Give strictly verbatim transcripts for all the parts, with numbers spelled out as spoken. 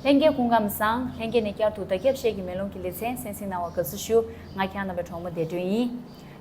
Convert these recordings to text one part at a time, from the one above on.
ལྷན་རྒྱས་སྐུ་ཁམས་བཟང་། ལྷན་རྒྱས་ནས་བསྐྱར་དུ་བརྡ་ཁྱབ་ཤེལ་གྱི་མེ་ལོང་གི་ལེ་ཚན་གསན་གཟིགས་གནང་བར་དགའ་བསུ་ཞུ། ང་ཁྱེད་རྣམ་པའི་གྲོགས་མོ་བདེ་སྒྲོན་ཡིན།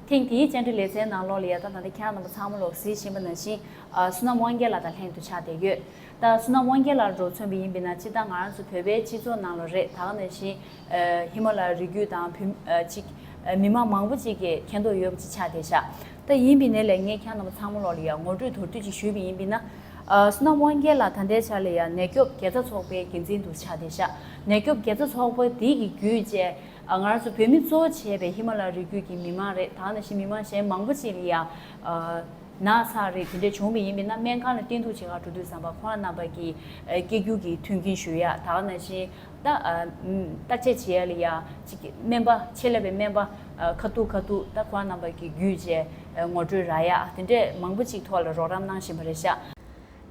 ཐེངས་འདིའི་བཅར་འདྲི་ལེ་ཚན་ནང་ལོགས་ལ་ཡ་ད་ད་ལྟ་ཁྱེད་རྣམ་པ་ཚང་མ་ལོག་གཟིགས་བཞིན་པ་ནང་བཞིན། ཨ། བསོད་ནམས་དབང་རྒྱལ་ལགས་དང་ལྷན་དུ་ཆགས་བསྡད་ཡོད། ད་བསོད་ནམས་དབང་རྒྱལ་ལགས་འདྲ་མཚོན་པ་ཡིན་པ་ན་སྤྱིར་བཏང་ང་རང་ཚོ་བོད་པའི་སྤྱི་ཚོགས་ནང་ལ་རེད། ད་ག་ནང་བཞིན། ཨ། ཧི་མ་ལ་ཡའི་རི་རྒྱུད་དང་བོད། ཨ། ཅིག་ཨ། མི་མང་མང་པོ་ཅིག་གིས་མཁྱེན་རྟོགས་ཡོད་པ་ཅིག་ཆགས་བསྡད་ཤག་ད་ཡིན་པ་ནའི་ལས་ངས་ཁྱེད་རྣམ་པ་ཚང་མ་ལོག་ལ་ཡ་ངོ་སྤྲོད་མདོར་བསྡུས་ཅིག་ཞུས་པ་ཡིན་པ་ན། ཨ། བསོད་ནམས་དབང་རྒྱལ་ལགས་ད་ལྟའི་ཆ་ལ་ཡ་ནད་སྐྱོབ་དགེ་རྩ་ཚོགས་པའི་འགན་འཛིན་དུ་ཆགས་བསྡད་ཤག་ནད་སྐྱོབ་དགེ་རྩ་ཚོགས་པ་འདི་གི་བརྒྱུད་བྱས། ཨ། ང་རང་ཚོ་བོད་མི་གཙོ་བོ་བྱས་པའི་ཧི་མ་ལ་ཡའི་རི་རྒྱུད་ཀྱི་མི་མང་རེད། ད་ག་ནང་བཞིན་མི་མང་གཞན་མང་པོ་ཅིག་ལ་ཡ། ཨ། ན་ཚ་རེད་དེ་འདྲ་བྱུང་བ་ཡིན་པ་ན་སྨན་ཁང་ལ་བསྟེན་གཏུགས་བྱེད་གར་འགྲོ་དུས་ཙམ་པ་ཁོ་རང་རྣམ་པ་གི་ཨ། སྐྱེ་རྒྱུ་གི་མཐུན་རྐྱེན་ཞུ་ཡ། ད་ག་ནང་བཞིན་ད། ཨ། ཨམ། བརྟག་དཔྱད་བྱེད་ཡ་ལ་ཡ་ཅིག་སྨན་པ། ཆེད་ལས་པའི་སྨན་པ། ཨ། ཁ་ཐུག་ཁ་ཐུག་ད་ཁོ་རང་རྣམ་པ་གི་བརྒྱུད་བྱས། ཨ། ངོ་སྤྲོད་རག་ཡ་དེ་འདྲས་མང་པོ་ཅིག་ཐོག་ལ་རོགས་རམ་གནང་བཞིན་པ་རེད་ཤག་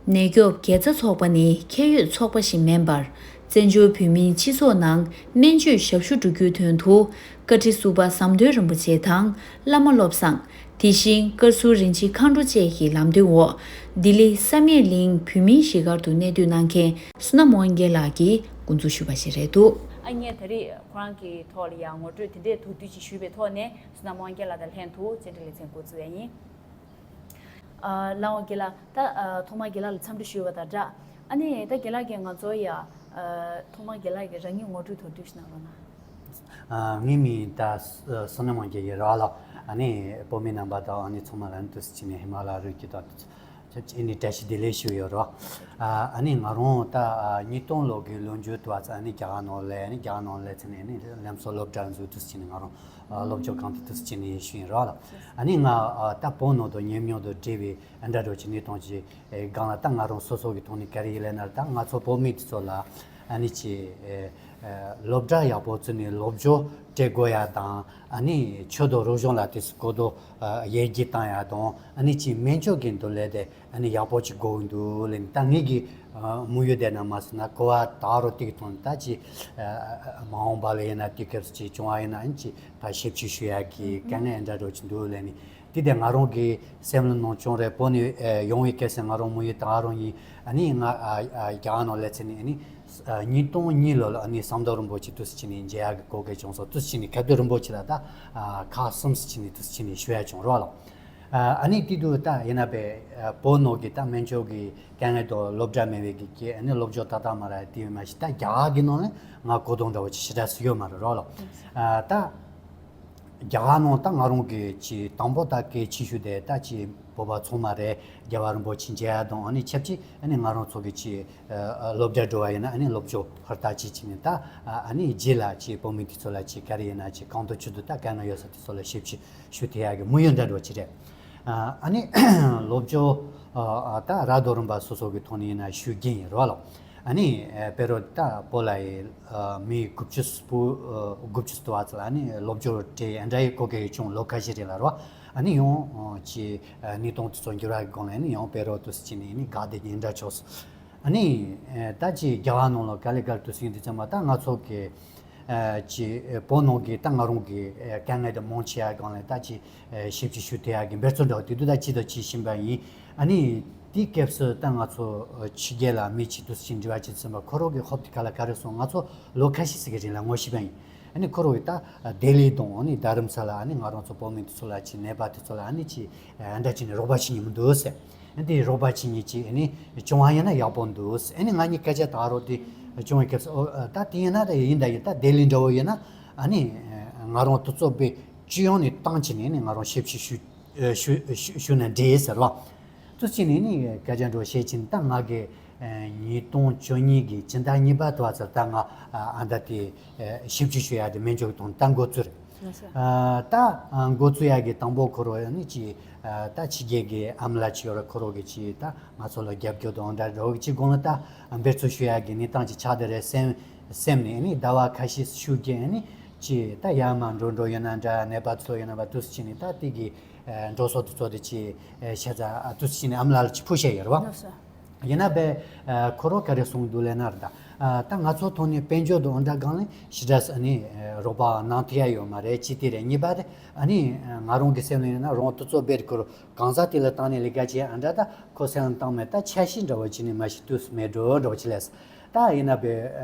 ནད་སྐྱོབ་དགེ་རྩ་ཚོགས་པ་ནི་ཁྱད་ཡོད་ཚོགས་པ་ཞིག་མིན་པར། བཙན་བྱོལ་བོད་མིའི་སྤྱི་ཚོགས་ནང་སྨན་བཅོས་ཞབས་ཞུ་སྒྲུབ་རྒྱུའི་དོན་དུ། བཀའ་ཁྲི་ཟུར་པ་ཟམ་གདོང་རིན་པོ་ཆེ་དང་། བླ་མ་བློ་བཟང་། དེ་བཞིན་བཀའ་ཟུར་རིན་ཆེན་མཁའ་འགྲོ་བཅས་ཀྱི་ལམ་སྟོན་འོག་ལྡི་ལི་བསམ་ཡས་གླིང་བོད་མིའི་གཞིས་སྒར་དུ་གནས་སྡོད་གནང་མཁན་བསོད་ནམས་དབང་རྒྱལ་ལགས་ཀྱིས་འགོ་འཛུགས་ཞུས་པ་ཞིག་རེད་འདུག་ཨ། ངས་ད་རེས་ཁོ་རང་གི་ཐོག་ལ་ཡང་ངོ་སྤྲོད་དེ་འདྲས་མདོར་བསྡུས་ཅིག་ཞུས་པའི་ཐོག་ནས་བསོད་ནམས་དབང་རྒྱལ་ལགས་དང་ལྷན་དུ་བཅར་འདྲི་ལེ་ཚན་འགོ་བཙུགས་ཡ་ཡིན། ཨ། ལགས་འོང་རྒན་ལགས། ད། ཨ། ཐོག་མར་རྒན་ལགས་ལ་འཚམས་འདྲི་ཞུས་པ་དང་སྦྲགས། ཨ་ནི་ད་རྒན་ལགས་ཀྱིས་ང་ཚོ་ཡ། ཨ། ཐོག་མར་རྒན་ལགས་ཀྱིས་རང་ཉིད་ངོ་སྤྲོད་མདོར་བསྡུས་ཤིག་གནང་རོགས་གནང་། ཨ། ངའི་མིང་ད་བསོད་ནམས་དབང་རྒྱལ་ཡིན་ར་ལགས། ཨ་ནི་བོད་མི་རྣམ་པ་དང་ཨ་ནི་ཚང་མ་ལ་ནི་ཏུས་ཅི་ནས་ཧི་མ་ལ་རི་རྒྱུད་དང་ཨ་ནི་བཀྲ་ཤིས་བདེ་ལེགས་ཞུ་ཡོད་ར། ཨ། ཨ་ནི་ང་རང་ད་ཉིས་སྟོང་ལོ་གི་ལོ་མཇུག་ཏུ་ཨ་ནི་རྒྱ་གར་ནང་ལ། ཨ་ནི་རྒྱ་གར་ནང་ལ་ཚེ་ནས་ནི་ལམ་སང་སློབ་གྲྭ་འཛུགས་ཏུས་ཅི་ནས་ང་རང་ཨ། སློབ་སྦྱོང་གང་ཐུབ་ཐུབ་ཅི་ནས་ཞུ་ཡིན་ར་ལགས། ཨ་ནི་ང་ཨ། ད་བོད་ནང་དུ་ཉམས་མྱོང་དང་འབྲེལ་བའི་ཨ་འདྲ་འགྲོ་ཅི་ནས་གཏོང་ཅི་སྒང་ལ་ད་ང་རང་སོ་སོ་གི་ཐོག་ནས་ག་རེ་ཡིན་ལབ་ན། ད་ང་ཚོ་བོད་མི་དེ་ཚོ་ལ་ཨ་ནི་ཅི་ཨ། སློབ་གྲྭ་ཡག་པོ་བཙུགས་ནས་སློབ་སྦྱོང་སྤྲད་དགོས་ཡ་དང་། ཨ་ནི་ཆོས་དང་རིག་གཞུང་ལ་དེ་ཚོ་གོ་རྟོགས་ཡར་རྒྱས་བཏང་ཡ་དང་། ཨ་ནི་ཅི་སྨན་བཅོས་ཀྱི་འདུག་ལས་དེ་ཨ་ནི་ཡག་པོ་ཅིག་དགོས་ཀྱི་འདུག་ལབ་ནས། ད་ངེད་ཀྱི་ཨ། དམིགས་ཡུལ་དེ་ན་མ་སོང་ན་གོ་བ་ད་རུང་ཏིག་ཐོན། ད་ཅི་ཨ། མ་འོངས་པ་ལ་ཡིན་ན་དུས་སྐབས་སུ་ཅི་བྱུང་བ་ཡིན་ན་ཨ་ནི་ཅི་ད་ཞིབ་འཇུག་ཞུ་ཡ་གི་དཀའ་ངལ་འདྲ་འགྲོ་ཅི་འདུག་ལབ་ནས། དེ་དེ་ང་རང་གི་སེམས་ལ་ནང་བྱུང་རེད། བོད་ནས་ཨ། ཡོང་བའི་སྐབས་སུ་ང་རང་དམིགས་ཡུལ་ད་རུང་ཡིན། ཨ་ནི་ང་ཨ། ཨ། རྒྱ་གར་ནང་ལ་ཚེ་ནས་ཨ་ནི་ཨ། ཉིས་སྟོང་གཉིས་ལོ་ལ་ཨ་ནི་ཟམ་གདོང་རིན་པོ་ཆེ་ཏུས་ཅི་ནས་མཇལ་ཡ་གི་གོ་སྐབས་བྱུང་སོང་། ཏུས་ཅི་ནས་སྐྱབས་མགོན་རིན་པོ་ཆེ་ལ་ད་ཨ། ཁག་གསུམ་ཅི་ནས་ཏུས་ཅི་ནས་ཞུ་ཡ་བྱུང་ར་ལགས། ཨ། ཨ་ནི་དེ་དུས་ད་ཡིན་ན་པའི་ཨ། བོད་ནང་གི་ད་སྨན་བཅོས་ཀྱི་དཀའ་ངལ་དང་སློབ་གྲྭ་མེད་པའི་གི་གི་ཨ་ནི་སློབ་སྦྱོང་ཏག་ཏག་མ་རག་དེ་ཡོད་མ་ཞིག་ད་རྒྱ་གར་གི་ནང་ལ་ང་གོ་རྟོགས་འདྲ་བོ་ཅིག་ཞེ་དྲག་སུ་ཡོད་མ་རེད་ར་ལགས། ཨ། ད་རྒྱ་གར་ནང་ད་ང་རང་གི་ཅི་དང་པོ་ད་གལ་ཆེ་ཤོས་དེ་ད་ཅི་བོད་པ་ཚང་མ་རེད། རྒྱལ་བ་རིན་པོ་ཆེ་མཇལ་ཡ་དང་། ཨ་ནི་ཆབས་ཅིག་ཨ་ནི་ང་རང་ཚོ་གི་ཅི་ཨ། སློབ་གྲྭ་འགྲོ་བ་ཡིན་ན་ཨ་ནི་སློབ་སྦྱོང་ཧུར་ཐག་བྱེད་ཅི་ནས། ད་ཨ་ནི་རྗེས་ལ་ཅི་བོད་མི་དེ་ཚོ་ལ་ཅི་ག་རེ་ཡིན་ན་ཅི་གང་དུ་ཆུ་དུ་ད་ག་ན་ཡོད་ས་དེ་ཚོ་ལ་ཞིབ་ཞིབ་ཞུ་ཐུབ་ཡ་གི་དམིགས་ཡུལ་འདྲ་འགྲོ་ཅི་རེད། ཨ། ཨ་ནི་སློབ་སྦྱོང་ཨ། ད་ར་དོ་རིམ་པ་སོ་སོ་གི་ཐོག་ནས་ཡིན་ན་ཞུ་གི་ཡིན་ར་ལགས། ཨ་ནི་ཨ། དཔེ་རོ་ད་བོད་ལ་ཡི་ཨ། མི་དགུ་བཅུ་སྤུ་ཨ། དགུ་བཅུ་ལྟ་བ་ཚོ་ལ་ཨ་ནི་སློབ་སྦྱོང་སྤྲད་ཡ་འདྲ་ཡི་གོ་སྐབས་ཡོད་བྱུང་ལོ་ཁ་ཤས་རིང་ལ་ར། ཨ་ནི་ཡང་ཨ། ཅི་ཨ། ཉིས་སྟོང་དུ་ཚོ་འགྱུར་བ་གི་སྒང་ལ་ཨ་ནི་ཡང་དཔེ་རོ་དུ་སུ་ཅི་ནས་ཨ་ནི་དགའ་བདེ་ཉིན་འདྲ་ཆོག་སོང་། ཨ་ནི་ཨ། ད་ཅི་རྒྱ་གར་ནང་ལ་ག་ལེ་གར་དུ་སུ་ཡིན་དུས་ཙམ་པ་ད་ང་ཚོ་གི་ཨ། ཅི་བོད་ནང་གི་ད་ང་རང་གི་ཨ། དཀའ་ངལ་དེ་མང་ཆེ་བ་སྒང་ལ་ད་ཅི་ཨ། ཞིབ་ཅིག་ཞུ་ཐུབ་ཡ་གི་འབད་བརྩོན་འདྲ་བོ་དེ་དུས་ད་ཅི་དང་ཅི་བྱིན་པ་ཡིན། ཨ་ནི་དེའི་སྐབས་སུ་ད་ང་ཚོ་ཨ། ཕྱི་རྒྱལ་ལ་མི་ཅིག་དུ་ཕྱིན་འདྲི་བ་ཅིག་ཟིན་པ་ཁོ་རང་གི་ཧོབ་དེ་ག་ལ་ག་རེ་སོང་། ང་ཚོ་ལོ་ཁ་ཤས་ཤིག་གི་རིང་ལ་ངོ་ཤེས་པ་ཡིན། ཨ་ནི་ཁོ་རང་གི་ད་ལྡི་ལི་དང་ཨ་ནི་རྡ་རམ་ས་ལ་ཨ་ནི་ང་རང་ཚོ་བོད་མི་དེ་ཚོ་ལ་ཅིག་ནད་པ་དེ་ཚོ་ལ་ཨ་ནི་ཅིག་ཨ། འདྲ་ཅིག་ནས་རོགས་པ་བྱེད་མྱོང་འདུག་ཟེར། ཨ་ནི་དེ་རོགས་པ་བྱེད་མཁན་ཅིག་ཨ་ནི་བྱུང་བ་ཡིན་ན་ཡག་པོ་འདུག་ཟེར། ཨ་ནི་ང་གཉིས་སྐད་ཆ་ད་རོགས་དེ་བྱུང་བའི་སྐབས་སུ། ཨོ། ད་དེ་ཡིན་ན་ད་ཡིན་ད་ཡིན། ད་ལྡི་ལི་འདྲ་བོ་ཡིན་ན་ཨ་ནི་ང་རང་དུ་ཚོགས་པའི་སྤྱི་ཡོངས་ནས་བཏང་བྱས་ནས་ཨ་ནི་ང་རང་ཞིབ་ཞིབ་ཞུ་ཞུ་ཞུ་ཞུ་ན་འགྲིག་ཟེར་བ། ཚུལ་ཅིག་ནས་ནི་སྐད་ཆ་འགྲོ་བཤད་ཕྱིན། ད་ང་གི་ཉིས་སྟོང་བཅུ་གཉིས་ཀྱི་ཕྱི་ཟླ་གཉིས་པ་དུ་བ་ཚར་ད་ང་ཨ་འདྲ་དེ་ཞིབ་འཇུག་ཞུ་ཡ་དེ་སྨན་བཅོས་དང་ད་འགོ་ཚུགས་རེད། ད་འགོ་ཚུགས་ཡ་གི་དང་པོ་ཁོ་རོ་ནི་ཅི་ད་ཕྱི་རྒྱལ་གྱི་ཨ་མ་ལགས་ཅིག་ཡོད་རེད། ཁོ་རོ་གི་ཅི་ད་ང་ཚོ་ལ་རྒྱབ་སྐྱོར་དང་འདྲ་འགྲོ་གི་ཅི་དགོངས་ལ་ད་འབད་རྩོལ་ཞུ་ཡ་གི་གནས་སྟངས་ཅིག་ཆགས་བསྡད་རེད་སེམས་སེམས་ནས་ནི་ཟླ་བ་ཁ་ཤས་ཤུགས་རྐྱེན་ནི་ཅི་ད་ཡར་མར་འགྲོ་འགྲོ་ཡོད་ན་འདྲ། ནད་པ་ཚོ་ཡོད་ན་པ་དུས་ཅི་ནི་ད་དེ་གི་འགྲོ་སོང་དུ་ཚོ་དེ་ཅི་ཤ་ཚ་དུས་ཅི་ནི་ཨ་མ་ལགས་ལ་ཅི་ཕུལ་བྱས་ཡོད་རེད་བ། ཡིན་ན་པས་ཁོ་རོ་ག་རེ་གསུངས་འདུག་ལས་ན་རེད། ད་ད་ང་ཚོ་ཐོག་ནས་དཔལ་འབྱོར་དང་འདྲ་སྒང་ལས་ཞེ་དྲག་ས་ནི་རོགས་པ་གནང་ཐུབ་ཡ་ཡོད་མ་རེད། གཅིག་དེ་རེད། གཉིས་པ་དེ་ཨ་ནི་ང་རང་གི་སེམས་ལ་ཡིན་ན་རང་དུ་ཚོ་བེད་ཁོ་རོ་གང་ཟག་དེ་ལ་བཏང་ནས་ལས་ཀ་བྱེད་ཨ་འདྲ། ད་ཁོ་སེམས་ལ་བཏང་མེད། ད་འཆར་གཞི་འདྲ་བོ་བྱས་ནས་མ་ཤི་དུས་མེད་འགྲོ་འདྲ་བོ་བྱེད་ལས། ད་ ད་ཡིན་ན་པའི་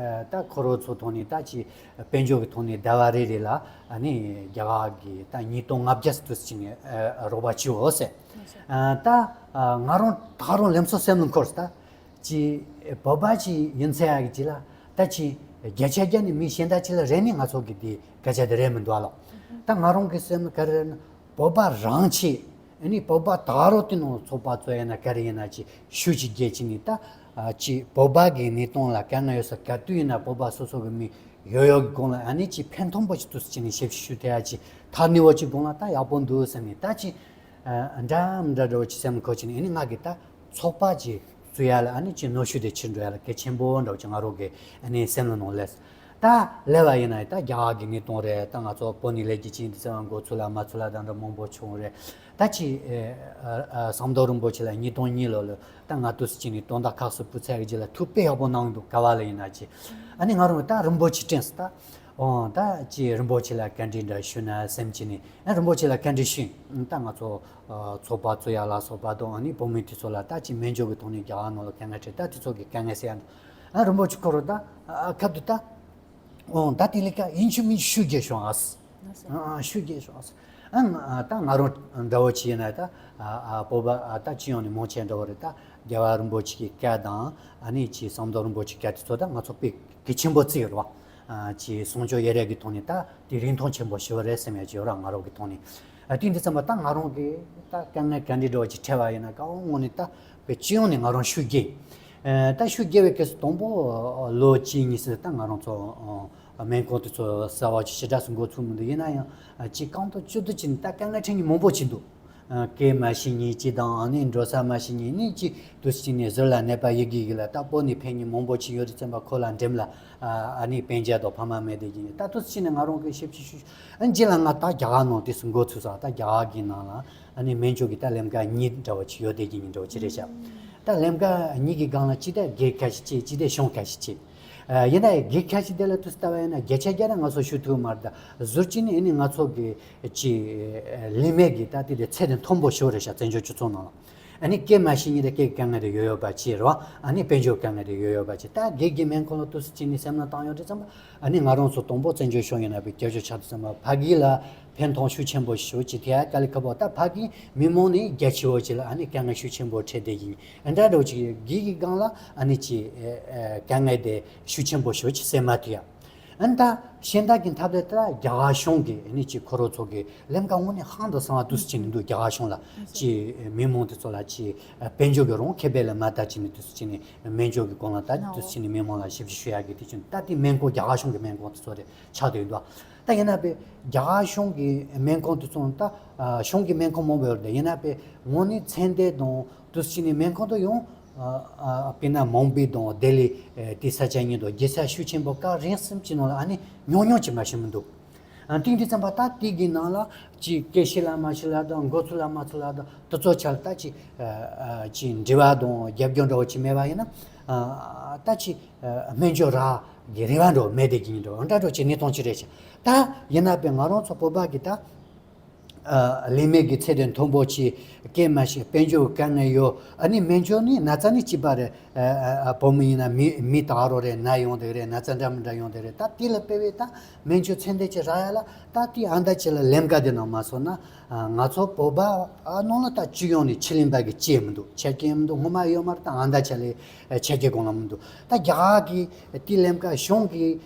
ད་ཁོ་རོ་ཚོ་ཐོག་ནས་ད་ཅི་དཔལ་འབྱོར་གྱི་ཐོག་ནས་ཟླ་བ་རེ་རེ་ལ་ཨ་ནི་རྒྱ་གར་གྱི་ད་ཉིས་སྟོང་ལྔ་བརྒྱ་ཙམ་དུ་ཕྱིན་ནས་རོགས་པ་བྱེད་འོ་ཟེར། ད་ང་རང་ད་རུང་ལམ་སང་སེམས་ལ་འཁོར་ད། ཅི། བོད་པ་ཅིག་ཡིན་ཚད་ཡག་གི་ཅི་ལ། ད་ཅི། བརྒྱ་ཆ་བརྒྱ་ནི་མི་གཞན་དག་ཅི་ལ་རེ་ནི་ང་ཚོ་གི་དེ་སྐད་ཆ་དེ་རེད་མི་འདུག་ཨ་ལོ། ད་ང་རང་གི་སེམས་ལ་ག་རེ་རེད་ན། བོད་པ་རང་ཆེ། ཨ་ནི་བོད་པ་ད་རུང་དེ་ནང་ཚོགས་པ་ཚོ་ཡིན་ན་ག་རེ་ཡིན་ན་ཅི་ཤུགས་ཅིག་རྒྱས་ཅི་ནི་ད། ཅི། བོད་པ་གི་གནས་སྟངས་ལ་དཀའ་ངལ་ཡོད་ས་ག་དུས་ཡིན་ན་བོད་པ་སོ་སོ་གི་མི་ཡོད་ཡོད་གི་གོང་ལ་ཨ་ནི་ཅི་ཕན་ཐོགས་པོ་ཅིག་ཏུ་ཅི་ནི་ཞབས་ཞུ་ཞུ་ཐེ་ཡ་ཅི་ཐ་ནི་བོ་ཅིག་གོང་ལ་ད་ཡག་པོ་འདུག་ཟེར་ནི་ད་ཅི། འདྲ་མི་འདྲ་འདྲ་བོ་ཅིག་སེམས་ཁོ་ཅི་ནི་ཨ་ནི་ང་གི་ད། ཚོགས་པ་ཅིག་བཙུགས་ཡ་ལ་ཨ་ནི་ཅིག་གནོན་ཤུགས་དེ་ཕྱིར་འགྲོ་ཡ་ལ་གལ་ཆེན་པོ་འདྲ་བོ་ཅིག་ང་རང་གི་ཨ་ནི་སེམས་ལ་ནང་སླེབས། ད་སླེབས་པ་ཡིན་ན་ད་རྒྱ་གར་གྱི་གནས་སྟངས་རེད། ད་ང་ཚོ་བོད་ནས་སླེབས་ཀྱི་ཅིག་འདི་ཚེ་བ་འགོ་ཚུགས་ལ་མ་ཚུགས་ལ་ད་འདྲ་མང་པོ་བྱུང་རེད། ད་ཅིག་ཟམ་གདོང་རིན་པོ་ཆེ་ལ་ཉིས་སྟོང་གཉིས་ལོ་ལ་ད་ང་དུས་སུ་ཅིག་ནི་དོན་དག་ཁག་སུ་སྤུ་ཚད་ཀྱི་རྗེས་ལ་ཐུགས་དཔེ་ཡག་པོ་གནང་འདུག་ག་བ་ལ་ཡིན་ན་ཅིག་ཨ་ནི་ང་རང་ད་རིན་པོ་ཆེ་དྲན་སོང་ད། འོ་ད་ཅིག་རིན་པོ་ཆེ་ལ་བཀའ་འདྲི་འདྲ་ཞུ་ན་སེམས་ཅི་ནི་ཨ་རིན་པོ་ཆེ་ལ་བཀའ་འདྲི་ཞུས། ད་ང་ཚོ་ཚོགས་པ་བཙུགས་ཡ་ལ་སོགས་པ་དང་ཨ་ནི་བོད་མི་དེ་ཚོ་ལ་ད་ཅི་སྨན་བཅོས་ཀྱི་ཐོག་ནས་རྒྱ་གར་ནང་ལ་དཀའ་ངལ་འཕྲད་ད་དེ་ཚོ་གི་དཀའ་ངལ་སེལ་ཡ་འདུག་ཨ་རིན་པོ་ཆེ་ཁོ་རང་ད་ཨ་ཁབ་ཏུ་ད་འོང་ད་དེ་ལས་ཀ་ཡིན་ཆུ་མིན་ཆུ་རྒྱས་བྱུང་ཨ་སི་ཨ་ཆུ་རྒྱས་བྱུང་ཨ་སི་ཨ་ད་ང་རང་འདྲ་བོ་ཆི་ཡིན་ན་ད་ཨ་བོད་པ་ཨ་ད་སྤྱི་ཡོངས་ནས་མང་ཆེ་འདྲ་བོ་རེད། ད་རྒྱལ་བ་རིན་པོ་ཆེ་གི་བཀའ་དང་ཨ་ནི་ཅི་ཟམ་གདོང་རིན་པོ་ཆེ་གི་བཀའ་དེ་ཚོ་ད་ང་ཚོ་དཔེ་གལ་ཆེན་པོ་བརྩི་ཡོད་རེད་བ། ཅིག་གསང་སྤྱོད་ཡ་རབས་ཀྱི་ཐོག་ནས་ད་དེ་རིན་ཐང་ཆེན་པོ་ཞེ་པོ་རེད་སེམས་ཡ་ཅིག་ཡོད་ར་ང་རང་གི་ཐོག་ནས། ཨ་དེ་འདི་ཙམ་པ་ད་ང་རང་གི་ད་དཀའ་ངལ་ག་འདྲ་འདྲ་བོ་ཅིག་འཕྲད་པ་ཡིན་ན་ཀ་འོང་ངོ་ནས་ད་བའི་སྤྱི་ཡོངས་ནས་ང་རང་ཤུགས་རྒྱས། ད་ཤུགས་རྒྱས་པའི་སྐབས་སུ་དང་པོ་ལོ་གཅིག་གཉིས་སུ་ད་ང་རང་ཚོ་སྨན་ཁང་དེ་ཚོ་གསར་བ་ཅིག་ཞེ་དྲག་སུ་འགོ་ཚུགས་མི་འདུག་ཡིན་ན་ཡང་ཅིག་རྐང་ཐོག་བཅུ་བདུན་ཅིག་ནས་ད་དཀའ་ངལ་འཕྲད་མཁན་མང་པོ་ཅིག་འདུག་སྐད་མ་ཤེས་མཁན་ཅིག་དང་ཨ་ནི་འགྲོ་ས་མ་ཤེས་མཁན་ནི་ཅིག་དུས་ཅིག་ནས་ཟུར་ལ་ནད་པ་ཡི་གེ་ཡི་གེ་ལ་ད་སྤོ་ནས་ཕེབས་མཁན་མང་པོ་ཅིག་ཡོད་དུས་ཙམ་པ་ཁོ་ལ་འགྲེམས་ལ་ཨ་ནི་སྤུན་ཀྱག་དང་ཕ་མ་མེད་དེ་གི་ད་དུས་ཅིག་ནས་ང་རང་གི་ཞབས་ཕྱི་ཞུ་ཨ་རྗེས་ལ་ང་ད་རྒྱ་གར་ནང་དུས་སུ་འགོ་ཚུགས་ས་ད་རྒྱ་གར་གི་ནང་ལ་ཨ་ནི་སྨན་བཅོས་ཀྱི་ད་ལམ་ཀ་གཉིས་འདྲ་བོ་ཅིག་ཡོད་དེ་གི་ནི་འདྲ་བོ་ཅིག་རེད་ཤག་ད་ལམ་ཀ་གཉིས་ཀྱི་སྒང་ལ་ཅི་ད་སྒེར་ཁ་ཤས་ཅིག་ཅི་ད་གཞུང་ཁ་ཤས་ཅིག་ཡིན་ན་ཡང་སྒེར་ཁ་ཤས་དེ་ལ་དུས་ལྟ་བ་ཡིན་ན་བརྒྱ་ཆ་བརྒྱ་ལ་ང་ཚོ་ཞུ་ཐུབ་མ་རེད། ད་ཟུར་གཅིག་ནས་ཨ་ནི་ང་ཚོ་གི་ཅི་ལི་མེ་གི་ད་དེ་དེ་ཚད་དེ་མཐོན་པོ་ཞིག་རེད་ཤག་བཙན་བྱོལ་སྤྱི་ཚོགས་ནང་ལ་ཨ་ནི་སྐད་མ་ཤེས་མཁན་དེ་སྐད་དཀའ་ངལ་དེ་ཡོད་ཡོད་པ་ཅིག་རེད་བ། ཨ་ནི་དཔལ་འབྱོར་དཀའ་ངལ་དེ་ཡོད་ཡོད་པ་ཅིག་ད་སྒེར་གྱི་སྨན་ཁང་ལ་དུས་སུ་ཅིག་ནས་སེམས་ལ་བཏང་ཡོང་དུས་ཙམ་པ་ཨ་ནི་ང་རང་ཚོ་དང་པོ་བཙན་བྱོལ་ཕྱོགས་ཡིན་ན་བའི་སྐྱབས་བཅོལ་ཆགས་དུས་ཙམ་པ་ཕ་གི་ལ་ཕན་ཐོགས་ཤུགས་ཆེན་པོ་ཞིག་ཅིག་དེ་ཡ་དཀའ་ལས་ཁག་པོ་ད་ཕ་གིའི་མི་མང་ནས་རྒྱ་ཆེ་བོ་ཅིག་ལ་ཨ་ནི་དཀའ་ངལ་ཤུགས་ཆེན་པོ་འཕྲད་བསྡད་ཀྱི་ཡིན། ཨ་འདྲ་འདྲ་བོ་ཅིག་སྒེར་གྱི་སྒང་ལ་ཨ་ནི་ཅིག་དཀའ་ངལ་དེ་ཤུགས་ཆེན་པོ་ཞིག་ཅིག་སེལ་མ་ཐུབ་ཡ། ཨ་ནི་ད་གཞན་དག་གི་ཐབས་ལ་ད་རྒྱ་གར་གཞུང་གི་ཨ་ནི་ཅིག་ཁོ་རང་ཚོ་གི་ལམ་ཀ་དངོས་གནས་ཧང་དང་སང་བ་དུས་སུ་ཅིག་ནས་འདུག་རྒྱ་གར་གཞུང་ལ་ཅིག་མི་མང་དེ་ཚོ་ལ་ཅིག་དཔལ་འབྱོར་གྱི་རང་ཁེ་ཕན་ལ་མ་ལྟ་ཅིག་ནས་དུས་སུ་ཅིག་ནས་སྨན་བཅོས་ཀྱི་སྒང་ལ་ད་དུས་སུ་ཅིག་ནས་མི་མང་ལ་ཞབས་ཕྱི་ཞུ་ཡ་གི་དེ་ཅིག་ད་དེ་སྨན་ཁང་རྒྱ་གར་གཞུང་གི་སྨན་ཁང་དེ་ཚོ་རེད་ཆགས་བསྡད་འདུག་ད་ཡིན་ན་པའི་རྒྱ་གར་གཞུང་གི་སྨན་ཁང་དེ་ཚོ་ད་གཞུང་གི་སྨན་ཁང་མང་པོ་ཡོད་རེད། ཡིན་ན་པའི་དངོས་གནས་ཚན་སྡེ་དང་དུས་ཕྱིན་ནས་སྨན་ཁང་དུ་ཡང་དཔེར་ན་མུམ་བྷེ་དང་ལྡི་ལི་དེ་ས་ཆ་གཉིས་དང་རྒྱལ་ས་ཤུགས་ཆེན་པོ་ཀ་རིང་གསུམ་གྱི་ནང་ལ་ཨ་ནི་ཉུང་ཉུང་ཅིག་མ་ཞིག་མི་འདུག་དེང་དུས་ཙམ་པ་ད་དེ་གི་ནང་ལ་ཅིག་སྐད་ཤེས་ལ་མ་ཤེས་ལ་དང་འགོ་ཚུགས་ལ་མ་ཚུགས་ལ་དང་དེ་ཚོ་ཆ་ལ་ད་ཅིག་ཅིག་འབྲེལ་བ་དང་རྒྱབ་སྐྱོར་འདྲ་བོ་ཅིག་མེད་པ་ཡིན་ན་ད་ཅིག་སྨན་བཅོས་རག་གི་རེ་བ་འདྲ་བོ་མེད་དེ་གི་ཡིན་འདྲ་བོ་འདྲ་འདྲ་བོ་ཅིག་གནས་སྟངས་ཅིག་རེད་ཤག་ད་ཡིན་ན་པའི་ང་རང་ཚོ་བོད་པ་གི་ད། ལས་མེད་ཀྱི་ཚད་དེ་མཐོན་པོ་ཆེ་སྐད་མ་ཤེས་དཔལ་འབྱོར་དཀའ་ངལ་ཡོད། ཨ་ནི་སྨན་བཅོས་ནི་ན་ཚ་ནི་གཅིག་པ་རེད། བོད་མི་ཡིན་ན་མི་མི་དག་རོ་རེད་ན་ཡོང་དེ་རེད་ན་ཚ་འདྲ་མི་འདྲ་ཡོང་དེ་རེད། ད་དེ་ལ་དཔེ་བས་ད་སྨན་བཅོས་ཚན་ཏེ་ཅི་རག་ཡ་ལ་ད་དེ་ཨ་མདའ་ཅི་ལ་ལེམ་ཀ་དེ་ནང་མ་སོང་ན་ང་ཚོ་བོད་པ་ཨ་ནང་ལ་ད་སྤྱི་ཡོངས་ནས་ཕྱི་གླིང་པ་གི་ཅི་མི་འདུག་ཆ་རྐྱེན་མི་འདུག་སྔོན་མ་ཡོད་མ་རེད། ད་ཨ་མདའ་ཆ་ལས་ཆ་རྐྱེན་གོང་ལ་མི་འདུག་ད་རྒྱ་གར་གི་དེ་ལེམ་ཀ་གཞུང་གི་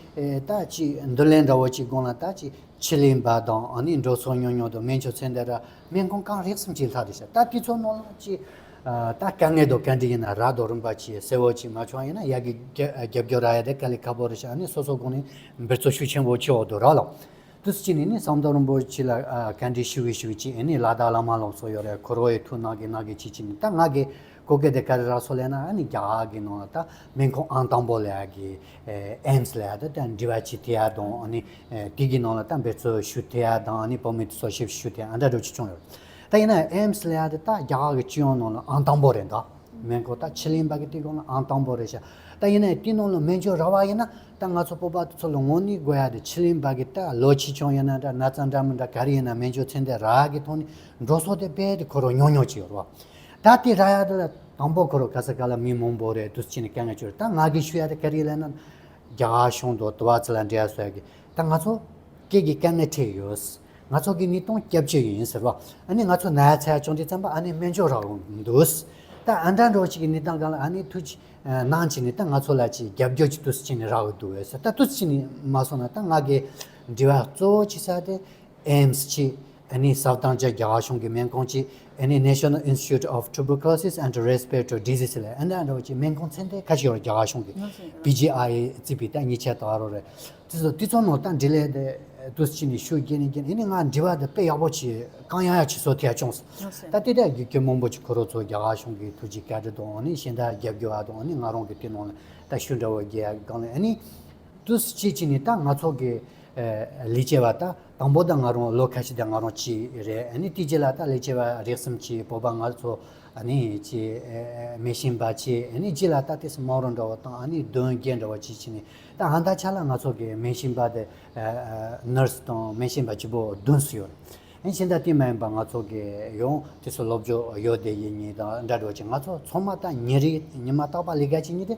ད་ཅི་འདུ་ལེན་འདྲ་བོ་ཅིག་གོང་ལ་ད་ཅི། ཕྱི་གླིང་པ་དང་ཨ་ནི་འགྲོ་སོང་ཉུང་ཉུང་དང་སྨན་བཅོས་ཚན་ཏེ་ར་སྨན་ཁང་གང་རེག་གསུམ་གྱི་ལྷག་རེད་ཤག་ད་དེ་ཚོ་ནང་ལ་ཅི་ད་དཀའ་ངལ་དང་བཀའ་འདྲི་ཡིན་ན་རག་དང་རིམ་པ་ཅི་གསལ་བོ་ཅི་མ་བྱུང་ཡིན་ན་ཡ་གི་རྒྱབ་སྐྱོར་རག་ཡ་དེ་དཀའ་ལས་ཁག་པོ་རེད་ཤག་ཨ་ནི་སོ་སོ་སྒོ་ནས་འབད་རྩོལ་ཤུགས་ཆེན་པོ་བྱེད་འོག་ཏུ་རག་ལ། དུས་ཅི་ནས་ནི་ཟམ་གདོང་རིན་པོ་ཆེ་ལ་བཀའ་འདྲི་ཞུ་གི་ཞུ་གི་ཅི་ཨ་ནི་ལ་དྭགས་བླ་མ་ལོག་སོ་ཡོད་རེད། ཁོ་རོ་ཡི་ཐུགས་གནང་གི་གནང་གི་ཅི་ཅི་ནི་ད་ང་གི་གོ་སྐལ་དེ་ག་རེ་རག་སོང་ལབ་ན་ཨ་ནི་རྒྱ་གར་གྱི་ནང་ལ་ད་སྨན་ཁང་ཨང་དང་པོ་ལབ་ཡ་གི་ཨེམ་སི་ལབ་ཡ་ད་ད་འབྲེལ་བ་བྱེད་ཐུབ་ཡ་དང་ཨ་ནི་དེ་གི་ནང་ལ་ད་འབད་རྩོལ་ཞུ་ཐུབ་ཡ་དང་ཨ་ནི་བོད་མི་དེ་ཚོ་ཞབས་ཞུ་ཐུབ་ཡ་ཨ་འདྲ་འདྲ་ཅིག་བྱུང་ཡོད། ད་ཡིན་ན་ཨེམ་སི་ལབ་ཡ་དེ་ད་རྒྱ་གར་གྱི་སྤྱི་ཡོངས་ནང་ལ་ཨང་དང་པོ་རེད་ད། སྨན་ཁང་ད་ཕྱི་གླིང་པ་གི་དེ་གོང་ལ་ཨང་དང་པོ་རེད་ཤག་ད་ཡིན་ན་དེ་ནང་ལ་སྨན་བཅོས་རག་པ་ཡིན་ན་ད་ང་ཚོ་བོད་པ་དེ་ཚོ་ལ་དངོས་གནས་དགོས་ཡ་དེ་ཕྱི་གླིང་པ་གི་ད་ལོ་ཆེ་ཆུང་ཡིན་ན་འདྲ་ན་ཚ་འདྲ་མི་འདྲ་ག་རེ་ཡིན་ན་སྨན་བཅོས་ཚན་ཏེ་རག་གི་ཐོག་ནས་འགྲོ་སོང་དེ་དཔེ་དེ་ཁོ་རང་ཉུང་ཉུང་ཅིག་ཡོད་རེད་བ། ད་དེ་རག་ཡ་དེ་ལ་ དང་པོ་ཁོ་རང་ག་ས་ག་ལ་མི་མང་པོ་རེད་འདུག་སེ་བྱས་ནས་དཀའ་ངལ་བྱུང་རེད། ད་ང་གིས་ཞུ་ཡ་དེ་ག་རེ་ལབ་ན། རྒྱ་གར་གཞུང་དང་དུ་བ་ཙི་ལ་འབྲེལ་བ་བཟོ་ཡ་གི་ད་ང་ཚོ་སྐད་ཀྱི་དཀའ་ངལ་འཕྲད་ཡོད། ང་ཚོ་གི་གནས་སྟངས་སྐྱབས་བཅོལ་ཡིན་ཟེར་བ། ཨ་ནི་ང་ཚོ་ན་ཚ་བྱུང་དུས་ཙམ་པ་ཨ་ནི་སྨན་བཅོས་རག་འདུག་ད་ཨ་འདྲ་འདྲ་བོ་ཅིག་གི་གནས་སྟངས་སྒང་ལ་ཨ་ནི་ཐུགས་ཀྱི་ནང་བྱས་ནས་ད་ང་ཚོ་ལ་ཅིག་རྒྱབ་སྐྱོར་ཅིག་འདུག་སེ་བྱས་ནས་རག་འདུག་ཟེར། ད་འདུག་སེ་བྱས་ནས་མ་སོང་ན་ད་ང་གི་འབྲེལ་བ་གཙོ་བོ་ཅིག་ས་དེ་ཨེམ་སི་ཅིག་ཨ་ནི་སབ་དང་རྒྱ་གར་གཞུང་གི་སྨན་ཁང་ཅིག་ཨ་ནི་National Institute of Tuberculosis and Respiratory Diseases ལ་ཨ་འདྲ་འདྲ་བོ་ཅིག་སྨན་ཁང་ཚད་ལྡན་ཁ་ཤས་ཡོད་རེད། རྒྱ་གར་གཞུང་གི་ང་ཚོ་པི་ཇི་ཨའི་ཨེ་བརྩིས་པའི་ད་གཉིས་ཆ་དག་རོགས་རེད། དེ་ཚོ་དེ་ཚོ་ནང་ད་འབྲེལ་ལས་དེ་འདུག་སེ་བྱས་ནས་ཤུགས་རྒྱག་ནས་རྒྱག་ནས་ཨ་ནི་ང་འབྲེལ་བ་དེ་དཔེ་ཡག་པོ་ཅིག་གང་ཡག་ཡག་ཅིག་བཟོ་ཐུབ་ཡ་བྱུང་སོང་། ད་དེ་ད་རྒྱུ་རྐྱེན་མང་པོ་ཅིག་ཁོ་རང་ཚོ་རྒྱ་གར་གཞུང་གི་ཐུགས་རྗེ་བཀའ་དྲིན་དང་ཨ་ནི་གཞན་དག་རྒྱབ་སྐྱོར་བ་དང་ཨ་ནི་ང་རང་གི་དེ་ནང་ལ་ད་ཤུགས་འདྲ་བོ་རྒྱག་ཡ་གང་ལ་ཨ་ནི་འདུག་སེ་བྱས་བྱས་ནས་ད་ང་ཚོ་གི་ལས་བྱེད་པ་ད་དང་པོ་ད་ང་རང་ལོ་ཁ་ཤས་ད་ང་རང་གཅིག་རེད། ཨ་ནི་དེ་རྗེས་ལ་ད་ལས་བྱེད་པ་རེ་གསུམ་གྱིས་བོད་པ་ང་ཚོ་ཨ་ནི་ཅི་སྨན་ཞིབ་པ་བྱས། ཨ་ནི་རྗེས་ལ་ད་དེ་སུ་མང་རུ་འདྲ་བོ་དང་ཨ་ནི་བདུན་བརྒྱད་འདྲ་བོ་ཅིག་བྱས་ནས་ད་ཨ་ད་ཆ་ལ་ང་ཚོ་གི་སྨན་ཞིབ་པ་དེ་ནར་སི་དང་སྨན་ཞིབ་པ་བཅུ་པོ་བདུན་སུ་ཡོད་རེད། ཨ་ནི་གཞན་ད་དེ་མ་ཡིན་པ་ང་ཚོ་གི་ཡང་དེ་སུ་སློབ་སྦྱོང་ཡོད་བསྡད་ཡིན་ཉིད་དང་འདྲ་འདྲ་བོ་ཅིག་ང་ཚོ་ཚང་མ་ད་ཉིན་རེ་ཉི་མ་རྟག་པ་ལས་ཀ་བྱེད་ཉིད་དེ་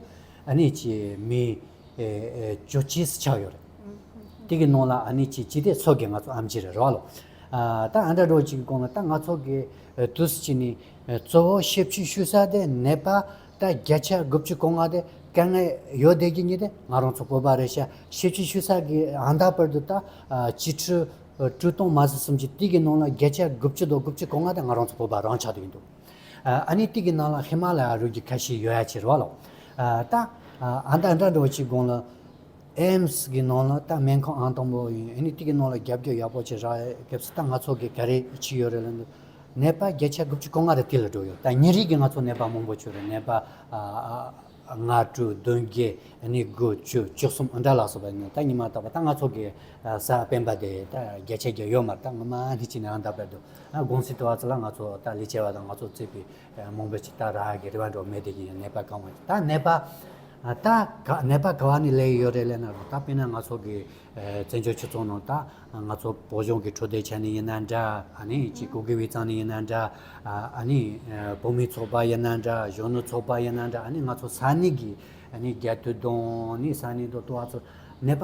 ཨ་ནི་ཅི་མི་བཅུ་གཅིག་ཆགས་ཡོད་རེད། དེ་གི་ནང་ལ་ཨ་ནི་ཅི་ཅི་དེ་ཚོ་གི་ང་ཚོ་ཨེམ་ཆི་རེད་རོ་ལོ། ད་ཨ་འདྲ་འགྲོ་ཅིག་གི་གོང་ལ་ད་ང་ཚོ་གི་དུས་ཅི་ནི་གཙོ་བོ་ཞིབ་དཔྱོད་ཞུ་ས་དེ་ནད་པ་ད་བརྒྱ་ཆ་དགུ་བཅུ་གོ་ལྔ་དེ་དཀའ་ངལ་ཡོད་བསྡད་ཀྱི་ཉིད་དེ་ང་རང་ཚོ་བོད་པ་རེད་ཤག་ཞིབ་དཔྱོད་ཞུ་ས་གི་ཨ་ད་བར་དུ་ད་སྤྱི་ཁྲི་དྲུག་སྟོང་མ་ཟིན་སུམ་ཅུ་དེ་གི་ནང་ལ་བརྒྱ་ཆ་དགུ་བཅུ་དང་དགུ་བཅུ་གོ་ལྔ་དེ་ང་རང་ཚོ་བོད་པ་རང་ཆགས་བསྡད་ཀྱི་འདུག་ཨ་ནི་དེ་གི་ནང་ལ་ཧི་མ་ལ་ཡ་རུ་རྒྱུད་ཁ་ཤས་ཡོད་ཡ་ཆེ་རེད་བ་ལོ། ད་ཨ་ད་འདྲ་འགྲོ་ཅིག་གོང་ལ་ཨེམ་སི་གི་ནང་ལ་ད་སྨན་ཁང་ཨང་དང་པོ་ཡིན། ཨ་ནི་དེ་གི་ནང་ལ་རྒྱབ་སྐྱོར་ཡག་པོ་ཅིག་རག་སྐབས་སུ་ད་ང་ཚོ་གི་ག་རེ་ཅིག་ཡོད་རེད་ལབ་ན། ནད་པ་བརྒྱ་ཆ་དགུ་བཅུ་གོ་ལྔ་རེ་དེ་ལ་འགྲོ་ཡོད། ད་ཉིན་རེ་གི་ང་ཚོ་ནད་པ་མང་པོ་བྱུང་རེད། ནད་པ་ཨ་ལྔ་དྲུག་བདུན་བརྒྱད་ཨ་ནི་དགུ་བཅུ་བཅུ་གསུམ་ཨ་འདྲ་ལ་སོགས་པ་ཡིན། ད་ཉི་མ་རྟག་པ་ད་ང་ཚོ་གི་ས་སྤེན་པ་དེ་ད་བརྒྱ་ཆ་བརྒྱ་ཡོད་མ་རེད། ད་ངོ་མ་ནི་ཅི་ནས་ཨ་འདྲ་བར་དུ་ཨ་དགོང་ཟས་དུ་བ་ཚོ་ལ་ང་ཚོ་ད་ལས་བྱེད་པ་དང་ང་ཚོ་བརྩིས་པའི་མང་པོ་ཅིག་ད་རག་གི་རེ་བ་འགྲོ་མེད་དེ་ཡིན། ནད་པ་གང་བ་ད་ནད་པ་ད་ག་ནད་པ་ག་བ་ནས་སླེབས་ཡོད་རེད་ལབ་ན། ད་དཔེར་ན་ང་ཚོ་གི་བཙན་བྱོལ་སྤྱི་ཚོགས་ནང་ད་ང་ཚོ་བོད་གཞུང་གི་འཕྲོད་བསྟེན་ཆ་ནས་ཡིན་ན་འདྲ། ཨ་ནི་ཅིག་གུ་གེ་བའི་རྩ་ནས་ཡིན་ན་འདྲ། ཨ་ནི་བོད་མིའི་ཚོགས་པ་ཡིན་ན་འདྲ། གཞོན་ནུ་ཚོགས་པ་ཡིན་ན་འདྲ། ཨ་ནི་ང་ཚོ་ས་གནས་ཀྱི་ཨ་ནི་རྒྱལ་དུ་དང་ཨ་ནི་ས་གནས་དུ་ཏོ་ཨ་ཚོ་ནད་པ་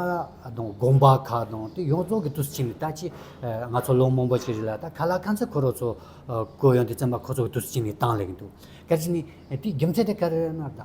དང་དགོན་པ་ཁག་དང་དེ་ཡོངས་རྫོགས་ཀྱི་དུས་ཕྱིན་ནས་ད་ཅི་ང་ཚོ་ལོ་མང་པོ་ཅིག་རིང་ལ་ད་ཁ་ལག་ཁ་འཛིན་ཁོ་རང་ཚོ་བསྐོས་ཡོང་དུས་ཙམ་པ་ཁོ་ཚོ་གི་དུས་ཕྱིན་ནས་བཏང་ལེགས་འདུག་གལ་སྲིད་ནི་དེའི་རྒྱུ་མཚན་དེ་ག་རེ་རེད་ན། ད་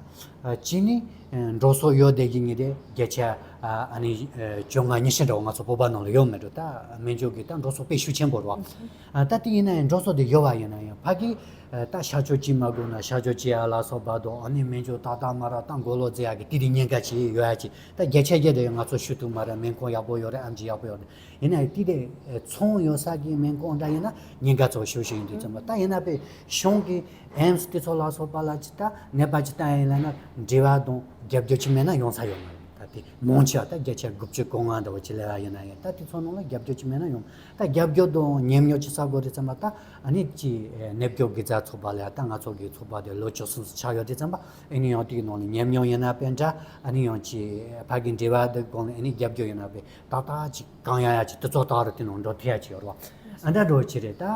ཅི་ནི་འགྲོ་སོང་ཡོད་བསྡད་ཀྱི་ཉིན་རེ་བརྒྱ་ཆ་ཨ་ནི་བཅོ་ལྔ་ཉི་ཤུ་འདྲ་བོ་ང་ཚོ་བོད་པ་ནང་ལ་ཡོད་མེད་འགྲོ། ད་སྨན་བཅོས་ཀྱི་ད་འགྲོ་སོང་དཔེ་ཤུགས་ཆེན་པོ་རེད་བ། ད་དེ་ཡིན་ན་ཡང་འགྲོ་སོང་དེ་ཡོད་བ་ཡིན་ན་ཡང་ཕ་གི་ད་གཤག་བཅོས་བྱེད་མ་དགོས་ན་གཤག་བཅོས་བྱེད་ཡ་ལ་སོགས་པ་དང་ཨ་ནི་སྨན་བཅོས་ཏག་ཏག་མ་རག་ད་མགོ་ལོག་རྫི་ཡ་གི་དེ་དེ་ཉེན་ཁ་ཅིག་ཡོད་ཡ་ཅིག་ད་བརྒྱ་ཆ་བརྒྱ་དེ་ང་ཚོ་ཞུ་ཐུབ་མ་རེད། སྨན་ཁང་ཡག་པོ་ཡོད་རེད། ཨེམ་ཆི་ཡག་པོ་ཡོད་རེད། ཡིན་ན་ཡང་དེ་དེ་ཚོང་ཡོད་ས་གི་སྨན་ཁང་འདྲ་ཡིན་ན་ཉེན་ཁ་ཚོ་ཞུ་ཞུ་ཡིན་དུས་ཙམ་པ་ད་ཡིན་ན་པའི་གཞུང་གི་ཨེམ་སི་དེ་ཚོ་ལ་སོགས་པ་ལ་ཅི་ད་ནད་པ་ཅི་ལྟ་ཡིན་ལབ་ན་འབྲེལ་བ་དང་རྒྱབ་སྐྱོར་ཅི་མེད་ན་ཡོང་ས་ཡོད་མ་རེད། ད་དེ་མང་ཆེ་བ་ད་བརྒྱ་ཆ་དགུ་བཅུ་གོ་ལྔ་འདྲ་བོ་ཅི་ལབ་ཡ་ཡིན་ན་ཡང་ད་དེ་ཚོ་ནང་ལ་རྒྱབ་སྐྱོར་ཅི་མེད་ན་ཡོང་། ད་རྒྱབ་སྐྱོར་དང་ཉམས་མྱོང་ཅི་ས་དགོས་དུས་ཙམ་པ་ད་ཨ་ནི་ཅི་ནད་སྐྱོབ་དགེ་རྩ་ཚོགས་པ་ལ་ད་ང་ཚོ་གི་ཚོགས་པ་དེ་ལོ་བཅུ་གསུམ་ཆགས་ཡོད་དུས་ཙམ་པ་ཨ་ནི་ཡང་དེ་གི་ནང་ལ་ཉམས་མྱོང་ཡིན་ན་དཔེ་འདྲ། ཨ་ནི་ཡང་ཅི་ཕ་གི་འབྲེལ་བ་དེ་སྒང་ལ་ཨ་ནི་རྒྱབ་སྐྱོར་ཡིན་ན་དཔེ་ཏག་ཏག་ཅིག་གང་ཡང་ཡང་ཅིག་དུས་ཚོད་ཏག་རུ་དེ་ནང་འགྲོ་ཐུབ་ཡ་ཅིག་ཡོད་རེད་བ། ཨ་འདྲ་འགྲོ་ཅི་རེད། ད་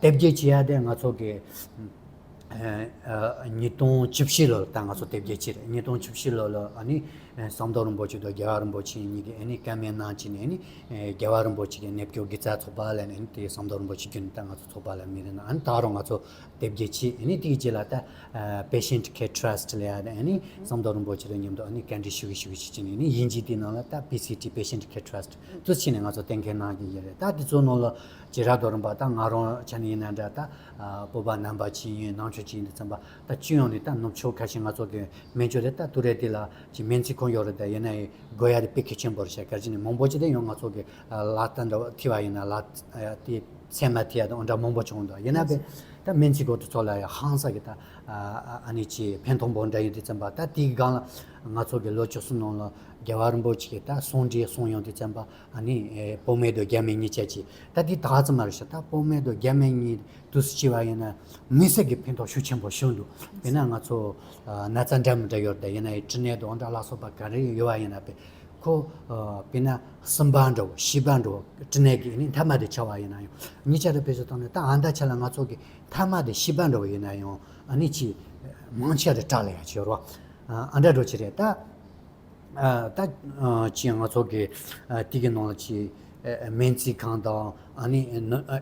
དེབ་སྐྱེལ་བྱེད་ཡ་དེ་ང་ཚོ་གི་ཉིས་སྟོང་བཅུ་བཞི་ལོ་ལ་ད་ང་ཚོ་དེབ་སྐྱེལ་བྱས་རེད། ཉིས་སྟོང་བཅུ་བཞི་ལོ་ལ་ཨ་ནི་ཟམ་གདོང་རིན་པོ་ཆེ་དང་རྒྱལ་བ་རིན་པོ་ཆེ་གཉིས་ཀྱིས་ཨ་ནི་བཀའ་མོལ་གནང་བྱས་ནས་ཨ་ནི་རྒྱལ་བ་རིན་པོ་ཆེ་གི་ནད་སྐྱོབ་དགེ་རྩ་ཚོགས་པ་ལ་ནི་ཨ་ནི་དེ་ཟམ་གདོང་རིན་པོ་ཆེ་བརྒྱུད་ནས་ད་ང་ཚོ་ཚོགས་པ་ལ་མི་རེད་ན་ཨ་ནི་ད་རུང་ང་ཚོ་དེབ་སྐྱེལ་བྱས། ཨ་ནི་དེའི་རྗེས་ལ་ད་Patient Care Trust ལ་ཡ་ཨ་ནི་ཟམ་གདོང་རིན་པོ་ཆེ་ར་མཉམ་དུ་ཨ་ནི་བཀའ་འདྲི་ཞུ་གི་ཞུ་གི་ཞུ་གི་ནི་ཨ་ནི་དབྱིན་ཇི་དེའི་ནང་ལ་ད་པི་སི་ཊི་Patient Care Trust དུ་ཕྱིན་ནས་ང་ཚོ་གཏན་འཁེལ་གནང་གི་ཡོད་རེད། ད་དེ་ཚོ་ནང་ལ་ཇེ་ར་རྡོ་རིན་པ་ད་ང་རང་ཆ་ནས་ཡིན་ན་འདྲ། ད་བོད་པ་ནང་པ་ཅིག་ཡིན་ནང་ཆོས་ཅིག་ཡིན་དུས་ཙམ་པ་ད་སྤྱི་ཡོངས་ནས་ད་ནུབ་ཕྱོགས་ཁ་ཤས་ང་ཚོ་གི་སྨན་བཅོས་རེད། ད་དུ་རེད་དེ་ལ་ཅིག་སྨན་རྩིས་ཁང་ཡོད་རེད། ད་ཡིན་ན་ཡི་དགོས་ཡ་དེ་དཔེ་གལ་ཆེན་པོ་རེད་ཤག་གལ་ཆེ་ནས་མང་པོ་ཅིག་དེ་ཡང་ང་ཚོ་གི་ལག་ལྟ་འདྲ་བ་ཐི་བ་ཡིན་ན་ལག་དེ་ཚད་མ་ཐི་ཡ་དང་འདྲ་མང་པོ་བྱུང་འདུག་ཡིན་ན་བས་ད་སྨན་རྩིས་ཁང་དེ་ཚོ་ལ་ཡང་ཧང་སང་གི་ད་ཨ་ནི་ཅིག་ཕན་ཐོགས་པོ་འདྲ་ཡོད་དུས་ཙམ་པ་ད་དེའི་སྒང་ལ་ང་ཚོ་གི་ལོ་བཅུ་གསུམ་ནང་ལ་རྒྱལ་བ་རིན་པོ་ཆེ་གི་ད་གསུང་འདྲི་གསུང་ཡོང་དུས་ཙམ་པ་ཨ་ནི་བུད་མེད་དང་རྒྱ་མི་གཉིས་ཆ་ཅིག་ད་དེ་ད་ཙམ་མ་རེད་ཤག་ད་བུད་མེད་དང་རྒྱ་མི་གཉིས་དུས་སུ་སྐྱེ་བ་ཡིན་ན་མི་སེར་གྱི་ཕན་ཐོགས་ཤུགས་ཆེན་པོ་བྱུང་འདུག་དཔེར་ན་ང་ཚོ་ན་ཚ་འདྲ་མི་འདྲ་ཡོད་རེད། ད་ཡིན་ན་ཡི་གྲི་ནད་དང་འདྲ་ལ་སོགས་པ་ག་རེ་ཡོད་པ་ཡིན་ན་པས་ཁོ་དཔེར་ན་གསུམ་པ་འདྲ་བོ་བཞི་པ་འདྲ་བོ་གྲི་ནད་ཀྱི་ནི་མཐའ་མ་དེ་ཆགས་པ་ཡིན་ན་ཡང་གཉིས་ཆ་རེ་བེད་སྤྱོད་བཏང་ནས་ད་ཨ་མདའ་ཆ་ལ་ང་ཚོ་གི་ ཐ་མ་དེ་ཤི་བ་འདྲ་བོ་ཡིན་ན་ཡང་ཨ་ནི་ཅིག་མང་ཆེ་རེ་སྐྲག་ལ་ཡ་ཅིག་ཡོད་རེད་བ། ཨ་འདྲ་འགྲོ་ཅི་རེད་ད། ཨ་ད་ཨ་ཅི་ང་ཚོ་གི་ཨ་དེ་གི་ནང་ལ་ཅི་ཨ་སྨན་རྩིས་ཁང་དང་ཨ་ནི་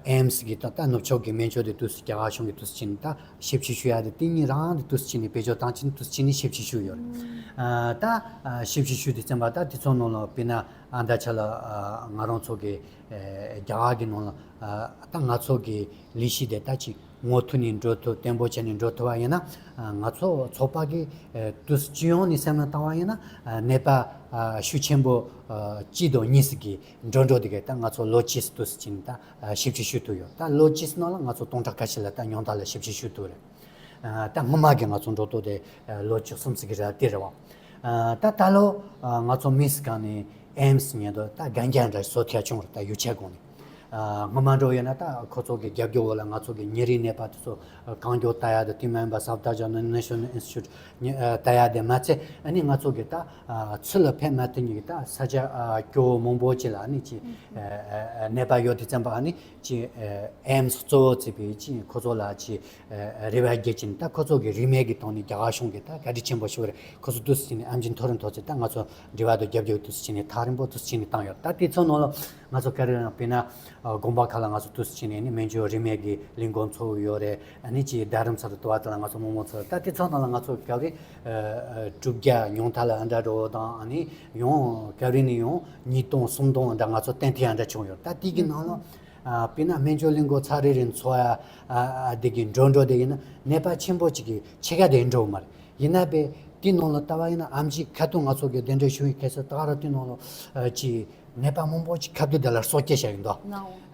ཨེམ་སི་གི་ད་ད་ནུབ་ཕྱོགས་གི་སྨན་བཅོས་དེ་དུས་སུ་རྒྱ་གར་གཞུང་གི་དུས་སུ་ཕྱིན་ད་ཞིབ་དཔྱད་ཞུ་ཡ་དེ་དེ་གཉིས་རང་དེ་དུས་སུ་ཕྱིན་ནས་བེད་སྤྱོད་བཏང་ཕྱིན་དུས་སུ་ཕྱིན་ནས་ཞིབ་དཔྱད་ཞུ་ཡོད་རེད། ཨ་ད་ཨ་ཞིབ་དཔྱད་ཞུ་དུས་ཙམ་པ་ད་དེ་ཚོ་ནང་ལ་དཔེར་ན་ཨ་ད་ཆ་ལ་ཨ་ང་རང་ཚོ་གི་ཨ་རྒྱ་གར་གི་ནང་ལ་ཨ་ད་ང་ཚོ་གི་ལས་གཞི་དེ་ད་ཅིག་མུ་མཐུད་ནས་འགྲོ་ཐུབ་བརྟན་པོ་བྱས་ནས་འགྲོ་ཐུབ་པ་ཡིན་ན། ང་ཚོ་ཚོགས་པ་གི་དུས་སྤྱི་ཡོངས་ནས་སེམས་ལ་བཏང་བ་ཡིན་ན་ནད་པ་ཤུགས་ཆེན་པོ་གཅིག་དང་གཉིས་ཀྱི་འགྲོ་འགྲོ་དེ་ག་ད་ང་ཚོ་ལོ་གཅིག་དུས་ཕྱིན་ད་ཞིབ་དཔྱད་ཞུ་ཐུབ་ཡོད། ད་ལོ་གཅིག་ནང་ལ་ང་ཚོ་སྟོང་ཕྲག་ཁ་ཤས་ལ་ད་ཉུང་མཐའ་ལ་ཞིབ་དཔྱད་ཞུ་ཐུབ་རེད། ད་སྔོན་མ་གི་ང་ཚོ་འགྲོ་ཐུབ་དེ་ལོ་བཅུ་གསུམ་ཙམ་གི་རེད་དེ་རེད་བ། ད་ད་ལོ་ང་ཚོ་མི་སི་གང་ནས་ཨེམ་སི་ཉེ་དུ་ད་གན་རྒྱ་འདྲ་བཟོ་ཐལ་བྱུང་རེད། ད་ཡོ་ཆས་གོང་ནས། ཨ་སྔོན་མ་འགྲོ་ཡོད་ན་ད་ཁོ་ཚོ་གི་རྒྱབ་སྐྱོར་འོག་ལ་ང་ཚོ་གི་ཉིན་རེའི་ནད་པ་དེ་ཚོ་གང་མགྱོགས་ལྟ་ཡ་དང་དེ་མིན་པ་སབ་ད་ཇ་ན་ནེ་ཤོ་ནལ་ཨིན་སི་ཊི་ཊུཊ་ལྟ་ཡ་དེ་མ་ཚད་ཨ་ནི་ང་ཚོ་གི་ད་ཚུལ་ལ་ཕན་མ་ཐེབས་ཉིན་གི་ད་ས་ཆ་སྐྱོ་བོ་མང་པོ་ཅིག་ལ་ཨ་ནི་ཅི་ནད་པ་ཡོད་དེ་ཙམ་པ་ཨ་ནི་ཅི་ཨེམ་སི་གཙོ་བོ་བརྩིས་པའི་ཅི་ཁོ་ཚོ་ལ་ཅི་རེ་བ་རྒྱག་ཅིང་ད་ཁོ་ཚོ་གི་རིན་མེད་ཀྱི་ཐོག་ནས་རྒྱ་གར་གཞུང་གི་ད་བཀའ་དྲིན་ཆེན་པོ་ཞུ་བ་རེད། ཁོ་ཚོ་དུས་སུ་ཕྱིན་ནས་ཨམ་ཆི་མཐོ་རིམ་མཐོ་ཚད་ད་ང་ཚོ་འབྲེལ་བ་དང་རྒྱབ་སྐྱོར་དུས་སུ་ཕྱིན་ནས་ཐག་རིང་པོ་དུས་སུ་ཕྱིན་ནས་བཏང་ཡོད། ད་དེ་ཚོ་ནང་ལ་ང་ཚོ་ག་རེ་ཡང་དཔེར་ན་དགོན་པ་ཁག་ལ་ང་ཚོ་དུས་སུ་ཕྱིན་ནས་ནི་སྨན་བཅོས་རིན་མེད་ཀྱི་ལས་འགུལ་འཚོགས་ཡོད་རེད། ཨ་ནི་ཅིག་རྡ་རམ་ས་ལ་དུ་བ་དེ་ལ་ང་ཚོ་མང་མང་ཚོ་ད་དེ་ཚོ་ནང་ལ་ང་ཚོ་ག་རེ་དྲུག་བརྒྱ་ཉུང་མཐའ་ལ་ཨ་འདྲ་འགྲོ་བ་དང་ཨ་ནི་ཡང་ག་རེ་ནི་ཡང་ཉིས་སྟོང་སུམ་སྟོང་ཨ་འདྲ་ང་ཚོ་གཏན་ཐེ་ཨ་འདྲ་བྱུང་ཡོད། ད་དེ་གི་ནང་ལ། དཔེར་ན་སྨན་བཅོས་ལས་འགུལ་ཚར་རེ་རེ་འཚོགས་ཡ་དེ་གི་འགྲོ་འགྲོ་དེ་ཡིན་ན་ནད་པ་ཆེན་པོ་ཅིག་གི་ཕྱེད་ཀ་དེ་འགྲོ་མ་རེད། ཡིན་ན་པས་དེ་ནང་ལ་ལྟ་བ་ཡིན་ན་ཨམ་ཆི་ཁ་ཐུག་ང་ཚོ་གི་གདན་འདྲེན་ཞུ་ཡི་ཁ་སང་ད་ག་རང་དེ་ནང་ལ་ཅི་ནད་པ་མང་པོ་ཅིག་ཁ་ཐུག་དེ་ལ་གསོ་སྐྱེལ་བྱ་ཡིན་དོ།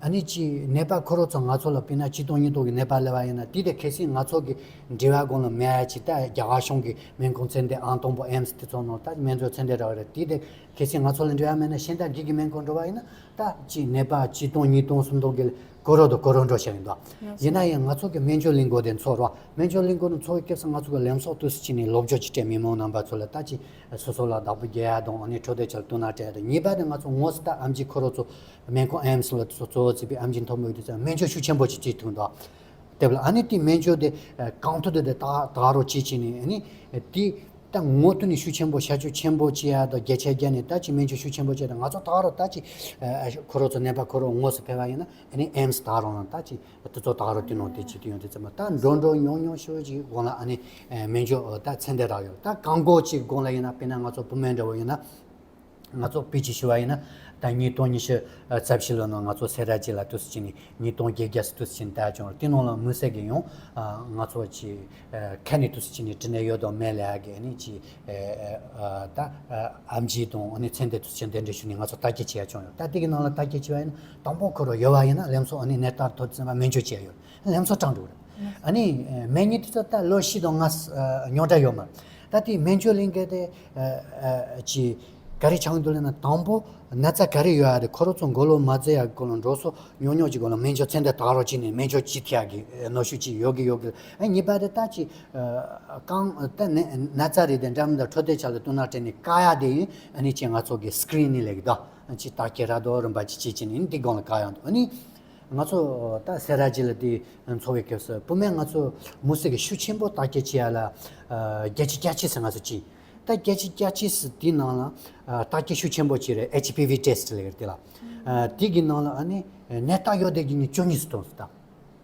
ཨ་ནི་ཅི་ནད་པ་ཁོ་རོ་ཚོ་ང་ཚོ་ལ་དཔེར་ན་ཆིག་སྟོང་ཉིས་སྟོང་གི་ནད་པ་སླེབས་པ་ཡིན་ན་དེ་དེ་ཁ་སང་ང་ཚོ་གི་འབྲེལ་བ་གོང་ལ་མེད་ཡ་ཅིག་ད་རྒྱ་གར་གཞུང་གི་སྨན་ཁང་ཚད་ལྡན་ཨང་དང་པོ་ཨེམ་སི་དེ་ཚོ་ནང་ད་སྨན་བཅོས་ཚད་ལྡན་རག་རེད། དེ་དེ་ཁ་སང་ང་ཚོ་ལ་འབྲེལ་བ་མེད་ན་གཞན་དག་སྒེར་གྱི་སྨན་ཁང་འགྲོ་བ་ཡིན་ན། ད་ཅིག་ནད་པ་ཆིག་སྟོང་ཉིས་སྟོང་སུམ་སྟོང་གི་གོ་རོ་དང་གོ་རོ་འགྲོ་བྱ་ཡིན་དོ། ཡིན་ན་ཡང་ང་ཚོ་གི་སྨན་བཅོས་ལས་འགུལ་དེ་འཚོགས་རོགས། སྨན་བཅོས་ལས་འགུལ་དེ་འཚོགས་སྐབས་སུ་ང་ཚོ་གི་ལམ་སང་དུས་སུ་ཕྱིན་ནས་སློབ་སྦྱོང་ཅིག་སྤྲད། མི་མང་རྣམ་པ་ཚོ་ལ་ད་ཅིག་སོ་སོ་ལ་བདག་པོ་རྒྱག་ཡ་དང་ཨ་ནི་འཕྲོད་བསྟེན་ཆ་ལ་ལྟ་ན་སྤྲད་ཡ་དང་། གཉིས་པ་དེ་ང་ཚོ་དངོས་སུ་ད་ཨམ་ཆི་ཁོ་རོ་ཚོ་སྨན་ཁང་ཨེམ་སི་ལ་ཚོ་གཙོ་བོ་བརྩིས་པའི་ཨམ་ཆི་མཐོ་མོ་ཡོད་དུས་ཙང་སྨན་བཅོས་ཤུགས་ཆེན་པོ་ཅིག་བྱེད་ཐུབ་འདུག་དེ་བས་ཨ་ནི་དེ་སྨན་བཅོས་དེ་གང་ཐུབ་དེ་དེ་ད་ད་རོ་ཅིག་བྱས་ནས་ཨ་ནི་དེ། ད་ངོ་ཐུག་ནས་ཤུགས་ཆེན་པོ་བྱ་སྤྱོད་ཆེན་པོ་བྱེད་ཡ་དང་རྒྱ་ཆེ་རྒྱ་ནས་ད་ཅི་སྨན་བཅོས་ཤུགས་ཆེན་པོ་བྱེད་དང་ང་ཚོ་ད་ག་རོ་ད་ཅི་ཁོ་རོ་ཚོ་ནད་པ་ཁོ་རོ་དངོས་སུ་ཕེབས་པ་ཡིན་ན་ཨ་ནི་ཨེམ་སི་ད་རོ་ན་ད་ཅི་དུ་ཚོ་ད་ག་རོ་དེ་ནང་དེ་ཅི་དུ་ཡོང་དུས་ཙམ་པ་ད་འགྲོ་འགྲོ་ཉོང་ཉོང་ཤོས་ཅིག་དགོང་ལ་ཨ་ནི་སྨན་བཅོས་ད་ཚན་དེ་རག་ཡོད། ད་གང་གོ་ཅིག་དགོང་ལ་ཡིན་ན་དཔེར་ན་ང་ཚོ་བུད་མེད་འདྲ་བོ་ཡིན་ན། ང་ཚོ་དཔེ་ཅིག་ཞུ་བ་ཡིན་ན། ད་ཉིས་སྟོང་ཉི་ཤུ་རྩ་བཞི་ལོ་ནང་ང་ཚོ་སེ་ར་བྱེས་ལ་དུས་སུ་ཕྱིན་ནས་ཉིས་སྟོང་བརྒྱད་བརྒྱ་སུ་དུས་སུ་ཕྱིན་ད་བྱུང་རེད། དེ་ནང་ལ་མི་སེར་གྱི་ཡང་ང་ཚོ་ཅི་ཁ་ནས་དུས་སུ་ཕྱིན་ནས་འཕྲིན་ལས་ཡོད་དང་མེད་ལ་ཡ་གི་ཨ་ནི་ཅི་ད་ཨམ་ཆི་དང་ཨ་ནི་ཚན་སྡེ་དུས་སུ་ཕྱིན་གདན་འདྲེན་ཞུ་ནས་ང་ཚོ་བརྟག་དཔྱད་བྱེད་ཡ་བྱུང་ཡོད། ད་དེ་གི་ནང་ལ་བརྟག་དཔྱད་བྱེད་བ་ཡིན་ན་དང་པོ་ཁོ་རང་ཡོད་བ་ཡིན་ན་ལམ་སང་ཨ་ནི་ནད་རྟགས་ཐོན་ཙམ་པ་སྨན་བཅོས་བྱས་ཡོད། ལམ་སང་དྲག་འགྲོ་རེད། ཨ་ནི་སྨན་གཉིས་དུས་ཚོད་ད་ལོ་བཞི་དང་ལྔ་ཉོ་གྲྭ་ཡོད་མ་རེད། ད་དེ་སྨན་བཅོས་ལས་འགུལ་དེ་ཅི་ག་རེ་ཆགས་འདུག་ལབ་ན་དང་པོ་ན་ཚ་ག་རེ་ཡོད་ཡ་དེ་ཁོ་རང་ཚོ་མགོ་ལོག་མ་འཛེམ་ཡ་གི་སྐོར་ལ་འགྲོ་སོ་ཉོ་ཉོ་གི་སྐོར་ལ་སྨན་བཅོས་ཚན་དེ་དག་རོགས་བྱས་ནས་སྨན་བཅོས་བྱེད་ཐུབ་ཡ་གི་གནོན་ཤུགས་ཅིག་ཡོད་གི་ཡོད་གི། ཨ་གཉིས་པ་དེ་ད་ཅི་གང་ད་ན་ཚ་རེད་དེ་འདྲ་མི་འདྲ་འཕྲོད་བསྟེན་ཆ་ལ་ལྟ་ན་སྤྲད་ནས་བཀག་ཡ་དེ་ཡིན། ཨ་ནི་ཅི་ང་ཚོ་གི་སི་ཀི་རིན་ནི་ལས་གི་ད་ཅི་བརྟག་དཔྱད་ར་དོ་རིམ་པ་ཅིག་བྱེད་ཀྱི་ནི་འདི་སྒང་ལ་བཀག་ཡ་འདུག་ཨ་ནི། ང་ཚོ་ད་སེ་ར་བྱེས་ལ་དེ་འཚོགས་པའི་སྐབས་སུ་བུད་མེད་ང་ཚོ་མི་སེར་གྱི་ཤུགས་ཆེན་པོ་བརྟག་དཔྱད་བྱེད་ཡ་ལ་བརྒྱ་ཆ་བརྒྱད་ཅུ་ཟེར་ང་ཚོ་བྱིན། ད་བརྒྱ་ཆ་བརྒྱད་ཅུ་ཟེར་དེའི་ནང་ལ་བརྟག་དཔྱད་ཤུགས་ཆེན་པོ་བྱེད་རེད། ཨེཆ་པི་ཝི་ཊེ་སི་ཊི་ལབ་ཡ་དེ་ལ། དེ་གི་ནང་ལ་ཨ་ནི་ནད་རྟགས་ཡོད་བསྡད་ཀྱི་ནི་བཅུ་གཉིས་སུ་གཏོང་སོང་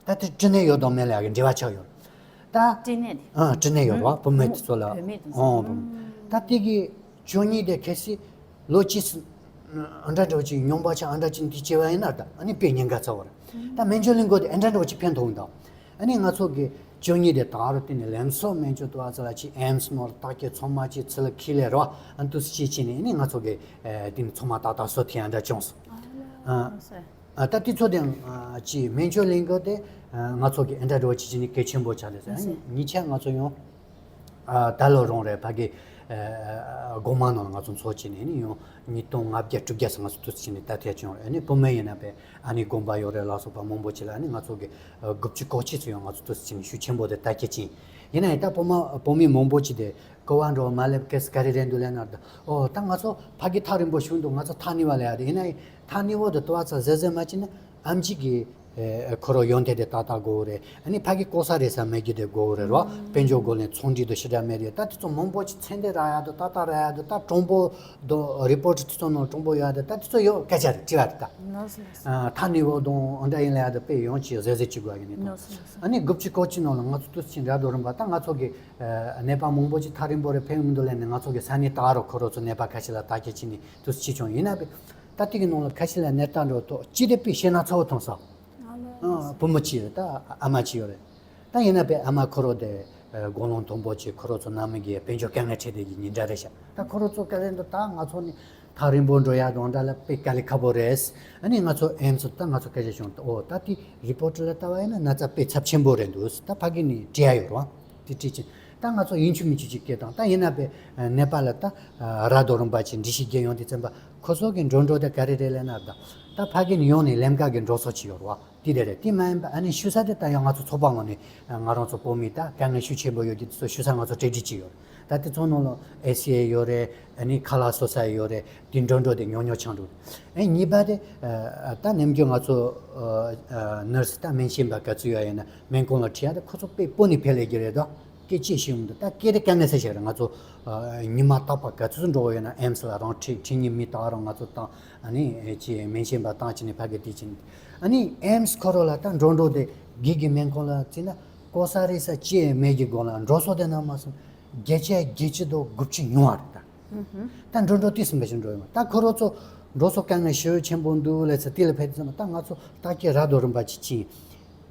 ད། ད་དེ་འཕྲིན་ལས་ཡོད་དང་མེད་ལ་ཡ་གི་འབྲེལ་བ་ཆགས་ཡོད། ད་འཕྲིན་ལས་དེ། ཨ་འཕྲིན་ལས་ཡོད་རེད་བ་བུད་མེད་དེ་ཚོ་ལ། བུད་མེད་དེ་ཚོ། ཨོ་བུད་མེད། ད་དེ་གི་བཅུ་གཉིས་དེ་གལ་སྲིད་ལོ་གཅིག་ཙམ་ཨ་འདྲ་འདྲ་བོ་ཅིག་ཉུང་པ་ཆགས་ཨ་འདྲ་ཅིག་འདི་བྱས་པ་ཡིན་ན་ད་ཨ་ནི་དཔེ་ཉེན་ཁ་ཚ་བོ་རེད། ད་སྨན་བཅོས་ལས་འགུལ་དེ་ཨ་འདྲ་འདྲ་བོ་ཅིག་ཕན་ཐོགས་འདུག་ཨ་ནི་ང་ཚོ་གི་བཅུ་གཉིས་དེ་ད་རུང་བརྟེན་ནས་ལམ་སང་སྨན་བཅོས་དུ་བ་ཚ་ལ་ཅིག་ཨེམ་སི་ནོར་བརྟག་དཔྱད་ཚང་མ་ཅིག་ཚུར་ལ་ཁྱེར་ལས་རོགས་ཨ་འདུག་སེ་ཅིག་བྱས་ནས་ཨ་ནི་ང་ཚོ་གི་དེ་ནི་ཚང་མ་ཏག་ཏག་བཟོ་ཐུབ་ཡ་འདྲ་བྱུང་སོང་། ཨ། ཨ་ད་དེ་ཚོ་དེ་ཨ་ཅི་སྨན་བཅོས་ལས་འགུལ་དེ་ཨ་ང་ཚོ་གི་ཨ་འདྲ་འགྲོ་བྱེད་ཀྱི་ནི་གལ་ཆེན་པོ་ཆགས་ཏེ་ཟེར། ཨ་ནི་ཉེ་ཆར་ང་ཚོ་ཡང་ཨ་ད་ལོ་རང་རེད་ཕ་གི་ཨ་དགོང་མོ་ནང་ལ་ང་ཚོ་འཚོགས་བྱས་ནས་ནི་ཡང་ཉིས་སྟོང་ལྔ་བརྒྱ་དྲུག་བརྒྱ་ཙམ་ང་ཚོ་དུས་ཚོད་ནས་ད་ཐད་བྱུང་རེད། ཨ་ནི་བུད་མེད་ཡིན་ན་པས་ཨ་ནི་དགོན་པ་ཡོད་རེད་ལ་སོགས་པ་མང་པོ་ཅིག་ལ་ཨ་ནི་ང་ཚོ་གི་ཨ་དགུ་བཅུ་གོ་གཅིག་ཙམ་ཡང་ང་ཚོ་དུས་ཚོད་ནས་ཤུགས་ཆེན་པོ་དེ་ད་སྐྱེད་ཅིང་ཡིན་ན་ཡང་ད་བུད་མ་བུད་མེད་མང་པོ་ཅིག་དེ། ཀོ་བ་འགྲོ་མ་ལེབ་ཀེས་ག་རེ་རེད་འདུག་ལབ་ན་ད། ཨོ་ད་ང་ཚོ་ཕ་གི་ཐག་རིང་པོ་བྱུང་འདུག་ང་ཚོ་ཐག་ཉེ་བ་ལ་ཡ་དེ་ཡིན་ན་ཐག་ཉེ་བོ་དེ་དུ་བ་ཚ་ཟེར་ཟེར་མ་བྱས་ན་ཨམ་ཆི་གི་ ཨེ། ཁོ་རང་ཡོན་ཏན་དེ་ཏག་ཏག་དགོས་རེད། ཨ་ནི་ཕ་གི་ལྐོག་ཟ་རེད་ས་མེད་རྒྱུ་དེ་དགོས་རེད་རོ། དཔལ་འབྱོར་སྒོ་ནས་ཚོང་འབྲེལ་དུ་ཞེ་དྲག་མེད་རེད། ད་དེ་ཚོ་མང་པོ་ཅིག་ཚད་ལྡན་རག་ཡག་དུ་ཏག་ཏག་རག་ཡག་དུ། ད་གྲངས་འབོར་དང་རི་པོར་ཊི་དེ་ཚོ་ནང་གྲངས་འབོར་ཡོད་ཡག་དུ། ད་དེ་ཚོ་ཡོད་སྐད་ཆ་རེད། དྲི་བ་རེད་ད། ལགས་སོ་ལགས་སོ། ཨ། ཐག་ཉེ་བོ་དང་ཨོ་འདྲ་ཡིན་ལ་ཡག་དུ་དཔེ་ཡོང་ཅིག་གཟབ་གཟབ་བྱེད་དགོས་ཡག་ཡིན་ནི་དང་། ལགས་སོ་ལགས་སོ། ཨ་ནི་དགུ་བཅུ་གོ་གཅིག་ནང་ལ་ང་ཚོ་དུས་ཆེན་ར་རྡོ་རིམ་པ། ད་ང་ཚོ་གི་ཨ་ནད་པ་མང་པོ་ཅིག་ཐག་རིང་པོ་རེད་ཕེབས་མི་འདུག་ལབ་ནས། ང་ཚོ་གི་ས་གནས་ད་རུང་ཁོ་རང་ཚོ་ནད་པ་ཁ་ཤས་ལ་བརྟག་དཔྱད་བྱས་ནས་དུས་ཆེ་ཆུང་ཡིན་ན་པས། ད་དེ་གི་ནང་ལ་ཁ་ཤས་ལ་ནད་རྟགས་འགྲོ་ཐོག་ཅི་སྟེ་པའི་ཤེས་ན་ཚ་བོ་ཐོང་ས། ཨ་ལེ། ཨ། བུ་མོ་གཅིག་རེད། ད་ཨ་མ་གཅིག་ཡོད་རེད། ད་ཡིན་ན་པའི་ཨ་མ་ཁོ་རང་དེ་དགུང་ལོ་མཐོན་པོ་ཅིག་ཁོ་རང་ཚོ་ནང་མི་གི་དཔལ་འབྱོར་དཀའ་ངལ་འཕྲད་བསྡད་ཀྱི་ཉིན་འདྲ་རེད་ཤག་ད་ཁོ་རང་ཚོ་སྐབས་རེ་འདུག་ད་ང་ཚོ་ནི་ཐག་རིང་པོ་འགྲོ་ཡག་དང་འདྲ་ལ་དཔེ་དཀའ་ལས་ཁག་པོ་རེད། ཨ་ནི་ང་ཚོ་ཨེམ་སི་ད་ང་ཚོ་སྐད་ཆ་བྱུང་། ཨོ་ད་དེ་རི་པོར་ཊི་ལ་ལྟ་བ་ཡིན་ན་ན་ཚ་དཔེ་ཚབས་ཆེན་པོ་རེད་འདུག་ད་ཕ་གི་ནས་བྲིས་ཡ་ཡོད་རེད་བ། དེ་བྲིས་ཕྱིན། ད་ང་ཚོ་ཡིན་གཅིག་མིན་གཅིག་ཅིག་སྐད་བཏང་། ད་ཡིན་ན་པའི་ནད་པ་ལ་ད་ར་རྡོ་རིམ་པ་ཅིག་འགྲེལ་བཤད་རྒྱག་ཡོང་དུས་ཙམ་པ་ཁོ་ཚོ་གི་འགྲོ་འགྲོ་དེ་ག་རེ་རེད་ལབ་ན། ད་ད་ཕ་གི་ནས་ཡོང་ནས་ལམ་ཀ་གི་འགྲོ་སོང་ཅིག་ཡོད་རེད་བ། དེ་དེ་རེད། དེ་མ་ཡིན་པ་ཨ་ནི་བཞུགས་ས་དེ་ད་ཡང་ང་ཚོ་ཚོགས་པ་ངོས་ནས་ང་རང་ཚོ་བོད་མི་ད་དཀའ་ངལ་ཤུགས་ཆེན་པོ་ཡོད་རྒྱུ་དེ་ཚོ་བཞུགས་ས་ང་ཚོ་གྲ་སྒྲིག་བྱས་ཡོད་རེད། ད་དེ་ཚོ་ནང་ལ་ཨེ་སི་ཨེ་ཡོད་རེད། ཨ་ནི་ཁ་ལག་བཟོ་ས་ཡོད་རེད། དེ་འགྲོ་འགྲོ་དེ་ཉོ་ཉོ་ཆང་འགྲོ་རེད། ཨ་ནི་གཉིས་པ་དེ་ཨ་ད་ནམ་རྒྱུན་ང་ཚོ་ཨ་ཨ་ནར་སི་ད་སྨན་ཞབས་པ་ག་ཚོད་ཡོད་ཡིན་ན་སྨན་ཁང་ལ་ཁྲིད་ཡ་དེ་ཁོ་ཚོ་དཔེ་སྤོ་ནས་ཕེབས་ལས་ཀྱི་རེད་དོ། སྐད་ཅིག་ཤེས་མི་འདུག་ད་སྐད་དེ་དཀའ་ངལ་སེ་ཞིག་རེད། ང་ཚོ་ཨ་ཉི་མ་རྟག་པར་ག་ཚོད་འགྲོ་བ་ཡོད་ན་ཨེམ་སི་ལ་རང་ཁྲིད། ཁྲིད་མཁན་མི་ད་རུང་ང་ཚོ་བཏང་། ཨ་ནི་ཅི་སྨན་ཞབས་པ་བཏང་བྱས་ནས་ཕ་གི་དེ་བྱས་ནས། ཨ་ནི་ཨེམ་སི་ཁོ་རང་ལ་ད་འགྲོ་འགྲོ་དེ་སྒེར་གྱི་སྨན་ཁང་ལ་བརྩིས་ན་ལྐོག་ཟ་རེད་ས་ཅི་མེད་ཀྱི་སྒོ་ལ་འགྲོ་སོང་དེ་ན་མ་སོང་བརྒྱད་ཅུ་བརྒྱད་ཅུ་དང་དགུ་བཅུ་ཉུང་བ་རེད་ད། ད་འགྲོ་འགྲོ་དུས་སུ་འགའ་ཞིག་འགྲོ་ཡོང་། ད་ཁོ་རང་ཚོ་འགྲོ་སོང་དཀའ་ངལ་ཤུགས་ཆེན་པོ་འདུག་ལབ་ཚེ་དེ་ལ་ཕེབས་དུས་ཙམ་པ་ད་ང་ཚོ་ད་ཁྱེད་ར་རྡོ་རིམ་པ་ཅིག་ཕྱིན།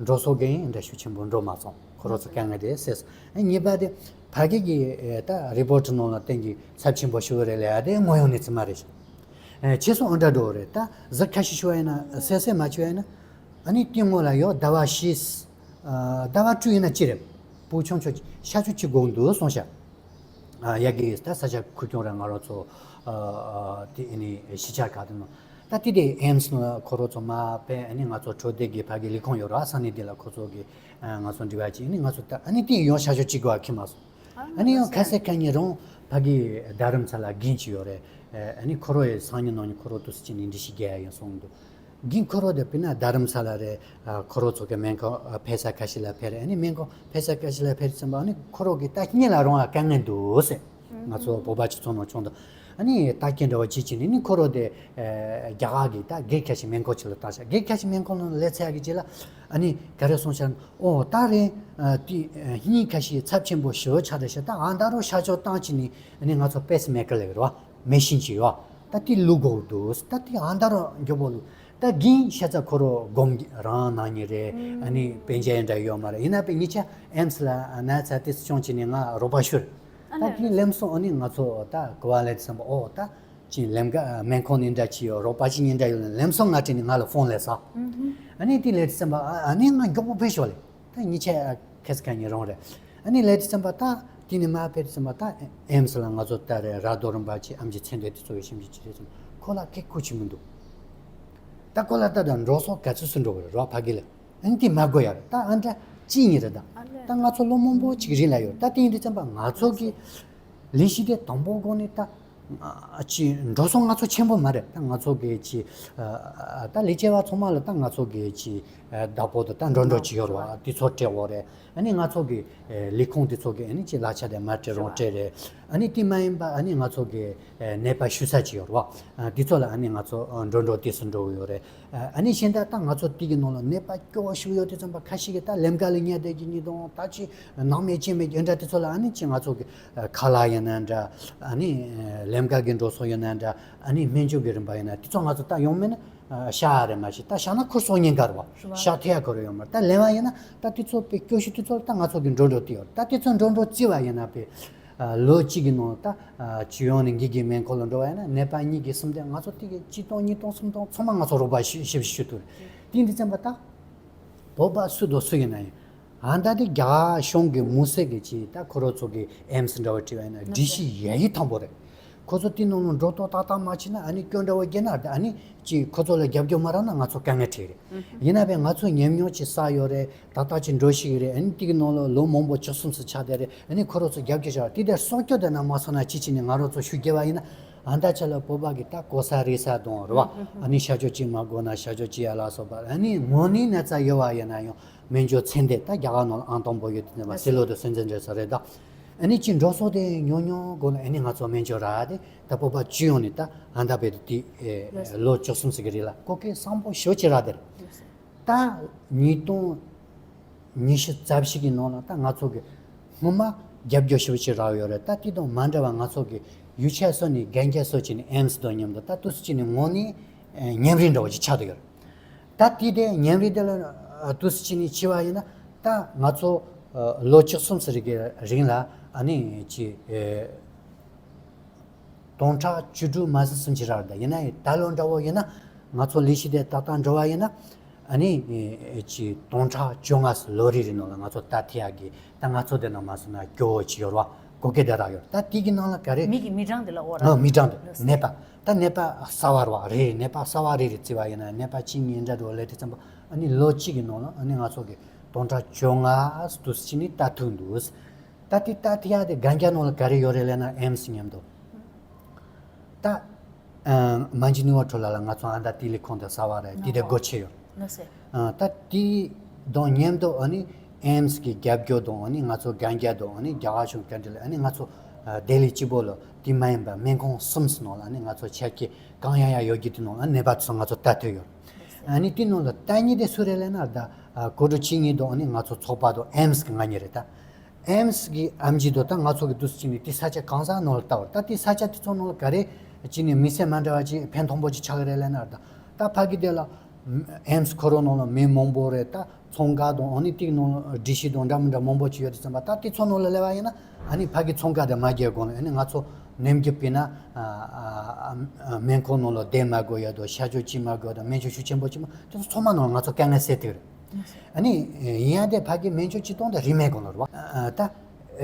འགྲོ་སོང་གི་འདྲ་ཤུགས་ཆེན་པོ་འགྲོ་མ་སོང་། ཁོ་རང་ཚོ་དཀའ་ངལ་དེ་སེལ་སོང་། ཨ་གཉིས་པ་དེ་ཕ་གི་གི་ཨེ་ད་རི་པོར་ཊི་ནང་ལ་བསྟན་གྱི་ཚབས་ཆེན་པོ་ཞུ་གི་རེད་ལབ་ཡ་དེ་ངོ་ཡོང་ནི་ཙི་མ་རེད་ཤག་ཨེ་ཆེ་སོང་ཨ་འདྲ་འགྲོ་གི་རེད། ད་གཟུགས་ཁ་ཤས་ཞུ་བ་ཡིན་ན་སེ་སེ་མ་བྱུང་བ་ཡིན་ན། ཨ་ནི་དེ་སྔོན་ལ་ཡོད་ཟླ་བ་བཞི། ཨ་ཟླ་བ་དྲུག་ཡིན་ན་ཅི་རེད། བུ་ཆུང་ཆུང་ཤ་ཆུ་ཅི་དགོས་འདུག་གསུངས་ཤག་ཨ་ཡ་གི་ད་ས་ཆ་ཁུལ་སྐྱོང་ར་ང་རང་ཚོ་ཨ་དེ་ཨ་ནི་གཞིས་ཆགས་ཁག་དེ་ནང་ད་དེ་དེ་ཨེམ་སི་ནང་ཁོ་རང་ཚོ་མ་ཕེབས། ཨ་ནི་ང་ཚོ་འཕྲོད་བསྟེན་གྱི་ཕ་གི་ལས་ཁུངས་ཡོད་ར་ས་གནས་དེ་ལ་ཁོ་ཚོ་གི་ཨ་ང་ཚོ་འབྲེལ་བ་བྱས། ཨ་ནི་ང་ཚོ་ད་ཨ་ནི་དེ་ཡོང་ཤ་ཆུ་ཅི་དགོས་ཨ་ཁྱི་མ་སོང་། ཨ་ནི་ཡང་ཁ་སེ་ཁ་ཉིན་རང་ཕ་གི་རྡ་རམ་ས་ལ་རྒན་ཅིག་ཡོད་རེད། ཨ་ནི་ཁོ་རང་ཡི་སང་ཉིན་གནངས་ཉིན་ཁོ་རང་དུས་སུ་ཅི་ནས་འདྲི་ཞིག་རྒྱག་ཡ་ཡིན་གསུངས་འདུག་རྒན་ཁོ་རང་དེ་དཔེར་ན་རྡ་རམ་ས་ལ་རེད། ཨ་ཁོ་རང་ཚོ་གི་སྨན་ཁང་ཨ་ཕེབས་ས་ཁ་ཤས་ལ་ཕེབས་རེད། ཨ་ནི་སྨན་ཁང་ཕེབས་ས་ཁ་ཤས་ལ་ཕེབས་ཙམ་པ་ཨ་ནི་ཁོ་རང་གི་ད་གཉིད་ལ་རང་ལ་དཀའ་ངལ་འདུག་ཟེར། ང་ཚོ་བོད་པ་ཅིག་ཚོ་ནང་བྱུང་འདུག་ཨ་ནི་ད་སྐད་འདྲ་བ་ཅིག་བྱས་ནས་ནི་ཁོ་རང་དེ་ཨ་རྒྱ་གར་གི་ད་སྒེར་ཁ་ཤས་སྨན་ཁང་ཅིག་ལ་བཏང་ཤག་སྒེར་ཁ་ཤས་སྨན་ཁང་ནང་སླེབས་ཚར་གི་རྗེས་ལ་ཨ་ནི་ག་རེ་གསུངས་ཤག་ཨོ་ད་རེད། ཨ་དེ་ཨ་སྙིང་ཁ་ཤས་ཚབས་ཆེན་པོ་ཞེ་པོ་ཆགས་བསྡད་ཤག་ད་ཨ་ད་རུང་ཤ་ཆུ་བཏང་བྱས་ནས་ཨ་ནི་ང་ཚོ་པེ་སི་མེ་ཀར་ལབ་ཀྱི་རེད་བ། མེ་ཤིན་ཅིག་ཡོད། ད་དེ་བླུག་དགོས་འདུག་ད་དེ་ཨ་ད་རུང་མགྱོགས་པོ་བླུག་ད་རྒན་ཤ་ཚ་ཁོ་རང་སྒོམ་རང་གནང་ཉེ་རེད། ཨ་ནི་དཔེ་འཇལ་འདྲ་ཡོད་མ་རེད། ཡིན་ན་པའི་གཉིས་ཆ་ཨེམ་སི་ལ་ན་ཚ་དེ་སུ་བྱུང་བྱས་ནས་ང་རོགས་པ་ཞུ། ད་དེ་ལམ་སང་ཨ་ནི་ང་ཚོ་ད་གོ་བ་ལེན་བསམ་པ་ཨོ་ད་ཅིག་ལམ་ཀ་སྨན་ཁང་ནས་འདྲ་ཅིག་ཡོད། རོགས་པ་ཅིག་གཉིས་འདྲ་ཡོད་ལ་ལམ་སང་ང་དྲན་ནས་ང་ལ་ཕོན་སླེབས་སོང་། ཨ་ནི་དེ་ལེན་བསམ་པ་ཨ་ནི་ང་མགྱོགས་པོ་ཕེབས་ཤོག་ལེ། ད་གཉིས་ཆ་ཁ་སང་ཁ་ཉིན་རང་རེད། ཨ་ནི་ལེ་དེ་ཙམ་པ་ད་དེ་ནི་མ་ཕེབས་ཙམ་པ་ད་ཨེམ་སི་ལ་ང་ཚོ་ད་རེ་ར་རྡོ་རིམ་པ་ཅིག་ཨམ་ཆི་ཚེ་འདས་དེ་ཚོ་གི་ཞིབ་འཇུག་བྱེད་དུས་ཙམ་ཁོ་ལ་སྐད་ཁུ་ཆི་མི་འདུག་ད་ཁོ་ལ་ད་ད་འགྲོ་སོང་ག་ཚོད་སུ་འགྲོ་གི་རེད་རོ་ཕ་གི་ལ། ཨ་ནི་དེ་མ་དགོས་ཡ་རེད། ད་ཨ་འདྲ་ཅི་ཡིན་རེད། ད་ད་ང་ཚོ་ལོ་མང་པོ་ཅིག་རིང་ལ་ཡོད། ད་དེ་ཡིན་དུས་ཙམ་པ་ང་ཚོ་གི་ལས་གཞི་དེ་དང་པོ་དགོས་ནི་ད། ཨ་ཅི་འགྲོ་སོང་ང་ཚོ་ཆེན་པོ་མ་རེད། ད་ང་ཚོ་གི་ཅི་ཨ་ད་ལས་བྱེད་པ་ཚང་མ་ལ་ད་ང་ཚོ་གི་ཅི་ཨ་བདག་པོ་དང་ད་འགྲོ་འགྲོ་ཅི་ཡོད་རེད་བ། དེ་ཚོ་སྤྲད་འོ་རེད། ཨ་ནི་ང་ཚོ་གི་ཨ་ལས་ཁུངས་དེ་ཚོ་གི་ཨ་ནི་ཅི་གླ་ཆ་དེ་མར་སྤྲད་རང་སྤྲད་རེད། ཨ་ནི་དེ་མ་ཡིན་པ་ཨ་ནི་ང་ཚོ་གི་ཨ་ནད་པ་བཞུགས་ས་ཅི་ཡོད་རེད་བ། ཨ་དེ་ཚོ་ལ་ཨ་ནི་ང་ཚོ་ཨ་འགྲོ་འགྲོ་དུས་སུ་འགྲོ་གི་ཡོད་རེད། ཨ་ནི་གཞན་དག་ད་ང་ཚོ་དེ་གི་ནང་ལ་ནད་པ་སྐྱོ་བ་ཞིག་ཡོད་དུས་ཙམ་པ་ཁ་ཤས་ཀྱིས་ད་ལམ་ཀ་ལ་ཉལ་བསྡད་ཀྱི་ཉིན་དང་ད་ཅི་ནང་མེད་ཅི་མེད་ཀྱི་འདྲ་དེ་ཚོ་ལ་ཨ་ནི་ཅི་ང་ཚོ་གི་ཁ་ལག་ཡིན་ན་འདྲ། ཨ་ནི་ལམ་ཀ་གི་འགྲོ་སོང་ཡིན་ན་འདྲ། ཨ་ནི་སྨན་བཅོས་ཀྱི་རིམ་པ་ཡིན་ན་དེ་ཚོ་ང་ཚོ་ད་ཡོང་མེད་ན་ཨ་བཞག་ཡ་རེད། མ་གཞི་ད་བཞག་ན་ཁུར་སོང་ཉེན་ཁ་རེད་བ། བཞག་ཐེ་ཡ་ཁོ་རེ་ཡོང་མ་རེད། ད་ལེན་བ་ཡིན་ན་ད་དེ་ཚོ་དཔེ་སྐྱོ་ཤོས་དེ་ཚོ་ལ་ད་ང་ཚོ་གི་འགྲོ་འགྲོ་དེ་ཡོད་རེད། ད་དེ་ཚོ་འགྲོ་འགྲོ་བརྩི་བ་ཡིན་ན་དཔེ། ལོ་གཅིག་གི་ནང་ད་ཅི་ཡོང་ནས་འགི་གི་སྨན་ཁང་ལ་འགྲོ་བ་ཡིན་ན་ནད་པ་གཉིས་ཀྱི་གསུམ་དེ་ང་ཚོ་དེ་གི་གཅིག་སྟོང་གཉིས་སྟོང་གསུམ་སྟོང་ཚང་མ་ང་ཚོ་རོགས་པ་ཞིབ་ཞིབ་ཞུ་ཐུབ་རེད། དེ་འདི་ཙམ་པ་ད་བོད་པ་སུ་དང་སུ་ཡིན་ན་ཡིན། ཨ་ད་དེ་རྒྱ་གཞུང་གི་མུ་སེ་གི་ཅི་ད་ཁོ་རང་ཚོ་གི་ཨེམ་སི་འདྲ་བ་བྲིས་བ་ཡིན་ན་སྒྲིག་གཞི་ཡ་ཡི་དང་པོ་རེད། ཁོ་ཚོ་དེ་ནང་ལ་འགྲོ་ཐོག་ཏག་ཏག་མ་བྱས་ན་ཨ་ནི་སྐྱོན་འདྲ་བ་རྒྱག་ན་ཨ་ནི་ཅི་ཁོ་ཚོ་ལ་རྒྱབ་སྐྱོར་མ་རག་ན་ང་ཚོ་དཀའ་ངལ་འཕྲད་རེད། ཡིན་ན་བས་ང་ཚོ་ཉམས་མྱོང་ཅིག་བསགས་ཡོད་རེད། ཏག་ཏག་ཅིག་འགྲོ་ཤེས་ཀྱི་རེད། ཨ་ནི་དེ་གི་ནང་ལ་ལོ་མང་པོ་བཅུ་གསུམ་ཙམ་ཆགས་བསྡད་རེད། ཨ་ནི་ཁོ་རང་ཚོ་རྒྱབ་སྐྱོར་བྱ་བ་དེ་དེར་སྲོག་སྐྱོར་དེ་ན་མ་སོང་ན་ཅི་བྱས་ནས་ང་རང་ཚོ་ཤུགས་རྒྱབ་པ་ཡིན་ན་ ཨ་ད་ཆ་ལ་བོད་པ་གི་ད་གོ་ས་རེ་ས་དང་རེད་བ། ཨ་ནི་ཤ་ཆོས་ཅིག་མ་དགོས་ན་ཤ་ཆོས་ཅིག་ཡ་ལ་སོགས་པ། ཨ་ནི་དངོས་གནས་ན་ཚ་ཡོད་བ་ཡིན་ན་ཡང་སྨན་བཅོས་ཚན་ཏེ་ད་རྒྱ་གར་ནང་ལ་ཨང་དང་པོ་ཡོད་དེ་ནས་བ་སི་ལོ་དུ་སྲིད་འཛིན་འདྲ་ས་རེད་ད། ཨ་ནི་ཅི་འགྲོ་སོང་དེ་ཉུང་ཉུང་དགོས་ན་ཨ་ནི་ང་ཚོ་སྨན་བཅོས་ར་དེ་ད་བོད་པ་སྤྱི་ཡོངས་ནས་ད་ཨ་ད་བེ་དུ་དེ་ལོ་བཅུ་གསུམ་ཟིག་གི་རེད་ལ་གོ་སྐད་བཟང་པོ་ཞོ་ཅི་ར་དེ་རེད། ད་ཉིས་སྟོང་ཉི་ཤུ་རྩ་བཞི་གི་ནང་ལ་ད་ང་ཚོ་གི་སྔོན་མ་རྒྱབ་སྐྱོར་ཞེ་པོ་ཅིག་རག་ཡོད་རེད། ད་དེ་དང་མ་འདྲ་བ་ང་ཚོ་གི་ཡུལ་ཆ་སོ་ནས་རྒན་རྒྱ་སོ་ཅིག་ནས་ཨེམ་སི་དང་མཉམ་དུ་ད་དུས་སུ་ཅིག་ནས་དངོས་གནས་ཨེ་མཉམ་རིག་འདྲ་བོ་ཅིག་ཆགས་བསྡད་ཡོད་རེད། ད་དེ་དེ་མཉམ་རིག་དེ་ལ་ཨ་དུས་སུ་ཅིག་ནས་འཆི་བ་ཡིན་ན་ད་ང་ཚོ་ཨ་ལོ་བཅུ་གསུམ་ཙམ་རིང་གི་རིང་ལ་ཨ་ནི་ཅིག་ཨེ། སྟོང་ཕྲག་བཅུ་དྲུག་མ་ཟིན་སུམ་ཅུ་རག་ད་ཡིན་ན་ཡང་ད་ལོ་འདྲ་བོ་ཡིན་ན་ང་ཚོ་ལས་གཞི་དེ་ཏག་ཏག་འགྲོ་བ་ཡིན་ན་ཨ་ནི་ཅི་སྟོང་ཕྲག་བཅོ་ལྔ་ལོ་རེ་རེ་ནང་ལ་ང་ཚོ་ད་ཐེ་ཡག་གི་ད་ང་ཚོ་དེ་ནང་མ་སོང་ན་སྐྱོ་བོ་ཅི་ཡོད་ར་གོ་སྐད་དེ་རག་ཡོད། ད་དེ་གི་ནང་ལ་ག་རེ་མི་གི་མི་གྲངས་དེ་ལ་འོ་ར་ཨ་མི་གྲངས་དེ་ནད་པ་ད་ནད་པ་གསར་བ་ར་རེ་རེ་ནད་པ་གསར་བ་རེ་རེ་བརྩི་བ་ཡིན་ན་ནད་པ་གཅིག་གཉིས་འདྲ་འགྲོ་ལས་དེ་ཙམ་པ་ཨ་ནི་ལོ་གཅིག་གི་ནང་ལ་ཨ་ནི་ང་ཚོ་གི་སྟོང་ཕྲག་བཅོ་ལྔ་དུ་ཅི་ནི་ད་ཐུག་འདུག་ད་དེ་ད་དེ་ཡ་དེ་གན་རྒྱ་ནང་ལ་ག་རེ་ཡོད་རེད་ལབ་ན་ཨེམ་སི་མཉམ་དུ། ད་ཨ་མན་ཇི་ནི་ཝ་ཁྲོ་ལ་ལ་ང་ཚོ་ཨ་ད་དེ་ལས་ཁོང་དུ་ས་བ་རེད་དེ་དེ་སྒོ་ཕྱེ་ཡོད། ལགས་སེ། ཨ་ད་དེ་དང་མཉམ་དུ་ཨ་ནི་ཨེམ་སི་གི་རྒྱབ་སྐྱོར་དང་ཨ་ནི་ང་ཚོ་གན་རྒྱ་དང་ཨ་ནི་རྒྱ་གར་གཞུང་ག་འདྲ་ལ་ཨ་ནི་ང་ཚོ་ཨ་ལྡི་ལི་སྤྱི་པོ་ལ་དེ་མ་ཡིན་པ་སྨན་ཁང་གསུམ་ནང་ལ་ཨ་ནི་ང་ཚོ་ཆ་རྐྱེན་གང་ཡང་ཡང་ཡོད་རྒྱུ་དེ་ནང་ལ་ནད་པ་ཚོ་ང་ཚོ་ལྟ་ཐུབ་ཡོད། ཨ་ནི་དེ་ནང་ལ་ལྟ་མཁན་དེ་སུ་རེད་ལབ་ན་ད་ཨ་གོ་སྒྲིག་བྱེད་མཁན་དང་ཨ་ནི་ང་ཚོ་ཚོགས་པ་དང་ཨེམ་སི་གི་ང་གཉིས་རེད་ད། ཨེམ་སི་གི་ཨེམ་ཆི་དོ་ད་ང་ཚོ་གི་དུས་སུ་ཅི་ནས་དེ་ས་ཆ་གང་ས་ནང་ལ་ལྟ་བར་ད་དེ་ས་ཆ་དེ་ཚོ་ནང་ལ་ག་རེ་ཅི་ནས་མི་སེར་མ་འདྲ་བ་ཅིག་ཕན་ཐོགས་པོ་ཅིག་ཆགས་ཀྱི་རེད་ལབ་ན་ད་ད་ཕ་གི་དེ་ལ་ཨེམ་སི་ཁོ་རང་ནང་ལ་མི་མང་པོ་རེད་ད་ཚོང་ཁང་དང་ཨ་ནི་ཏིག་ནང་ལ་སྒྲིག་གཞི་དང་འདྲ་མི་འདྲ་མང་པོ་ཅིག་ཡོད་དུས་ཙམ་པ་ད་དེ་ཚོ་ནང་ལ་སླེབས་པ་ཡིན་ན་ཨ་ནི་ཕ་གི་ཚོང་ཁང་དེ་མ་རྒྱག་གོང་ལ་ཨ་ནི་ང་ཚོ་ནེམ་རྒྱུ་པིན་ན་སྨན་ཁང་ནང་ལ་བསྡད་མ་དགོས་ཡོད་དོ་ཤ་ཆོས་ཅི་མ་དགོས་དང་སྨན་བཅོས་ཤུགས་ཆེན་པོ་ཅི་མ་དེ་ཚོ་ཚང་མ་ནང་ལ་ང་ཚོ་དཀའ་ངལ་སེལ་ཐུབ་རེད། ཨ་ནི་ཡིན་ཡང་དེ་ཕ་གི་སྨན་བཅོས་སྤྱི་སྟོང་དང་རིན་མེད་གོང་ལ་རུ་བ། ད་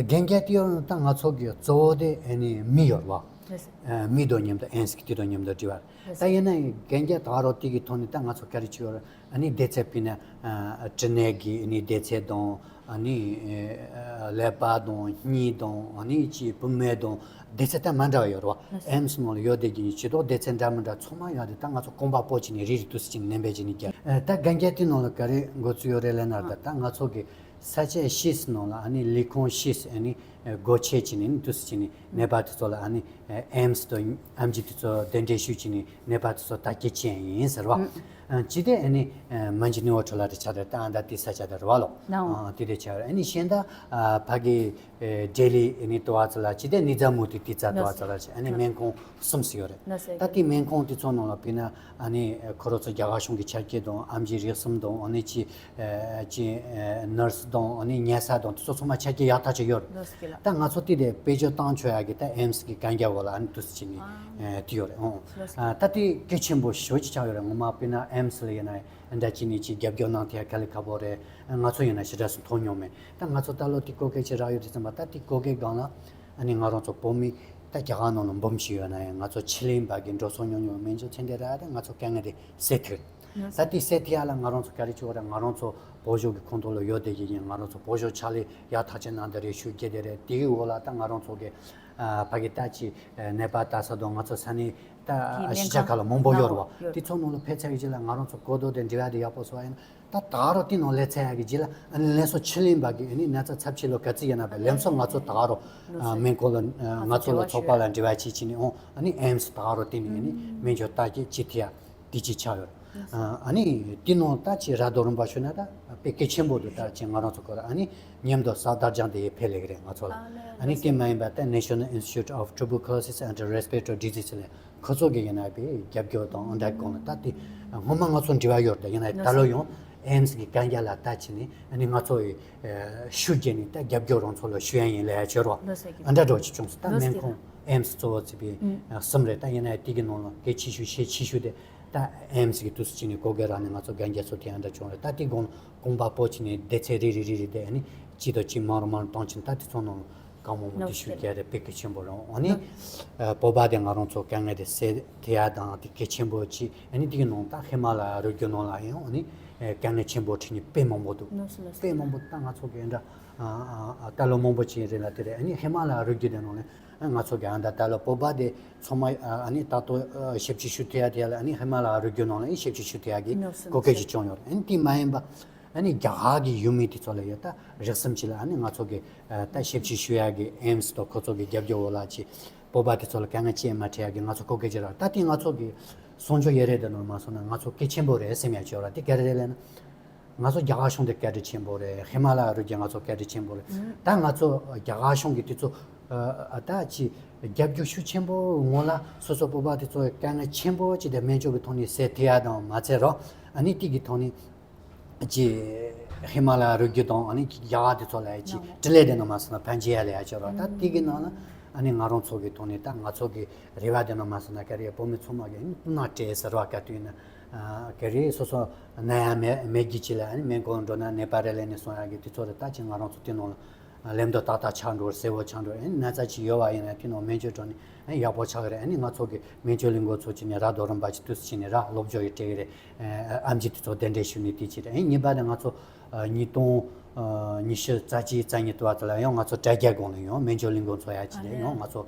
རྒན་རྒྱ་དེ་ཡོད་ན་ད་ང་ཚོ་གི་གཙོ་བོ་དེ་ཨ་ནི་མི་ཡོད་རུ་བ། མི་དང་མཉམ་དུ་ཨེམ་སི་གི་དེ་དང་མཉམ་དུ་འབྲེལ་བ། ད་ཡིན་ན་ཡང་རྒན་རྒྱ་ད་རོ་དེ་གི་ཐོག་ནས་ད་ང་ཚོ་ག་རེ་བྱེད་ཡོད་རུ་ཨ་ནི་སྡེ་ཚན་པི་ན་ཨ་དྲི་ནད་ཀྱི་ཨ་ནི་སྡེ་ཚན་དང་ཨ་ནི་ཨ་ཀླད་པ་དང་སྙིང་དང་ཨ་ནི་ཅི་བུད་མེད་དང་སྡེ་ཚན་ད་མ་འདྲ་བ་ཡོད་རུ་བ། ཨེམ་སི་ནང་ལ་ཡོད་བསྡད་ཀྱི་ཡིན་ཇུས་གཏོགས་སྡེ་ཚན་འདྲ་མི་འདྲ་ཚང་མ་ཡོད་དེ་ད་ང་ཚོ་ཀོང་པ་པོ་ཅིག་ནས་རེ་རེ་དུས་སུ་ཅིག་ནན་པའི་ཅིག་ནས་རྒྱབ། ཨ་ད་རྒན་རྒྱ་དེ་ནང་ལ་ག་རེ་འགོ་ཚུགས་ཡོད་རེད་ལབ་ན་ད་ད་ང་ཚོ་གི་ས་ཆ་ཤིས་ནང་ལ་ཨ་ནི་ལས་ཁུངས་ཤིས་ཨ་ནི་སྒོ་ཕྱེ་ཅིག་ནས་ནི་དུས་སུ་ཅིག་ནས་ནད་པ་དེ་ཚོ་ལ་ཨ་ནི་ཨེམ་སི་དང་ཨེམ་ཆི་དེ་ཚོ་གདན་འདྲེན་ཞུས་ཅིག་ནས་ནད་པ་དེ་ཚོ་ལྟ་སྐྱེལ་བྱས་ཡིན་ཟེར་བ། ཨ་ཅི་སྟེ་ཨ་ནི་མན་ཇི་ནི་ཝ་ཁྲོ་ལ་དེ་ཆ་དེ་ད་ཨ་ད་དེ་ས་ཆ་དེ་རུ་བ་ལོ། དེ་དེ་ཆ་ཨ་ནི་གཞན་ད་ཕ་གི་ཨེ་ལྡི་ལི་ཨེ་ནི་ཏོ་བ་ཙ་ལ་ཅི་དེ་ནི་ཛ་མུ་ཏི་ཏི་ཙ་ཏོ་བ་ཙ་ལ་ཅི་ཨ་ནི་སྨན་ཁང་གསུམ་ཞིག་ཡོད་རེད། ད་དེ་སྨན་ཁང་དེ་ཚོ་ནང་ལ་དཔེར་ན་ཨ་ནི་ཁོ་རང་ཚོ་རྒྱ་གར་གཞུང་གི་ཆ་རྐྱེན་དང་ཨེམ་ཆི་རིགས་གསུམ་དང་ཨ་ནི་ཅི་ཨེ་ཅི་ཨེ་ནར་སི་དང་ཨ་ནི་ཉལ་ས་དང་དེ་ཚོ་ཚང་མ་ཆ་རྐྱེན་ཡག་ཐག་ཆོད་ཡོད་རེད། ད་ང་ཚོ་དེ་དེ་དཔལ་འབྱོར་བཏང་ཆོག་ཡག་གི་ད་ཨེམ་སི་གི་གན་རྒྱ་འོག་ལ་ཨ་ནི་དུས་སུ་ཅི་ནི་ཨེ་དེ་ཡོད་རེད་ཨོ། ད་དེ་གལ་ཆེན་པོ་ཞེ་པོ་ཅིག་ཆགས་ཡོད་རེད། ངོ་མ་དཔེར་ན་ཨེམ་སི་ལ་ཡིན་ན་འདྲ་ཅི་ནི་ཅི་རྒྱབ་སྐྱོར་གནང་ཐེ་ཡ་ག་ལེ་ཁ་པོ་རེད། ང་ཚོ་ཡིན་ན་ཞེ་དྲག་སུ་མཐོང་མྱོང་མེད། ད་ང་ཚོ་ད་ལོ་དེ་གོ་སྐད་ཅིག་རག་ཡོད་དུས་ཙམ་པ་ད་དེ་གོ་སྐད་སྒང་ལ་ཨ་ནི་ང་རང་ཚོ་བོད་མི་ད་རྒྱ་གར་ནང་ལ་འབུམ་ཞིག་ཡོད་ན་ཡང་ང་ཚོ་ཕྱི་གླིང་བ་གི་འགྲོ་སོང་ཉུང་ཉུང་སྨན་བཅོས་ཚན་དེ་ར་ད་ང་ཚོ་དཀའ་ངལ་དེ་སེལ་ཐུབ། ད་དེ་སེལ་ཐུབ་ཡ་ལ་ང་རང་ཚོ་ག་རེ་བྱེད་དགོས་རེད། ང་རང་ཚོ་བོད་གཞུང་གི་ཁོངས་གཏོགས་ལ་ཡོད་བསྡད་ཀྱི་ཡིན། ང་རང་ཚོ་བོད་གཞུང་ཕྱག་ལས་ཡག་ཐག་ཆོད་གནང་བསྡད་རེད་ཞུ་རྒྱུ་དེ་རེད། དེ་གི་འོག་ལ་ད་ང་རང་ཚོ་གི་ཕ་གི་ད་ཅི་ནད་པ་ལྟ་ས་དང་ང་ཚོ་ས་གནས་ད་གཞིས་ཆགས་ཁག་ལ་མང་པོ་ཡོད་རེད་བ། དེ་ཚོ་ནང་ལ་ཕེབས་ཚར་བའི་རྗེས་ལ་ང་རང་ཚོ་གོ་རྟོགས་དེ་འབྲེལ་བ་དེ་ཡག་པོ་བཟོ་བ་ཡིན་ན། ད་ད་རོ་དེ་ནང་ལས་ཚད་ཡག་གི་རྗེས་ལ་ཨ་ནི་ལན་སོ་ཆི་ལིན་པ་གི་ཨ་ནི་ན་ཚ་ཚབས་ཆེ་ལོ་ག་ཚི་ཡིན་ན་པ་ལན་སོ་ང་ཚོ་ད་རོ་སྨན་ཁང་ལ་ང་ཚོ་ལ་ཚོགས་པ་ལ་འབྲེལ་བ་བྱེད་ཅི་ནི་ཨོ་ཨ་ནི་ཨེམ་སི་ད་རོ་དེ་ནི་ཨ་ནི་སྨན་བཅོས་ལྟ་སྐྱེལ་ཅི་ཐི་ཡ་དེ་ཅི་ཆགས་ཡོད། ཨ་ནི་དེ་ནང་ད་ཅི་ར་རྡོ་རིམ་པ་ཞུ་ན་ད་དཔེ་གལ་ཆེན་པོ་འདུག་ད་ཅི་ང་རང་ཚོ་ཁོ་ར་ཨ་ནི་མཉམ་དུ་སབ་དར་ཇང་དེ་ཡི་ཕེ་ལེག་རེད་ང་ཚོ་ལ། ཨ་ནི་དེ་མ་ཡིན་པ་ད་National Institute of Tuberculosis and Respiratory Disease ལས། ཁོ་ཚོ་གི་ཡིན་ན་པའི་རྒྱབ་སྐྱོར་དང་འདྲ་གོང་ལ་ད་དེ་སྔོན་མ་ང་ཚོ་འབྲེལ་བ་ཡོད་རེད། ཡིན་ན་ད་ལོ་ཡང་ཨེམ་སི་གི་གན་རྒྱ་ལ་ལྟ་ཅི་ནི་ཨ་ནི་ང་ཚོ་ཡི་ཤུགས་རྒྱས་ནི་ད་རྒྱབ་སྐྱོར་རང་ཚོ་ལ་ཞུ་ཡ་ཡིན་ལ་ཡ་བྱོས་རོགས། ཨ་འདྲ་འགྲོ་ཅི་བྱུང་སོང་། ད་སྨན་ཁང་ཨེམ་སི་གཙོ་བོ་བརྩིས་པའི་གསུམ་རེད། ད་ཡིན་ན་ཡ་དེ་གི་ནང་ལ་གལ་ཆེ་ཤོས་ཤས་ཆེ་ཤོས་དེ་ད་ཨེམ་སི་གི་དུས་སུ་ཅི་ནི་གོ་སྐབས་རག་ནི་ང་ཚོ་གན་རྒྱ་ཚོ་དེ་ཡང་འདྲ་བྱུང་རེད། ད་དེ་དགོང་ལ་ཀོང་པ་པོ་ཅི་ནི་སྡེ་ཚན་རེ་རེ་རེ་རེ་དེ་ཨ་ནི་ཅི་དང་ཅི་མང་རུ་མང་རུ་བཏང་ཅི་ནི་ད་དེ་ཚོ་ནང་ལ། གང་མང་མང་དེ་ཞུ་རྒྱུ་རེད། དཔེ་གལ་ཆེན་པོ་རང་ཨ་ནི་བོད་པ་དེ་ང་རང་ཚོ་དཀའ་ངལ་དེ་སེལ་ཐུབ་ཡ་དང་དེ་གལ་ཆེན་པོ་ཅིག་ཨ་ནི་དེ་གི་ནང་ད་ཧི་མ་ལ་ཡ་རི་རྒྱུད་ནང་ལ་ཡང་ཨ་ནི་དཀའ་ངལ་ཆེན་པོ་འཕྲད་མཁན་དཔེ་མང་པོ་འདུག་དཔེ་མང་པོ་ད་ང་ཚོ་གི་འདྲ་ ད་ལོ་མང་པོ་ཅིག་རིང་ལ་དེ་རེད། ཨ་ནི་ཧི་མ་ལ་ཡ་རི་རྒྱུད་དེ་ནང་ལ་ང་ཚོ་གི་ཨ་ད་ད་ལོ་བོད་པ་དེ་ཚང་མ་ཨ་ནི་ད་ལྟ་ཞབས་ཕྱི་ཞུ་ཐུབ་ཡ་དེ་ལ་ཨ་ནི་ཧི་མ་ལ་ཡ་རི་རྒྱུད་ནང་ལ་ཨ་ནི་ཞབས་ཕྱི་ཞུ་ཐུབ་ཡ་གི་གོ་སྐབས་ཅིག་བྱུང་ཡོད་རེད། ཨ་ནི་དེ་མ་ཡིན་པ་ཨ་ནི་རྒྱ་གར་གི་ཡུལ་མི་དེ་ཚོ་ལ་ཡོད་ད་རེག་སམ་ཅིག་ལ་ཨ་ནི་ང་ཚོ་གི་ད་ཞབས་ཕྱི་ཞུ་ཡ་གི་ཨེམ་སི་དང་ཁོ་ཚོ་གི་རྒྱབ་སྐྱོར་འོག་ལ་ཅིག་བོད་པ་དེ་ཚོ་ལ་དཀའ་ངལ་ཅི་ཡང་མ་འཕྲད་ཡ་གི་ང་ཚོ་གོ་སྐབས་ཅིག་རག་ད་དེ་ང་ཚོ་གི་གསུང་ཆོས་ཡེ་རེད་དེ་ནོར་མ་སོང་ན་ང་ཚོ་གལ་ཆེན་པོ་རེད་སེམས་ཡ་ཆོས་ར་དེ་ག་རེ་རེད་ལབ་ན། ང་ཚོ་རྒྱ་གར་གཞུང་དེ་བཀའ་དྲིན་ཆེན་པོ་རེད། ཧི་མ་ལ་ཡ་རི་རྒྱུད་ང་ཚོ་བཀའ་དྲིན་ཆེན་པོ་རེད། ད་ང་ཚོ་རྒྱ་གར་གཞུང་གི་དེ་ཚོ་ད་ཅི་རྒྱབ་སྐྱོར་ཤུགས་ཆེན་པོ་ངོ་ལ་སོ་སོ་བོད་པ་དེ་ཚོ་དཀའ་ངལ་ཆེན་པོ་ཅིག་དེ་སྨན་བཅོས་ཀྱི་ཐོག་ནས་སེལ་ཐུབ་ཡ་དང་མ་ཚད་རོགས་ཨ་ནི་དེ་གི་ཐོག་ནས་ཅི་ཧི་མ་ལ་ཡ་རི་རྒྱུད་དང་ཨ་ནི་རྒྱ་གར་དེ་ཚོ་ལ་ཡ་ཅི་དྲིན་ལས་དེ་ནང་མ་སོང་ན་ཕན་ཆེ་ཡ་ལ་ཡ་ཆོས་རོགས་ད་དེ་གི་ནང་ལ་ཨ་ནི་ང་རང་ཚོ་གི་ཐོག་ནས་ད་ང་ཚོ་གི་རེ་བ་དེ་ནང་མ་སོང་ན་ག་རེ་བོད་མི་ཚང་མ་གི་ཨ་ནི་སྤུ་ན་སྤྲད་ཟེར་བ་ག་དུས་ཡིན་ན། ག་རེ་སོ་སོ་ན་ཡ་མེད་མེད་གི་ཅི་ལ་ཨ་ནི་སྨན་ཁང་འགྲོ་ན་ནད་པ་རེ་ལས་ནས་སོང་ཡ་གི་དུས་ཚོད་རེ་ད་ཅི་ང་རང་ཚོ་དེ་ནང་ལ་ལེམ་དོ་ཏག་ཏག་ཆགས་འགྲོ་གསལ་བོ་ཆགས་འགྲོ་ཨ་ནི་ན་ཚ་ཅི་ཡོད་བ་ཡིན་ན་དེ་ནང་སྨན་བཅོས་འགྲོ་ནས་ཨ་ནི་ཡག་པོ་ཆགས་གི་རེད། ཨ་ནི་ང་ཚོ་གི་སྨན་བཅོས་ལས་འགོ་ཚོ་ཅི་ནས་ར་རྡོ་རིན་པ་ཅི་དུས་སུ་ཅི་ནས་ར་སློབ་སྦྱོང་ཡི་སྤྲད་གི་རེད། ཨམ་ཆི་དུས་ཚོད་གདན་འདྲེན་ཞུ་ནས་དེ་ཅི་རེད། ཨ་ནི་གཉིས་པ་ནས་ང་ཚོ་ཉིས་སྟོང་ཉི་ཤུ་རྩ་གཅིག་རྩ་གཉིས་དུ་བ་ཚོ་ལ་ཡང་ང་ཚོ་དྲ་རྒྱ་སྒང་ལ་ཡང་སྨན་བཅོས་ལས་འགོ་ཚོ་ཡ་ཅི་རེད་ཡང་ང་ཚོ་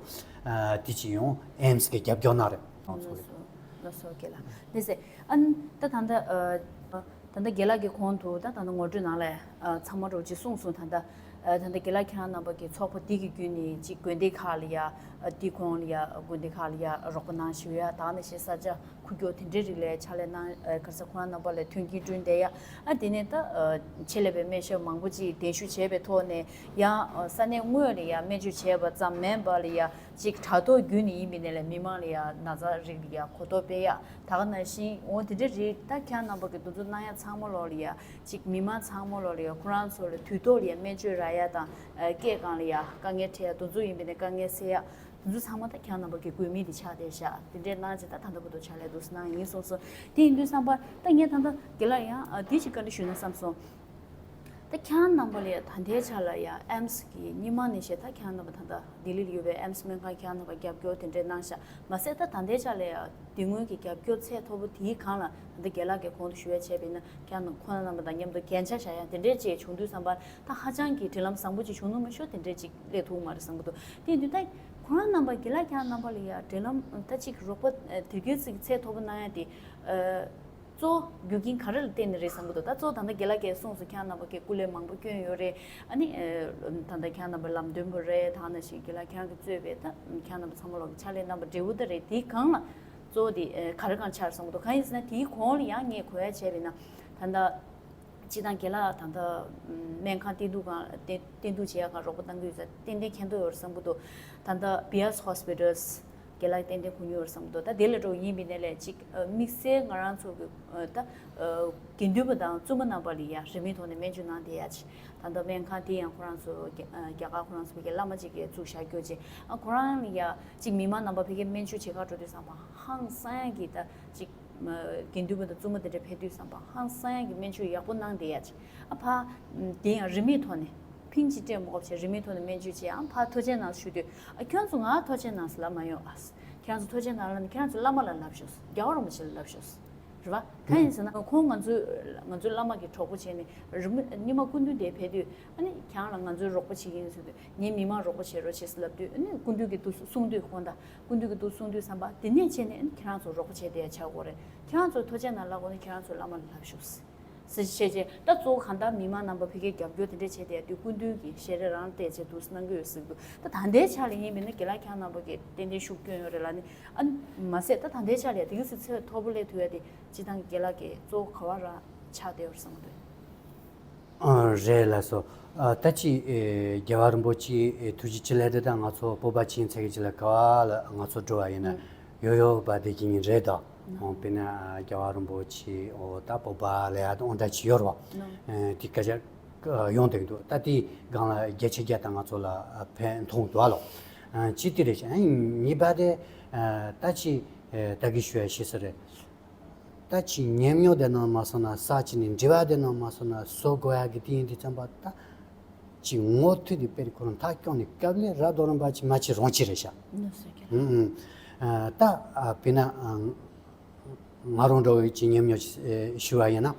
དེ་ཅི་ཡང་ཨེམ་སི་གི་རྒྱབ་སྐྱོར་གནང་རེད་ང་ཚོ་གི། ལགས་སོ་ལགས་སོ་རྒན་ལགས། ལགས་སེ། ཨ་ནི་ད་ད་ལྟ་ཨ་ད་ལྟ་རྒན་ལགས་ཀྱི་གོང་དུ་ད་ད་ལྟ་ངོ་སྤྲོད་ནང་ལ་ཨ་ཚང་མ་རོགས་ཅིག་གསུངས་སོང་། ད་ལྟ་ཨ་ད་ལྟ་རྒན་ལགས་ཁྱེད་རང་རྣམ་པ་གི་ཚོགས་པ་འདི་གི་བརྒྱུད་ནས་ཅིག་དགོན་སྡེ་ཁག་ལ་ཡ་ཨ་འདི་གོང་ལ་ཡ་དགོན་སྡེ་ཁག་ལ་ཡ་རོགས་པ་གནང་ཞུ་ཡ་ད་ནས་ཤེས་ས་ཆ་ཁུག་ཀྱོག་དེ་འདྲའི་རིགས་ལ་ཕྱག་ལས་གནང་ག་རེ་ཟེར་ཁོང་རྣམ་པ་ལ་མཐུན་རྐྱེན་བསྐྲུན་བསྡད་ཡ། ཨ་དེ་ནས་ད་ཆེད་ལས་པའི་སྨན་ཞབས་མང་པོ་ཅིག་གདན་ཞུ་བྱས་པའི་ཐོག་ནས་ཡང་ས་གནས་དངོས་ལ་ཡ་སྨན་བཅོས་བྱས་པ་ཙམ་མིན་པ་ལ་ཡ་ཅིག་དྲ་ཐོག་བརྒྱུད་ནས་ཡིན་པའི་ནས་ལ་མི་མང་ལ་ཡ་ན་ཚ་རིགས་ལ་ཡ་གོ་རྟོགས་སྤེལ་ཡ་ད་ག་ནང་བཞིན་འོ་དེ་འདྲ་རེད། ད་ཁྱེད་རྣམ་པ་གི་འདུ་འཛོམས་གནང་ཡ་ཚང་མ་ལོག་ལ་ཡ་ཅིག་མི་མང་ཚང་མ་ལོག་ལ་ཡ་ཁོ་རང་ཚོ་ལ་དུས་ཐོག་ལ་ཡ་སྨན་བཅོས་རག་ཡ་དང་སྐད་གང་ལ་ཡ་དཀའ་ངལ་འཕྲད་ཡ་འདུ་འཛོམས་ཡིན་པའི་ནས་དཀའ་ངལ་སེལ་ཡ། དེ་ཚོ་ཚང་མ་ད་ཁྱེད་རྣམ་པ་གི་དགོས་དམིགས་དེ་ཆགས་བསྡད་ཤག་དེ་འདྲའི་གནང་བྱས་ད་ད་ལྟ་བར་དུ་ཕྱག་ལས་འདུག་སེ་གནང་ཡིན་གསུངས་སོང་། དེ་ཡིན་དུས་བསམ་པ་ད་ངས་ད་ལྟ་རྒན་ལགས་ཡང་ཨ་དེ་ཅིག་བཀའ་འདྲི་ཞུས་ན་བསམ་སོང་། ད་ཁྱེད་རྣམ་པ་ལ་ད་ལྟའི་ཆ་ལ་ཡང་ཨེམ་སི་གི་སྔོན་མ་ནས་བཤད་ད་ཁྱེད་རྣམ་པ་ད་ལྟ་ལྡི་ལི་ལ་ཡོད་པའི་ཨེམ་སི་སྨན་ཁང་ཁྱེད་རྣམ་པ་རྒྱབ་སྐྱོར་དེ་འདྲའི་གནང་ཤག་མ་ཟད་ད་ད་ལྟའི་ཆ་ལ་ཡང་དེ་སྔོན་གྱི་རྒྱབ་སྐྱོར་ཚད་མཐོ་པོ་དེའི་སྒང་ལ་ད་ལྟ་རྒན་ལགས་ཀྱིས་གོང་དུ་ཞུ་བ་བྱས་པ་ཡིན་ན་ཁྱེད་རྣམ་ཁོང་རྣམ་པ་དང་མཉམ་དུ་རྒྱན་ཆ་བཞག་ཡ་དེ་འདྲའི་ཅིག་བྱུང་དུས་བསམ་པ་ད་ཧ་ཅང་གི་འབྲེལ་ལམ་བཟང་པོ་ཅིག་བྱུང་ནོ་མ་ཤོ་དེ་འདྲའི་ཅིག་སླེབས་ཐུབ་མ་རེད་བསམ་གི་འདུག་དེ་ཡིན་དུས་ད་ཁོ་རང་རྣམ་པ་དགེ་ལགས་ཁྱེད་རང་རྣམ་པ་ལ་ཡ་འབྲེལ་ལམ་ད་ཅིག་རོགས་པ་དེ་གའི་ཚིག་ཚད་མཐོ་པོ་གནང་ཡ་དེ་གཙོ་བོ་རྒྱུ་རྐྱེན་ག་རེ་ལ་བརྟེན་ནས་རེད་བསམ་གི་འདུག་ད་གཙོ་བོ་ད་ལྟ་དགེ་ལགས་ཀྱིས་གསུངས་སོང་ཁྱེད་རང་རྣམ་པ་གིས་སྐུ་ལས་མང་པོ་བསྐྱོན་ཡོད་རེད། ཨ་ནི་ད་ལྟ་ཁྱེད་རང་རྣམ་པ་ལམ་སྟོན་པ་རེད། ད་ནང་བཞིན་དགེ་ལགས་ཁྱེད་རང་གིས་གཙོས་པའི་ད་ཁྱེད་རང་རྣམ་པ་ཚང་མ་ལོག་གི་ཕྱག་ལས་གནང་བ་འབྲས་བུ་ད་རེད། དེའི་སྒང་ལ་གཙོ་བོ་དེ་ག་རེ་གང་ཆགས་སོང་གི་འདུག་གང་ཡིན་ཟེར་ན་དེའི་གོང་ལ་ཡང་ངས་གོ་ཡ་བྱས་པ་ཡིན་ན་ད་ལྟ། སྤྱིར་བཏང་རྒན་ལགས་ད་ལྟ་སྨན་ཁང་བསྟེན་གཏུག་སྒང་བསྟེན་བསྟེན་གཏུག་བྱེད་ཡག་སྒང་རོགས་པ་གནང་གི་ཡོད་ས་ཏན་ཏན་མཁྱེན་རྟོགས་ཡོད་རེད་བསམ་གྱི་འདུག་ད་ལྟ་བི་ཨེ་སི་ཧོ་སི་པི་ཊལ་རྒན་ལགས་ཏན་ཏན་གོ་མྱོང་ཡོད་རེད་བསམ་གྱི་འདུག་ད་དེ་ལས་འགྲོ་ཡིན་པའི་ནས་ལས་གཅིག་དམིགས་བསལ་ང་རང་ཚོ་གི་ད་དགེ་འདུན་པ་དང་བཙུན་མ་རྣམ་པ་ལ་ཡ་རིན་མེད་ཐོག་ནས་སྨན་བཅོས་གནང་བསྡད་ཡ་ཅིག་ད་ལྟ་སྨན་ཁང་དེ་ཡང་ཁོ་རང་ཚོ་རྒྱ་རྒྱ་གར་ཁོ་རང་ཚོ་གི་བླ་མ་ཅིག་གིས་བཙུགས་བཞག་རྒྱུ་ཅིག་ཨ་ཁོ་རང་ལ་ཡ་གཅིག་མི་མང་རྣམ་པ་ཕ་གིར་སྨན་བཅོས་བྱེད་ག་འགྲོ་དུས་ཙམ་པ་ཧང་སང་ཡ་གི་ད་གཅིག་དགེ་འདུན་པ་དང་བཙུན་མ་དེ་འདྲ་ཕེབས་དུས་ཙམ་པ་ཧང་སང་ཡ་གི་སྨན་བཅོས་ཡག་པོ་གནང་བསྡད་ཡ་ཅིག་ཨ་ཕ། དེ་ཡང་རིན་མེད་ཐོག་ནས་ཕིང་ཅིག་སྤྲད་མ་དགོས་པ་བྱས་རིན་མེད་ཐོག་ནས་སྨན་བཅོས་བྱས་ཨ་ཕ་ཐུགས་རྗེ་གནང་ཞུ་དུས་ཨ་ཁྱོད་ཚོ་ང་ཐུགས་རྗེ་གནང་ཟེར་ལབ་མ་ཡོང་ཨ། ཁྱེད་རང་ཚོ་ཐུགས་རྗེ་གནང་ལབ་ནས་ཁྱེད་རང་ཚོ་བླ་མ་ལ་ལབ་ཤོག་རྒྱལ་བ་རིན་པོ་ཆེ་ལ་ལབ་ཤོག་རེད་བ། གང་ཡིན་ཟེར་ན་ཁོང་ང་ཚོའི་ང་ཚོའི་བླ་མ་གི་གྲོགས་པོ་བྱས་ནས་རིན་མེད་ཉི་མ་སྐུ་མདུན་དེ་ཕེབས་དུས་ཨ་ནི་ཁྱེད་རང་ལ་ང་ཚོའི་རོགས་པ་བྱེད་ཀྱི་ཡིན་ཟེར་དུས། ངའི་མི་མང་རོགས་པ་བྱེད་རོགས་བྱེད་ཟེར་ལབ་དུས་ཨ་ནི་སྐུ་མདུན་གྱི་ཐུགས་གསུང་དུས་ཁོང་དང་སྐུ་མདུན་གྱི་ཐུགས་གསུང་དུས་བསམ་པ་དེ་ནས་བྱས་ནས་ཨ་ནི་ཁྱེད་རང་ཚོ་རོགས་པ་བྱེད་བསྡད་ཡ་ཆགས་ཀྱི་ཡོད་རེད། ཁྱེད་རང་ཚོ་ཐུགས་རྗེ་གནང་ལབ་དགོས་ན་ཁྱེད་རང་ཚོ་བླ་མ་ལ་ལབ་ཤོག་ཟེར་བྱས་རྗེས་ད་གཙོ་བོ་གང་ལྟར་མི་མང་རྣམ་པ་ཕ་གིར་རྒྱབ་སྐྱོར་དེ་འདྲ་བྱས་བསྡད་ཡ་དུས་སྐུ་མདུན་གྱི་ཞལ་རས་རང་བལྟས་བྱས་འདུག་སེ་གནང་གི་ཡོད་ཟེར་གྱི་འདུག་ད་ད་ལྟའི་ཆ་ལ་ཡིན་པས་ན་དགེ་ལགས་ཁྱེད་རྣམ་པ་གིས་ཏན་ཏན་ཤུགས་བསྐྱོན་ཡོད་རེད་ལབ་ནི་ཨ་ནི་མ་ཟད་ད་ད་ལྟའི་ཆ་ལ་ཡ་དེ་གི་སྲིད་ཚད་མཐོ་པོ་སླེབས་ཐུབ་ཡ་དེ་སྤྱིར་བཏང་གི་དགེ་ལགས་ཀྱི་གཙོ་བོ་ག་བ་རང་ཆགས་བསྡད་ཡོད་རེད་བསམ་གྱི་འདུག་ཨ། རེད་ལགས་སོ། ཨ། ད་ཅི་ཨེ་རྒྱལ་བ་རིན་པོ་ཆེ་ཨེ་ཐུགས་རྗེ་ཆེ་ལབ་དེ་ད་ང་ཚོ་བོད་པ་ཕྱིན་ཚེ་གི་ཅི་ལ་ག་བ་ལ་ང་ཚོ་འགྲོ་བ་ཡིན་ན་ཡོད་ཡོད་པ་དེ་གི་ཉིན་རེད་དོ། འོང་དཔེར་ན་རྒྱལ་བ་རིན་པོ་ཆེ་འོ་ད་བོད་པ་ལ་ཡ་དབང་གྲགས་ཅིག་ཡོད་རེད་བ། ཨེ་དེ་སྐད་ཆ་ཡོང་བསྡད་ཀྱི་འདུག་ད་དེའི་སྒང་ལ་རྒྱ་ཆེ་རྒྱ་ད་ང་ཚོ་ལ་ཕན་ཐོགས་འདུག་ཨ་ལོ། ཨ། ཅི་དེ་རེད་ཤག་ཨ་གཉིས་པ་དེ་ཨ་ད་ཅི་ཨེ་ད་གི་ཞུ་ཡ་ཤེས་ས་རེད། ད་ཅི་ཉམས་མྱོང་དེ་ནང་མ་སོང་ན་ས་ཅི་ནས་འབྲེལ་བ་དེ་ནང་མ་སོང་ན་བཟོ་དགོས་ཡ་གི་དེ་ཡིན་དུས་ཙམ་པ་ད་ཅི་ངོ་ཐུག་དེ་དཔེར་ཁོ་རང་ཐག་སྐྱོང་ནས་སྐབས་ལས་ར་རྡོ་རིང་པ་ཅི་མ་ཅི་རང་ཅི་རེད་ཤག་ཨུ་ཨུ། ཨ། ད་ཨ་དཔེར་ན་ཨ་ང་རང་འདྲ་བོ་ཅི་ཉམས་མྱོང་ཅི་ཨེ་ཞུ་བ་ཡིན་ན་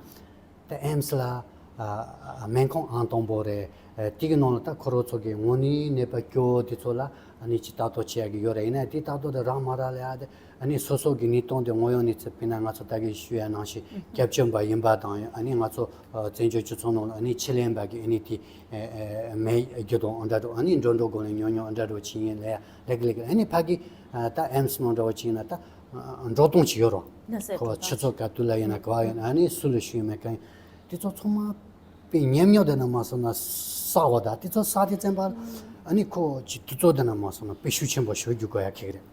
ད་ཨེམ་སི་ལ་ཨ་ཨ་སྨན་ཁང་ཨང་དང་པོ་རེད། ཨ་དེ་གི་ནང་ལ་ད་ཁོ་རང་ཚོ་གི་དངོས་གནས་ནད་པ་སྐྱོ་བོ་དེ་ཚོ་ལ་ཨ་ནི་ཅིག་ལྟ་རྟོག་བྱེད་ཡ་གི་ཡོད་རེད། ཡིན་ན་དེ་ལྟ་རྟོག་དེ་རག་མ་རག་ལ་ཡ་དེ་ཨ་ནི་སོ་སོ་གི་གནས་སྟངས་དེ་དངོས་ཡོད་གནས་ཚུལ་དཔེར་ན་ང་ཚོ་ད་གི་ཞུ་ཡ་ནང་བཞིན་སྐྱབས་བཅོལ་བ་ཡིན་པ་དང་། ཨ་ནི་ང་ཚོ་ཨ་བཙན་བྱོལ་སྤྱི་ཚོགས་ནང་ལ་ཨ་ནི་ཕྱི་གླིང་བ་གི་ཨ་ནི་དེ་ཨ་ཨ་མེད་རྒྱུ་དང་འདྲ་འགྲོ། ཨ་ནི་འགྲོ་འགྲོ་སྒོ་ནས་ཉོ་ཉོ་འདྲ་འགྲོ་བྱེད་ཡིན་ལ་ཡ་ལེགས་ལེགས། ཨ་ནི་ཕ་གི་ཨ་ད་ཨེམ་སི་ནང་འདྲ་བོ་བྱེད་ཡིན་ན་ད་ཨ་འགྲོ་སྟངས་ཅིག་ཡོད་རོ། ན་ཟེར་ཁོ་འགྲོ་ཆུ་ཚོད་ག་དུས་ལ་ཡིན་ན་ག་བ་ཡིན་ན་ཨ་ནི་སུ་ལ་ཞུ་ཡིན་མེད་ག་ཡིན། དེ་ཚོ་ཚང་མ་པའི་ཉམས་མྱོང་དེ་ན་མ་སོང་ན་ས་འོ་ད་དེ་ཚོ་ས་དེ་བཙན་པ་ཨ་ནི་ཁོ་ཅི་དུས་ཚོད་དེ་ན་མ་སོང་ན་པའི་ཤུགས་ཆེན་པོ་ཞུ་རྒྱུ་དགོས་ཡ་ཁེག་རེད།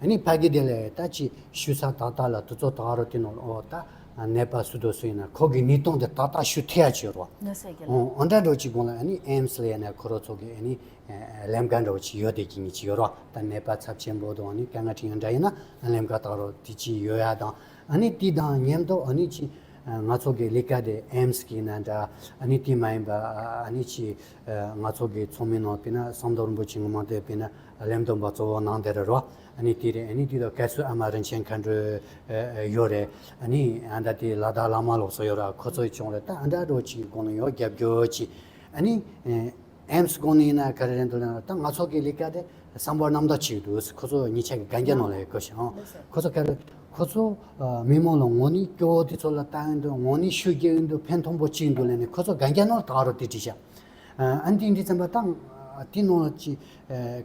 ཨ་ནི་ཕ་གི་དེ་ལས་ད་ཅི་ཤུལ་ས་ཏག་ཏག་ལ་དུས་ཚོད་ཏག་རོ་དེ་ནང་ལ་འོ་ད་ནད་པ་སུ་དོ་སུ་ཡིན་ན་ཁོ་གི་གནས་སྟངས་དེ་ཏག་ཏག་ཞུ་ཐེ་ཡ་ཅི་ཡོད་རོ། ན་ཟེར་གི་ལ། འོ་འདྲ་འགྲོ་ཅི་དགོངས་ལ་ཨ་ནི་ཨེམ་སི་ལ་ཡིན་ན་ཁོ་རོ་ཚོ་གི་ཨ་ནི་ལམ་ཀ་འགྲོ་ཅི་ཡོད་དེ་གི་ཉི་ཅི་ཡོད་རོ། ད་ནད་པ་ཚབས་ཆེན་པོ་དང་ཨ་ནི་དཀའ་ངལ་ཁྲིད་ཡ་འདྲ་ཡིན་ན་ལམ་ཀ་ཏག་རོ་དེ་ཅི་ཡོད་ཡ་དང་། ཨ་ནི་དེ་དང་མཉམ་དུ་ཨ་ནི་ཅི་ང་ཚོ་གི་ལས་ཀ་དེ་ཨེམ་སི་གི་ན་འདྲ་ཨ་ནི་དེ་མ་ཡིན་པ་ཨ་ནི་ཅི་ང་ཚོ་གི་ཚོགས་མི་ནང་དཔེར་ན་ཟམ་གདོང་རིན་པོ་ཆེ་ངོ་མ་དེ་དཔེར་ན་ལམ་སྟོན་པ་གཙོ་བོ་གནང་བསྡད་རེད་རོ། ཨ་ནི་དེ་རེད། ཨ་ནི་དེ་དང་བཀའ་ཟུར་ཨ་མ་རིན་ཆེན་མཁའ་འགྲོ་ཡོད་རེད། ཨ་ནི་ཨ་ད་དེ་ལ་དྭགས་བླ་མ་ལོག་སོ་ཡོད་ར་ཁོ་ཚོ་ཡི་ཅུང་རེད། ད་ཨ་འདྲ་འགྲོ་ཅིག་གི་སྒོ་ནས་ཡོད་རྒྱབ་སྐྱོར་ཅིག་ཨ་ནི་ཨེམ་སི་སྒོ་ནས་ཡིན་ན་ག་རེ་རེད་འདུག་ལབ་ན་ད་ང་ཚོ་གི་ལས་ཀ་དེ་བསམ་པ་རྣམ་དག་ཅིག་འདུག་ཁོ་ཚོ་ཉེ་ཆར་གི་གན་རྒྱ་ནང་ལ་ཡོད་གོ་ཞིང་ཁོ་ཚོ་ག་རེ་ཁོ་ཚོ་མི་མང་ལ་དངོས་གནས་སྐྱོ་བོ་དེ་ཚོ་ལ་ལྟ་ཡིན་འདུག་དངོས་གནས་ཤུགས་རྒྱག་ཡིན་འདུག་ཕན་ཐོགས་པོ་ཅིག་འདུག་ལབ་ནས་ཁོ་ཚོ་གན་རྒྱ་ནང་ལ་ད་རུ་དེ་བྲིས་ཤག་ཨ་ནི་དེ་འདི་ཙམ་པ་དང་དེ་ནང་ལ་ཅི་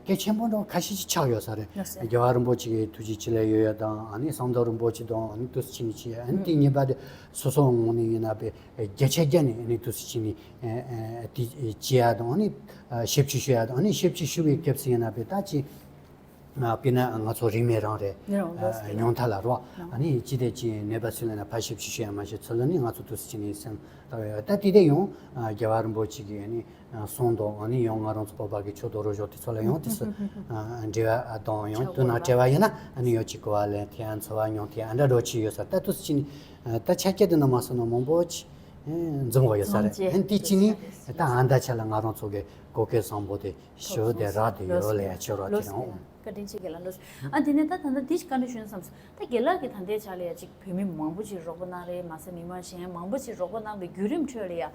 གལ་ཆེན་པོ་འདྲ་ཁ་ཤས་ཅིག་ཆགས་ཡོད་ས་རེད། རྒྱལ་བ་རིན་པོ་ཆེ་གི་ཐུགས་རྗེ་ཆེ་ལབ་ཡོད་ཡ་དང་ཨ་ནི་ཟམ་གདོང་རིན་པོ་ཆེ་དང་ཨ་ནི་དུས་ཆེན་ནི་ཆེ་ཨ་ནི་དེ་གཉིས་པ་དེ་སོ་སོ་ངོས་ནས་ཡིན་ན་པའི་བརྒྱ་ཆ་བརྒྱ་ནས་ཨ་ནི་དུས་ཆེན་ནི་དེ་བྱེད་ཡ་དང་ཨ་ནི་ཞབས་ཕྱི་ཞུ་ཡ་དང་ཨ་ནི་ཞབས་ཕྱི་ཞུ་བའི་སྐབས་སུ་ཡིན་ན་པའི་ད་ཅི། དཔེར་ན་ང་ཚོ་རིན་མེད་རང་རེད། ཉུང་མཐའ་ལ་རོ། ཨ་ནི་ཅི་དེ་ཅི་ནད་པ་སུ་ལ་ན་ཕ་ཞབས་ཕྱི་ཞུ་ཡ་མ་ཞུ་ཚུལ་ལ་ནི་ང་ཚོ་དུས་སུ་ཅི་ནས་སེམས་ལྟ་བའི་ད་དེ་དེ་ཡང་རྒྱལ་བ་རིན་པོ་ཆེ་གི་ཨ་ནི་གསུང་དང་ཨ་ནི་ཡང་ང་རང་ཚོ་བོད་པ་གི་ཆོས་དང་རོ་ཞོག་དེ་ཚོ་ལ་ཡང་དེ་སུ་འབྲེལ་བ་དང་ཡང་དུ་ན་བྲལ་བ་ཡིན་ན་ཨ་ནི་ཡང་ཅི་གོ་བ་ལེན་ཐེ་ཨ་འཚོ་བ་མྱོང་ཐེ་ཨ་འདྲ་འགྲོ་ཆི་ཡོད་ས་ད་དུས་སུ་ཅི་ནས་ད་ཆ་སྐྱེ་དེ་ན་མ་སོང་ན་མང་པོ་ཅི་འཛོམས་གོ་ཡོད་ས་རེད། ཨ་ནི་དེ་ཅི་ནས་ད་ཨ་འདྲ་ཆ་ལ་ང་རང་ཚོ་གི་གོ་སྐལ་བཟང་པོ་དེ། ཞོ་དེ་རག་དེ་ཡོད་ལ་ཡ་ཆོ་རོ་ལོ་ཅི་རང་། བཀའ་དྲིན་ཆེ་རྒན་ལགས་ལོ། ཨ་དེ་ནས་ད་ད་ལྟ་འདི་ཞིག་བཀའ་འདྲི་ཞུ་ན་བསམ་སོང་། ད་རྒན་ལགས་ཀྱི་ད་ལྟའི་ཆ་ལ་ཡ་ཅིག་བོད་མི་མང་པོ་ཅིག་རོགས་པ་གནང་རེད་མ་ཟད་མི་མང་གཞན་མང་པོ་ཅིག་རོགས་པ་གནང་བའི་བརྒྱུད་རིམ་ཁྲོད་ལ་ཡ།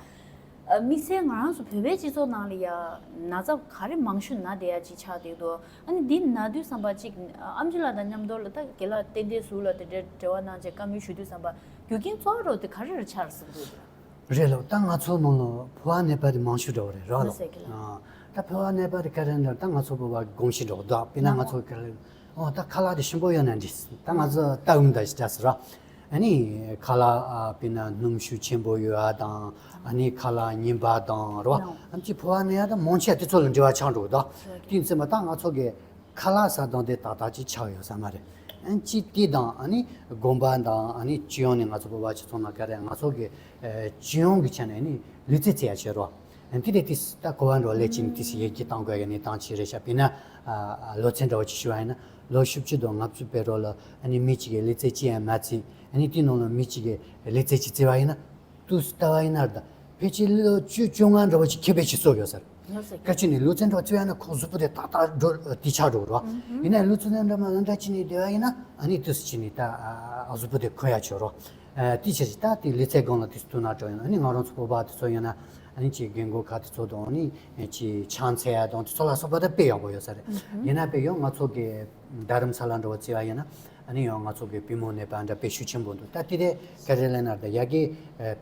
དམིགས་བསལ་ང་རང་ཚོ་བོད་པའི་སྤྱི་ཚོགས་ནང་ལ་ཡ་ན་ཚ་ག་རེ་མང་ཤོས་ན་བསྡད་ཡ་ཅིག་ཆགས་བསྡད་འདུག་ཨ་ནི་འདི་ན་དུས་བསམ་པ་ཅིག་ཨམ་ཆི་ལགས་དང་མཉམ་དུ་ལ་ད་རྒན་ལགས་ཏན་ཏན་ཟུར་ལ་དེ་འདྲའི་འབྲེལ་བ་གནང་བྱས་བཀའ་མོལ་ཞུ་དུས་བསམ་པ་རྒྱུ་རྐྱེན་གཙོ་བོ་རོ་དེ་ག་རེ་རེ་ཆགས་སྲིད་འདུག་རེད་ལོ། ད་ང་ཚོ་ནང་ལ་ཕོ་བ་ནད་པ་དེ་མང་ཤོས་འདྲ་བོ་རེད་ར་ལོ། ཟེར་གི་ལ། ཨ། ད་ཕོ་བ་ནད་པ་དེ་ག་རེ་འདྲ་ད་ང་ཚོ་བོད་པ་གོམས་གཤིས་འདྲ་བོ་འདུག་དཔེར་ན་ང་ཚོ་ག་རེ་ཨོ་ད་ཁ་ལག་དེ་ཞིམ་པོ་ཡོད་ན་འགྲིག་ད་ང་ཚོ་ལྟ་འུ་འདྲ་ཞིག་འདྲ་ཟེར་ར། ཨ་ནི་ཁ་ལག་ཨ་དཔེར་ན་སྣུམ་ཤུགས་ཆེན་པོ་ཡོད་ཨ་དང་ཨ་ནི་ཁ་ལག་ཉིན་པ་དང་ར་བ་ཨ་ནི་ཅི་ཕོ་བ་ནད་ཡ་ད་མང་ཆེ་དེ་ཚོ་ལ་འབྲེལ་བ་ཆགས་འགྲོ་གི་འདུག་དེ་ཡིན་ཙང་མ་ད་ང་ཚོ་གི་ཁ་ལག་ཟ་སྟངས་དེ་ཏག་ཏག་ཅིག་ཆགས་ཡོད་ས་མ་རེད། ཨ་ནི་ཅི་དེ་དང་ཨ་ནི་དགོན་པ་དང་ཨ་ནི་སྤྱི་ཡོངས་ནས་ང་ཚོ་བོད་པ་སྤྱི་ཚོགས་ནང་ག་རེ་ང་ཚོ་གི་ཨ་སྤྱི་ཡོངས་ཀྱི་ཆ་ནས་ཨ་ནི་ལུས་རྩལ་རྩེ་ཡ་བྱེད་རོགས། ཨ་ནི་དེ་དེ་ད་གོ་བ་འགྲོ་ལས་ཅིག་དེ་སི་ཡེ་གི་བཏང་དགོས་ཡ་གནས་སྟངས་ཅིག་རེད་ཤག་དཔེར་ན་ཨ་ལོ་ཚད་འདྲ་བོ་ཅིག་ཞུ་བ་ཡིན་ན་ལོ་བཞི་བཅུ་དང་ལྔ་བཅུ་བར་རོ་ལ་ཨ་ནི་མི་གཅིག་གིས་ལུས་རྩལ་ཅི་ཡང་མ་རྩེ་ཨ་ནི་དེ་ནང་ལ་མི་གཅིག་གིས་ལུས་རྩལ་ཅིག་རྩེ་བ་ཡིན་ན། དུས་ལྟ་བ་ཡིན་ན་ད་ཕལ་ཆེར་ལོ་བཅུ་བཅོ་ལྔ་འདྲ་བོ་ཅིག་ཁེ་ཕན་ཅིག་གསོག་ཡོད་ས་རེད། ལགས་སོ། སྐད་ཆ་ནི་ལུས་རྩལ་འདྲ་བོ་རྩེ་ཡ་ན་ཁོ་གཟུགས་པོ་དེ་ཏག་ཏག་འགྲོ་དེ་ཆགས་འགྲོ་རོ། ཡིན་ན་ལུས་རྩལ་འདྲ་མ་འདྲ་ཅི་ནས་བསྡད་པ་ཡིན་ན་ཨ་ནི་དུས་སུ་ཅི་ནས་ད་གཟུགས་པོ་དེ་ཁོ་ཡ་ཆོག་རོ། དེ་ཕྱིར་ད་དེ་ལུས་རྩལ་སྒང་ལ་དུས་སུ་ཐུག་ན་འགྲོ་ཡིན་ཨ་ནི་ང་རང་ཚོ་བོད་པ་དེ་ཚོ་ཡིན་ན་ཨ་ནི་ཅི་རྒན་རྒོན་ཁ་དེ་ཚོ་དང་ཨ་ནི་ཅི་ཆང་འཚལ་ཡ་དང་དེ་ཚོ་ལ་སོགས་པ་ད་དཔེ་ཡག་པོ་ཡོད་ས་རེད། ཡིན་ན་དཔེ་ཡང་ང་ཚོ་གི་རྡ་རམ་ས་ལ་འདྲ་བོ་བརྩི་བ་ཡིན་ན་ཨ་ནི་ཡང་ང་ཚོ་གི་པུས་མོ་ནད་པ་འདྲ་དཔེ་ཤུགས་ཆེན་པོ་འདུག་ད་དེ་དེ་ག་རེ་ལབ་ན་ད་ཡ་གི་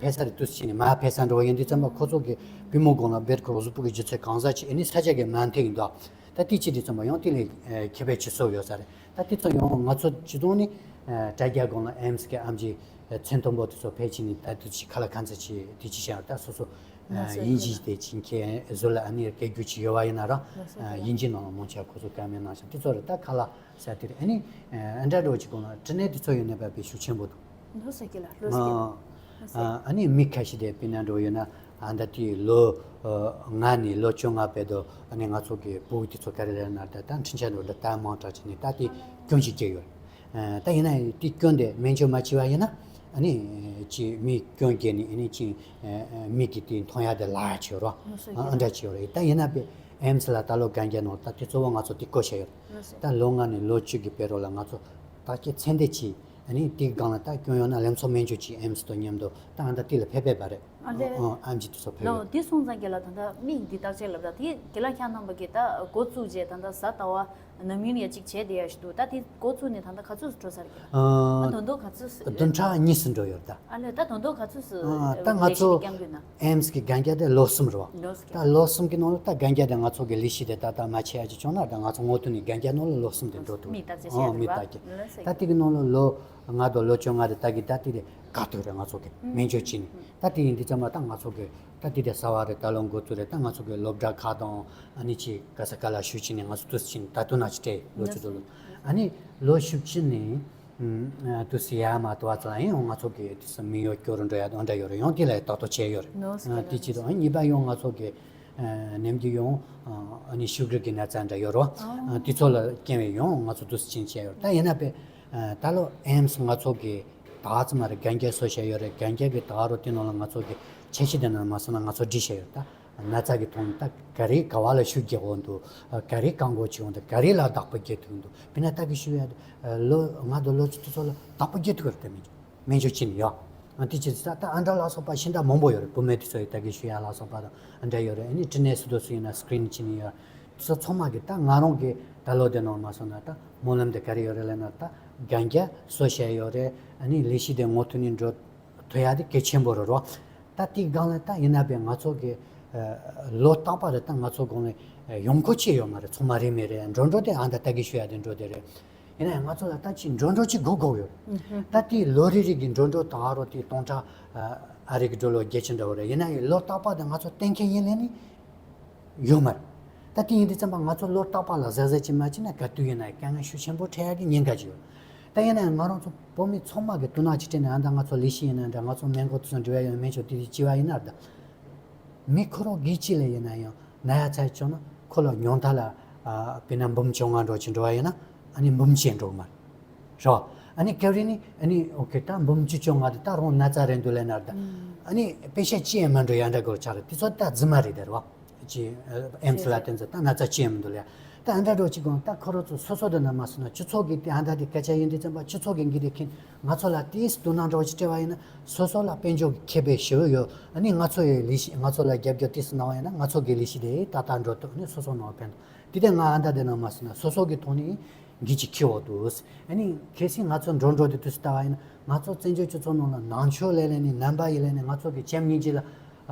ཕེ་ས་རེ་དུས་ཕྱིན་ནས་མ་ཕེ་ས་འདྲ་བོ་ཡིན་དུས་ཙམ་པ་ཁོ་ཚོ་གི་པུས་མོ་སྒང་ལ་བེར་ཁོ་གཟུགས་པོ་གི་སྒྱུ་རྩལ་གང་ཟག་ཅིག་ཨ་ནི་ས་ཆ་གི་མ་མཐུན་ཡིན་དོ། ད་དེ་ཅི་དུས་ཙམ་པ་ཡང་དེ་ལས་ཁེ་ཕན་ཅི་གསོག་ཡོད་ས་རེད། ད་དེ་ཚོ་ཡང་ང་ཚོ་སྤྱི་ཚོགས་ནི་དྲ་རྒྱ་སྒང་ལ་ཨེམ་སི་གི་ཨམ་ཆི་མཚན་མཐོན་པོ་དེ་ཚོ་ཕལ་ཆེར་ནི་ད་དུས་ཅི་ཁ་ལ་ཁ་མཚར་ཅི་དེ་ཅི་བྱ་ད་སོ་སོ། ཨ་ཡིན་གཅིག་དེ་ཅིང་ཁྱེད་བཟོ་ལ་ཨ་ནི་སྐད་རྒྱུ་ཅིག་ཡོད་བ་ཡིན་ན་ར། ཡིན་གཅིག་ནང་ལ་མོ་ཆ་ཁོ་ཚོ་བཀའ་མོལ་གནང་ཞིང་དེ་ཚོ་རེ་ད་ཁ་ལ་ས་དེ་རེད། ཨ་ནི་ཨ་འདྲ་འགྲོ་ཅིག་གོང་ལ་དྲི་ནས་དེ་ཚོ་ཡོད་ནས་བབས་པའི་ཤུགས་ཆེན་པོ་འདུག་ལོ་ཟེར་གི་ལ་ལོ་ཟེར་གི་ལ། ཨ་ནི་མི་ཁ་ཤས་དེ་དཔེར་ན་འགྲོ་ཡོད་ན་ཨ་ད་དེ་ལོ་ལྔ་ནས་ལོ་བཅོ་ལྔ་བར་དུ་ཨ་ནི་ང་ཚོ་གི་བུ་དེ་ཚོ་ག་རེ་རེད་ན་ད་ད་འཕྲིན་ཆ་འགྲོ་ད་ད་མང་དྲགས་ཅིག་ནས་ད་དེ་སྐྱོན་ཅིག་སྐྱེ་ཡོད། ད་ཡིན་ན་དེ་སྐྱོན་དེ་སྨན་བཅོས་མ་བྱས་པ་ཡིན་ན་ཨ་ནི་ཅི་མི་སྐྱོན་སྐྱེས་ནས་ཨ་ནི་ཅི་མི་གི་དེ་མཐོང་ཡ་དེ་ལ་ཡ་ཆེ་རོ། ཨ་འདྲ་ཆེ་རོ། ད་ཡིན་ན་པའི་ཨེམ་སི་ལ་ད་ལོ་གན་རྒྱ་ནང་ད་དེ་གཙོ་བོ་ང་ཚོ་དེ་བཀོད་བྱ་ཡོད། ད་ལོ་ལྔ་ནས་ལོ་བཅུ་གི་བར་རོ་ལ་ང་ཚོ་བརྟག་དཔྱད་ཚད་ལྡན་ཅིག་ཨ་ནི་དེ་སྒང་ལ་ད་སྐྱོན་ཡོད་ན་ལམ་སང་སྨན་བཅོས་ཅིག་ཨེམ་སི་དང་མཉམ་དུ་ད་ཨ་ད་དེ་ལ་ཕེབས་པས་པ་རེད། ཨ་ལས། ཨ་ཨེམ་སི་དེ་ཚོ་ཕེབས་ལོ་ཡོད། དེ་སོང་ཙང་རྒན་ལགས། ད་ལྟ་མིག་འདི་བརྟག་དཔྱད་ལབ་ད་དེ་རྒན་ལགས་ཁྱེད་རྣམ་པ་གིས་ད་འགོ་བཙུགས་རྗེས་ད་ལྟ་གཟའ་ཟླ་བ་ནམ་ཡིན་ཡ་གཅིག་བྱས་བསྡད་ཡ་ཞིག་འདུག་ད་དེ་འགོ་བཙུགས་ནས་ད་ལྟ་ག་ཚོད་འགྲོ་ས་རེད་རྒན་ལགས། ཨ་ཨ་དོན་དག་ག་ཚོད་བདུན་ཕྲག་གཉིས་སུ་འགྲོ་ཡོད་ད། ཨ་ལས། ད་དོན་དག་ག་ཚོད་ཨ་ད་ང་ལས་ཚོ་གཞི་བསྐྱང་དགོས་ན། ཨེམ་སི་གི་གན་རྒྱ་དེ་ལོ་གསུམ་རེད་བ། ལོ་གསུམ་ད་ལོ་གསུམ་གི་ནང་ལ་ད་གན་རྒྱ་དེ་ང་ཚོ་གི་ལས་གཞི་དེ་ད་ལྟ་མ་ཆད་ཡ་ཅིག་བྱུང་ན་ད་ང་ཚོ་དངོས་དོན་ནས་གན་རྒྱ་ནང་ལ་ལོ་གསུམ་དེ་འགྲོ་ཐུབ། མིག་བརྟག་དཔྱད་བྱས་ཨ་མིག་རེད་བ། བརྟག་དཔྱད། ལོ་གསུམ་ད་དེ་གི་ནང་ལ་ལོ་ལྔ་དང་ལོ་བཅོ་ལྔ་རེད། ད་གི་ད་དེ་རེད། དཀའ་ཐུབ་རེད། ང་ཚོ་གི་ཨུ་སྨན་བཅོས་བྱས་ནས་ད་དེ་ཡིན་དུས་ཙམ་པ་ད་ང་ཚོ་གི་ད་དེ་དེ་གསར་པ་རེད། ད་ལོ་འགོ་བཙུགས་རེད། ད་ང་ཚོ་གི་སློབ་གྲྭ་ཁག་དང་ཨ་ནི་ཅིག་ག་ས་ག་ལ་ཞུགས་བྱས་ནས་ང་ཚོ་དུས་ཕྱིན་ད་དུས་ན་ཅིག་སྤྲད་ལོ་བཅུ་དྲུག་ལོ། ཨ་ནི་ལོ་བཅུ་བཞི་ནས་ཨུམ་ཨ་དུས་ཡར་མར་དུ་བ་ཙམ་ཡང་ང་ཚོ་གི་དུས་སུ་མི་ཡོད་སྐྱོ་རུ་འགྲོ་ཡ་དང་འདྲ་ཡོད་རེད། ཡང་དེ་ལ་ཏག་ཏག་བྱས་ཡོད་རེད། ལོ་ཨ་དེ་གཅིག་དང་ཨ་གཉིས་པ་ཡང་ང་ཚོ་གི་ཨ་ནེམ་གྱི་ཡང་ཨ་ནི་ཤུ་གར་གྱི་ན་ཚ་འདྲ་ཡོད་རེད། ཨ་དེ་ཚོ་ལ་རྐྱེན་པས་ཡང་ང་ཚོ་དུས་ཕྱིན་བྱས་ཡོད་རེད། ད་ཡིན་ན་པས་ཨ་ད་ལོ་ཨེམ་སི་ང་ཚོ་གི་ད་ཙམ་མ་རེད། གན་རྒྱ་བཟོ་བྱས་ཡོད་རེད། གན་རྒྱ་གི་ད་རུ་དེ་ནང་ལ་ང་ཚོ་གི་འཆར་གཞི་དེ་ནང་མ་སོང་ན་ང་ཚོ་སྒྲིག་བྱས་ཡོད། ད་ན་ཚ་གི་ཐོག་ནས་ད་ག་རེ་ག་བ་ལ་ཤུགས་རྒྱག་འོང་འདུག་ག་རེ་བཀག་འགོག་བྱེད་འོང་འདུག་ག་རེ་ལ་བདག་པོ་རྒྱག་ཐུབ་འདུག་དཔེར་ན་ད་གི་ཞུ་ཡ་ལོ་ལྔ་དང་ལོ་བཅུ་དེ་ཚོ་ལ་བདག་པོ་རྒྱག་ཐུབ་ཀྱི་རེད། དེ་མིན་སྨན་བཅོས་བྱེད་ནི་ཡོད། ཨ་དེ་བྱས་ཙང་ད་ཨ་འདྲ་ལ་སོགས་པ་ཤིན་ཏུ་མང་པོ་ཡོད་རེད། བུད་མེད་དེ་ཚོ་ཡི་ད་གི་ཞུ་ཡ་ལ་སོགས་པ་དང་ཨ་འདྲ་ཡོད་རེད། ཨ་ནི་ཊི་ནེ་སི་དེ་ཚོ་ཡིན་ན་སི་ཀི་རིན་བྱེད་ནི་ཡོད། དེ་ཚོ་ཚང་མ་གི་ད་ང་རང་གི་ད་ལོ་དེ་ནང་མ་སོང་ན་ད་སྨོན་ལམ་དེ་ག་རེ་ཡོད་རེད་ལབ་ན། ད་གན་རྒྱ་བཟོ་བྱས་ཡོད་རེད། ཨ་ནི་ལས་གཞི་དེ་དངོས་ཐོག་ནས་འགྲོ་ཐུབ་ཡ་དེ་གལ་ཆེན་པོ་རེད་རོ། ད་དེའི་སྒང་ལ་ད་ཡིན་ན་པས་ང་ཚོ་གི་ཨ་ལོ་རྟག་པ་རེད། ད་ང་ཚོ་སྒང་ལ་ཡོང་སྒོ་ཅི་ཡོད་མ་རེད། ཚང་མ་རེད་མི་རེད། འགྲོ་འགྲོ་དེ་ཨ་ད་ད་གི་ཞུ་ཡ་དེ་འགྲོ་དེ་རེད། ཡིན་ན་ཡང་ང་ཚོ་ལ་ད་ཅི་འགྲོ་འགྲོ་ཅི་དགོས་དགོས་ཡོད། ད་དེ་ལོ་རེ་རེ་གི་འགྲོ་འགྲོ་ད་རོ་དེ་སྟོང་ཕྲག་ཨ་རེ་གི་འགྲོ་ལོ་བརྒྱད་ཅུ་འདྲ་བོ་རེད། ཡིན་ན་ཡང་ལོ་རྟག་པ་དེ་ང་ཚོ་གཏན་འཁེལ་ཡིན་ལས་ནི་ཡོད་མ་རེད། ད་དེ་ཡིན་དུས་ཙམ་པ་ང་ཚོ་ལོ་རྟག་པ་ལ་གཟབ་གཟབ་ཅིག་མ་བྱས་ན་ག་དུས་ཡིན་ན་དཀའ་ངལ་ཤུགས་ཆེན་པོ་འཕྲད་ཡ་གི་ཉེན་ཁ་ཅིག་ཡོད། ད་ཡིན་ན་ཡང་ང་རང་ཚོ་བོད་མི་ཚང་མ་གི་དོ་སྣང་ཅིག་སྤྲད་ནས་ཨ་ད་ང་ཚོ་ལས་གཞི་ཡིན་ན་འདྲ། ང་ཚོ་སྨན་ཁང་དེ་ཚོ་འབྲེལ་བ་ཡོད་མེད་ཆོག་དེ་དེ་ཅི་བ་ཡིན་ན་ད་མི་ཁོ་རང་གི་ཅི་ལས་ཡིན་ན་ཡང་ན་ཡ་ཚ་བྱུང་ན་ཁོ་ལ་ཉུང་མཐའ་ལ་ཨ་དཔེར་ན་འབུམ་བཅོ་ལྔ་འགྲོ་ཅིག་འགྲོ་བ་ཡིན་ན་ཨ་ནི་འབུམ་གཅིག་འགྲོ་གི་མ་རེད། རོ། ཨ་ནི་སྐབས་རེ་ནི་ཨ་ནི་ཨོ་ཁེ་ད་འབུམ་བཅུ་བཅོ་ལྔ་དེ་ད་རུང་ན་ཚ་རེད་འདུག་ལབ་ན་ར་ད། ཨ་ནི་པེ་ཤ་ཅི་ཡང་མ་འགྲོ་ཡ་འདྲ་དགོས་ཆགས་རེད། དེ་ཚོ་ད་རྫུན་མ་རེད་དེ་རོ། ཅི་ཨེམ་སི་ལ་བསྟན་ཚེ་ད་ན་ཚ་ཅི་ཡང་མི་འདུག་ལ་ཡ། ད་ཨ་འདྲ་འགྲོ་ཅི་དགོངས། ད་ཁོ་རོ་ཚོ་སོ་སོ་དེ་ན་མ་སོང་ན་སྤྱི་ཚོགས་ཀྱི་དེ་ཨ་འདྲ་དེ་སྐད་ཆ་ཡིན་དུས་ཙམ་པ་སྤྱི་ཚོགས་ཀྱི་འགི་དེ་མཁན་ང་ཚོ་ལ་དེས་དོ་སྣང་འདྲ་བོ་ཅིག་སྤྲད་པ་ཡིན་ན་སོ་སོ་ལ་དཔལ་འབྱོར་གྱི་ཁེ་ཕན་ཞེ་པོ་ཡོད། ཨ་ནི་ང་ཚོ་ཡི་ལས་གཞི་ང་ཚོ་ལ་རྒྱབ་སྐྱོར་དེས་གནང་བ་ཡིན་ན་ང་ཚོ་གི་ལས་གཞི་དེ་ཏག་ཏག་འགྲོ་ཐུབ། ཨ་ནི་སོ་སོ་ནང་ཕན་ཐོགས། དེ་དེ་ང་ཨ་འདྲ་དེ་ན་མ་སོང་ན་སོ་སོ་གི་ཐོག་ནས་འགན་ཅིག་འཁྱེར་འོ་འདུག་ཨ་ནི་གལ་སྲིད་ང་ཚོ་འགྲོ་འགྲོ་དེ་དུས་སུ་ལྟ་བ་ཡིན་ན་ང་ཚོ་བཙན་བྱོལ་སྤྱི་ཚོགས་ནང་ལ་ནང་ཆོས་ལས་ལས་ནས་རྣམ་པ་ཡི་ལས་ནས་ང་ཚོ་གི་བྱམས་སྙིང་རྗེ་ལ་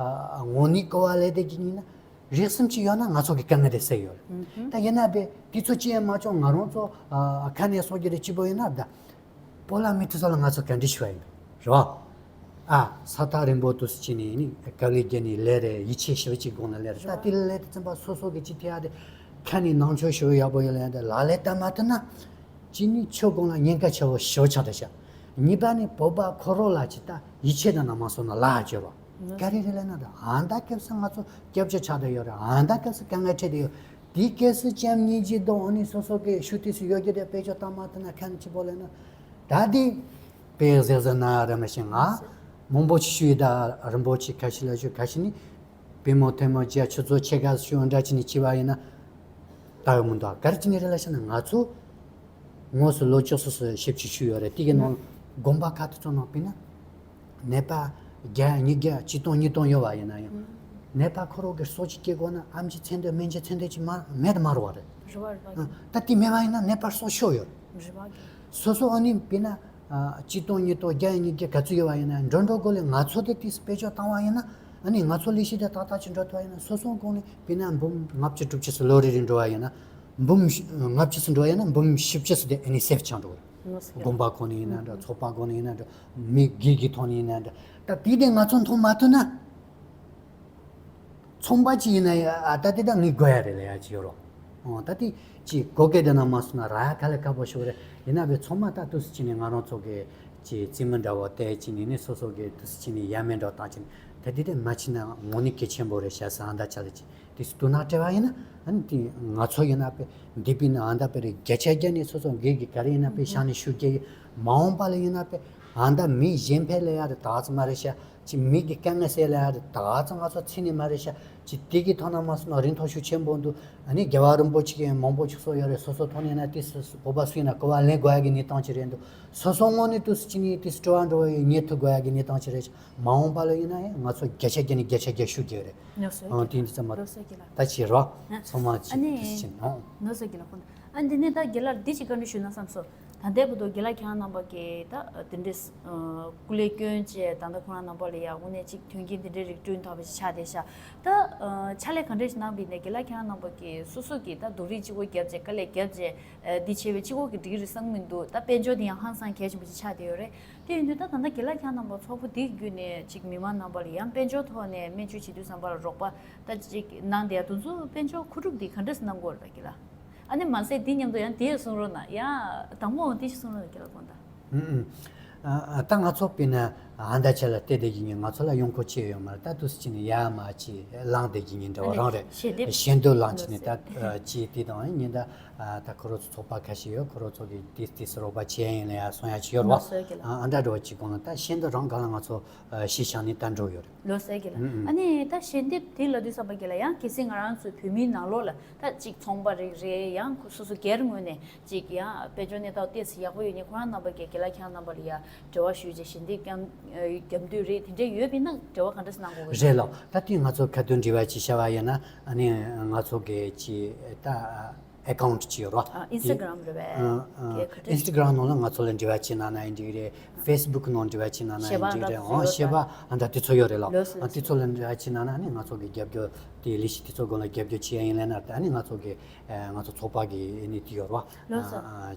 ངོ་ནི་གོ་བ་ལས་དེ་གི་ཉིན་ན་རེག་སེམས་ཅིག་ཡོད་ན་ང་ཚོ་གི་དཀའ་ངལ་དེ་སེལ་ཡོད་རེད། ད་ཡིན་ན་བས་དེ་ཚོ་ཅི་ཡང་མ་བྱུང་ང་རང་ཚོ་ཁ་ནས་གསོག་རྒྱུ་རེ་སྐྱིད་པོ་ཡིན་ན་ད། པོ་ལ་མི་ཐུ་ས་ལ་ང་ཚོ་ག་འདྲི་ཞུ་བ་ཡིན་རོ། ཨ་ས་ཐག་རིང་པོ་དུ་སུ་ཅི་ནི་ནི་ག་ལི་རྒྱ་ནི་ལས་རེ་ཡིད་ཆེས་ཞུ་ཅིག་དགོངས་ན་ལས་རེ། ད་དེ་ལས་དེ་ཙམ་པ་སོ་སོ་གི་ཅི་ཐེ་ཡ་དེ་ཁ་ནི་ནང་ཆོས་ཞུ་ཡག་པོ་ཡོད་ལ་ཡ་དེ་ལ་ལས་ད་མ་ཐུ་ན་ཅི་ནི་ཆོས་དགོངས་ལ་ཉེན་ཁ་ཆེ་བོ་ཞུ་ཆགས་ད་ཤ། གཉིས་པ་ནི་བོད་པ་ཁོ་རོ་ལ་ཅི་ད་ཡིད་ཆེས་ད་ན་མ་སོང་ན་ལ་ཧ་ཅེ་རོ། ག་རེ་རེ་ལས་ན་ད་ཨ་མདའ་སྐབས་སུ་ང་ཚོ་སྐྱབས་བཅོལ་ཆགས་ད་ཡོད་རེད། ཨ་མདའ་སྐབས་སུ་དཀའ་ངལ་འཕྲད་དེ་ཡོད། དེའི་སྐབས་སུ་བྱམས་སྙིང་རྗེ་དང་ཨ་ནི་སོ་སོ་གི་ཤུགས་དུས་སུ་ཡོད་རྒྱུ་དེ་དཔེ་ཆ་བཏང་མ་ཐུབ་ན་ཁ་ནི་ཅི་པོ་ལས་ན་ད་དེ་དཔེ་གཟེག་གཟེག་ན་ར་མ་ཤེས་ང་མང་པོ་ཅིག་ཞུས་ད་རིན་པོ་ཆེ་ཁ་ཤས་ལ་ཞུ་ཁ་ཤས་ནི་པུས་མོ་ཐལ་མོ་རྒྱ་ཆུ་ཚོད་ཕྱེད་ཀ་ཞུ་འདྲ་ཅི་ནི་ཅི་བ་ཡིན་ན་ད་ཡོད་མི་འདུག་ག་རེ་ཅི་ནི་རེ་ལ་ཤེས་ན་ང་ཚོ་དངོས་སུ་ལོ་བཅུ་སོ་སོ་ཞིབ་ཅིག་ཞུས་ཡོད་རེད། དེ་གི་ནང་དགོན་པ་ཁག་ཏུ་ཚོ་ནང་པིན་ན། ནད་པ་བརྒྱ་ཉིས་བརྒྱ་ཆིག་སྟོང་ཉིས་སྟོང་ཡོད་པ་ཡིན་ན་ཡང་། ནད་པ་ཁོ་རང་གི་སྲོག་ཅིག་སྐྱེ་དགོས་ན་ཨེམ་ཆི་ཚེ་འདོད་སྨན་ཆི་ཚེ་འདོད་ཅིག་མ་མེད་མ་རུང་བ་རེད། རེད་བ་རེད་བ། ཨ་ད་དེ་མེད་པ་ཡིན་ན་ནད་པར་སྲོག་ཤོར་ཡོད་རེད། རེད་བ། སོ་སོ་ཨ་ནི་དཔེར་ན་ཨ་ཆིག་སྟོང་ཉིས་སྟོང་བརྒྱ་ཉིས་བརྒྱ་ག་ཚོད་ཡོད་པ་ཡིན་ན་འགྲོ་འགྲོ་སྒོ་ལས་ང་ཚོ་དེ་དུས་སུ་དཔེ་ཆ་བཏང་བ་ཡིན་ན་ཨ་ནི་ང་ཚོ་ལས་གཞི་དེ་ཏག་ཏག་ཅིག་འགྲོ་ཐུབ་པ་ཡིན་ན་སོ་སོ་སྒོ་ནས་དཔེར་ན་འབུམ་ལྔ་བཅུ་དྲུག་ཅུ་སུ་ལོ་རེ་རེ་འགྲོ་བ་ཡིན་ན། འབུམ་ལྔ་བཅུ་སུ་འགྲོ་ཡ་ན་འབུམ་བཞི་བཅུ་སུ་དེ་ཨ་ནི་སེབ་ཆགས་འགྲོ་གི་རེད། དགོན་པ་ཁོ་ནས་ཡིན་ན་འདྲ། ཚོགས་པ་ཁོ་ནས་ཡིན་ན་འདྲ། མི་སྒེར་གྱི་ཐོག་ནས་ཡིན་ན་འདྲ། ད་དེ་དེ་ང་ཚོ་མཐོང་མ་ཐུབ་ན། ཚོང་པ་ཅིག་ཡིན་ན་ཡ་ཨ་ད་དེ་ད་ངས་དགོས་ཡ་རེད་ལ་ཡ་ཅིག་ཡོད་རོ། ཨོ་ད་དེ་ཅིག་གོ་སྐད་དེ་ན་མ་སོང་ན་ར་ཡ་ཁ་ལས་ཁ་པོ་ཞིག་རེད། ཡིན་ན་བས་ཚང་མ་ད་དུས་སུ་ཅིག་ནས་ང་རང་ཚོ་གི་ཅིག་རྩེད་མོ་འདྲ་བོ་བལྟས་ཅིག་ནས་ནི་སོ་སོ་གི་དུས་སུ་ཅིག་ནས་ཡ་མེད་འདྲ་བོ་བཏང་ཅིག་ནས་ད་དེ་དེ་མ་ཕྱིན་ན་དངོས་གནས་གལ་ཆེན་པོ་རེད་ཤག་ཟེར་ཨ་ད་ཆ་ལ་ཅིག་དེ་སུ་དུ་ན་སྤྲད་པ་ཡིན་ན་ཨ་ནི་དེ་ང་ཚོ་ཡིན་ན་པས་འདི་པའི་ནང་ཨ་ད་པའི་རེ་བརྒྱ་ཆ་བརྒྱ་ནས་སོ་སོ་འགས་ཀྱི་ག་རེ་ཡིན་ན་པས་ཤ་ནས་ཤུགས་རྒྱག་མ་འོངས་པ་ལ་ཡིན་ན་པས་ཨ་ད་མི་གཞན་ཕན་ལ་ཡ་རེ་ད་ཚོ་མ་རེད་ཤག་ཅི་མི་གི་དཀའ་ངལ་སེལ་ལ་ཡ་རེ་ད་ཚོ་ང་ཚོ་ཚེ་ནས་མ་རེད་ཤག་ཅིག་དེ་གི་ཐོག་ན་མ་སོང་ན་རིན་ཐང་ཤུགས་ཆེན་པོ་འདུག་ཨ་ནི་རྒྱལ་བ་རིན་པོ་ཆེ་གི་མང་པོ་ཅིག་སོགས་ཡོད་རེད། སོ་སོ་ཐོག་ནས་ན་དེ་སུ་སུ་བོད་པ་སུ་ཡིན་ན་གོ་བ་ལེན་དགོས་ཡ་གི་གནས་སྟངས་ཅིག་རེད་འདུག་སོ་སོ་ངོས་ནས་དུས་སུ་ཅི་ནས་དེ་སུ་སྤྲོ་བ་འགྲོ་བ་ཡི་ཉེ་ཐུག་དགོས་ཡ་གི་གནས་སྟངས་ཅིག་རེད། མ་འོངས་པ་ལ་ཡིན་ན་ཡང་ང་ཚོ་བརྒྱ་ཆ་བརྒྱ་ནས་བརྒྱ་ཆ་བརྒྱ་ཤུགས་རྒྱག་རེད། ནོར་སོ་ཨང་དེ་འདི་ཚོ་མ་ལོ་སོ་གི་ལ། ད་ཅི་རོ་ཨ་ཚང་མ་ཅི་ཨ་ནི་དེ་སུ་ཅི་ནོ། ནོར་སོ་གི་ལ་ཁོང་ཨ་འདི་ནས་ད་རྒན་ལགས་འདི་ཅིག་བཀའ་འདྲི་ཞུས་ན་བསམ་སོང་། ད་ལྟའི་བར་དུ་རྒན་ལགས་ཁྱེད་རང་རྣམ་པ་གིས་ད་དེ་འདྲས་སྐུ་ལས་བསྐྱོན་བྱས་ད་ལྟ་ཁོ་རང་རྣམ་པ་ལ་ཡ་དངོས་གནས་ཅིག་མཐུན་རྐྱེན་དེ་འདྲའི་རིགས་བསྐྲུན་ཐུབ་པ་ཞིག་ཆགས་བསྡད་ཤག་ད་ཕྱག་ལས་ག་འདྲས་ཤིག་གནང་བ་ཡིན་ནའི་རྒན་ལགས་ཁྱེད་རང་རྣམ་པ་གིས་སོ་སོ་གིས་ད་སྡུག་རུས་གཅིག་པོ་བརྒྱབ་བྱས་དཀའ་ལས་བརྒྱབ་བྱས་འདི་བྱས་པའི་གཅིག་པོ་གི་འགྲིག་གི་རེད་བསམ་གྱི་མི་འདུག་ད་དཔལ་འབྱོར་དེ་ཡང་ཧང་སང་གལ་ཆེན་པོ་ཞིག་ཆགས་བསྡད་ཡོད་རེད། དེ་ཡིན་དུས་ད་ད་ལྟ་རྒན་ལགས་ཁྱེད་རྣམ་པ་ཚོགས་པ་འདི་བརྒྱུད་ནས་ཅིག་མི་མང་རྣམ་པ་ལ་ཡང་དཔལ་འབྱོར་ཐོག་ནས་སྨན་བཅོས་བྱེད་དུས་ཙམ་པ་ལ་རོགས་པ་ད་ཅིག་གནང་བསྡད་ཡ་དེ་ཚོ་དཔལ་འབྱོར་མཁོ་སྒྲུབ་འདི་ག་འདྲས་གནང་དགོས་རེད་པ་རྒན་ལགས། ཨ་ནི་མ་ཟད་འདི་མཉམ་དུ་ཡང་དེ་གསུང་རོགས་གནང་ཡ། དང་པོ་འོ་དེ་ཞིག་གསུང་རོགས་གནང་རྒན་ལགས་དགོངས་དག་ཨུམ་ཨུམ། ཨ་ཨ་ད་ང་ཚོ་དཔེར་ན་ཨ་ད་ཆ་ལ་བལྟས་བསྡད་ཀྱི་ཡིན། ང་ཚོ་ལ་ཡོང་སྒོ་ཅི་ཡོད་མ་རེད། ད་དུས་སུ་ཅི་ནས་ཡ་མ་ཅི་ལངས་བསྡད་ཀྱི་ཡིན་འདྲ་བ་རང་རེད། ཞེ་འདོད་ཞེ་འདོད་ལངས་ཅི་ནས་ད་ཅི་དེ་དང་ཡིན་ད་ད་ཁོ་རོ་ཚོ་ཚོགས་པ་ཁ་ཤས་ཡོད། ཁོ་རོ་ཚོ་གི་དེ་དེ་སུ་རོགས་པ་བྱེད་ཡ་ཡིན་ལ་ཡ་སོང་ཡ་ཅི་ཡོད་རེད་བ། ཨ་ཨ་འདྲ་འདྲ་བ་ཅི་གོང་ལ་ད་ཞེ་འདོད་རང་ག་ལ་ང་ཚོ་ཨ་གཞི་བཞག་ནས་ད་འགྲོ་ཡོད་རེད། ལོ་གསལ་གྱི་ལ། ཨ་ནི་ད་ཞལ་འདེབས་དེ་ལབ་དུས་ཙམ་པ་གི་ལ་ཡང་གལ་སྲིད་ང་རང་ཚོའི་བོད་མིའི་ནང་ལོགས་ལ་ད་ཅིག་ཚོང་པ་རིགས་རེད་ཡང་སོ་སོ་སྒེར་ངོས་ནས་ཅིག་ཡང་དཔལ་འབྱོར་གནས་སྟངས་ཏོག་ཙམ་ཡག་པོ་ཡོད་མཁན་ཁོ་རང་རྣམ་པ་གི་རྒན་ལགས་ཁྱེད་རང་རྣམ་པ་ལ་ཡང་འབྲེལ་བ་ཞུས་རྗེས་ཞལ་འདེབས་བསྐྱངས་བརྒྱབ་འདོད་རེད། དེ་འདྲ་ཡོད་པ་ཡིན་ན་འབྲེལ་བ་ག་འདྲ་སེ་གནང་དགོས་ཀྱི་རེད། རེད་ལགས། ད་དེ་ང་ཚོ་ཁ་ཐུག་འབྲེལ་བ་ཅིག་བྱ་བ་ཡིན་ན་ཨ་ནི་ང་ཚོ་གི་ཅིག་ད། ཨེ་ཀའུན་ཊི་ཅིག་ཡོད་རེད་བ། ཨ་ཨིན་སི་ཊ་གྷ་རམ་རེད་པས། ཨ་ཨ་ཨིན་སི་ཊ་གྷ་རམ་ནང་ལ་ང་ཚོ་ལ་འབྲེལ་བ་བྱེད་གནང་ན་ཡང་འགྲིག་རེད། ཧྥེ་སི་བུག་ནང་འབྲེལ་བ་བྱེད་གནང་ན་ཡང་འགྲིག་རེད། ཨང་ཞེས་པ་ཨ་འདྲ་དེ་ཚོ་ཡོད་རེད་ལགས། ལོས་ཨ་དེ་ཚོ་ལ་འབྲེལ་བ་བྱེད་གནང་ན་ཨ་ནི་ང་ཚོ་གི་རྒྱབ་སྐྱོར་དེ་ལས་གཞི་དེ་ཚོ་སྒང་ལ་རྒྱབ་སྐྱོར་བྱེད་ཡ་ཡིན་ལབ་ན་ཨ་ནི་ང་ཚོ་གི་ཨ་ང་ཚོ་ཚོགས་པ་གི་ཨ་ནི་དེ་ཡོད་རེད་བ། ལོས། ཨ་ཨ་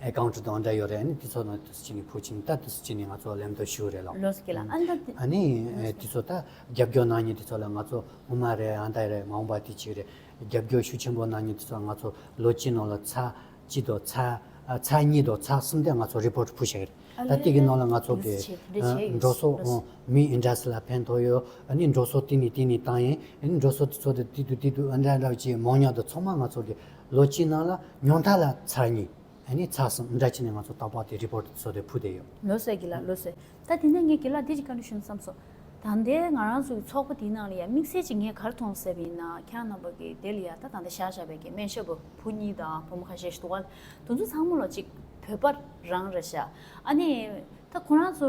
ཨེ་ཀའུན་ཊི་དང་འདྲ་ཡོད་རེད། ཨ་ནི་དེ་ཚོ་ནང་དུ་ཕྱིན་ནས་ཕུལ་ཕྱིན་ད་དུ་ཕྱིན་ནས་ང་ཚོ་ལམ་དུ་ཞུགས་རེད་ལགས། ལོས་ཀྱི་ལ་ཨ་འདྲ་དེ། ཨ་ནི་ཨེ་དེ་ཚོ་ད་རྒྱབ་སྐྱོར་གནང་མཁན་དེ་ཚོ་ལ་ང་ཚོ་སྔོན་མ་རེད་ཨ་འདྲ་རེད་མ་འོངས་པ་དེ་གཅིག་རེད། རྒྱབ་སྐྱོར་ཤུགས་ཆེན་པོ་གནང་མཁན་དེ་ཚོ་ང་ཚོ་ལོ་གཅིག་ནང་ལ་ཚར་གཅིག་དང་ཚར་ཨ་ཚར་གཉིས་དང་ཚར་གསུམ་དེ་ང་ཚོ་རི་པོར་ཊི་ཕུལ་བཞག་གི་རེད། ད་དེ་གི་ནང་ལ་ང་ཚོ་གི་ཨ་འགྲོ་སོང་ཨ་མི་ཨིན་ཌ་སི་ཊི་ལ་ཕན་ཐོགས་ཡོད། ཨ་ནི་འགྲོ་སོང་དེ་ནས་དེ་ནས་བཏང་ཡིན། ཨ་ནི་འགྲོ་སོང་དེ་ཚོ་དེ་དེ་དུ་དེ་དུ་ཨ་འདྲ་འདྲ་བྱས་མང་ཉུང་དུ་ཚང་མ་ང་ཚོ་གི་ལོ་གཅིག་ནང་ལ་ཉུང་མཐའ་ལ་ཚར་གཉིས། ཨ་ནི་ཚར་གསུམ་འདྲ་བྱས་ནས་ང་ཚོ་རྟག་པར་དེ་རི་པོར་ཊི་བཟོ་སྟེ་ཕུལ་བསྡད་ཡོད། ལོས་ཀྱི་ལ་ལོས། ད་དེ་ནས་ངས་རྒན་ལགས་འདི་ཅིག་བཀའ་འདྲི་ཞུ་ན་བསམ་སོང་། ད་ལྟའི་ང་རང་ཚོའི་ཚོགས་པ་དེའི་ནང་ལ་ཡང་དམིགས་བསལ་ཅིག་ངས་ག་རེ་མཐོང་ཟེར་བ་ཡིན་ན་ཁྱེད་རྣམ་པ་གི་དེ་ལ་ཡང་ད་ད་ལྟ་བཞག་བཞག་པའི་གི་སྨན་ཞབས་བུ་གཉིས་དང་བུ་མོ་ཁ་ཤས་ཤིག་འདུག་ག་དེ་ཚོ་ཚང་མ་ལ་ཅིག་བོད་པ་རང་རེད་ཤག་ཨ་ནི་ད་ཁོ་རང་ཚོ་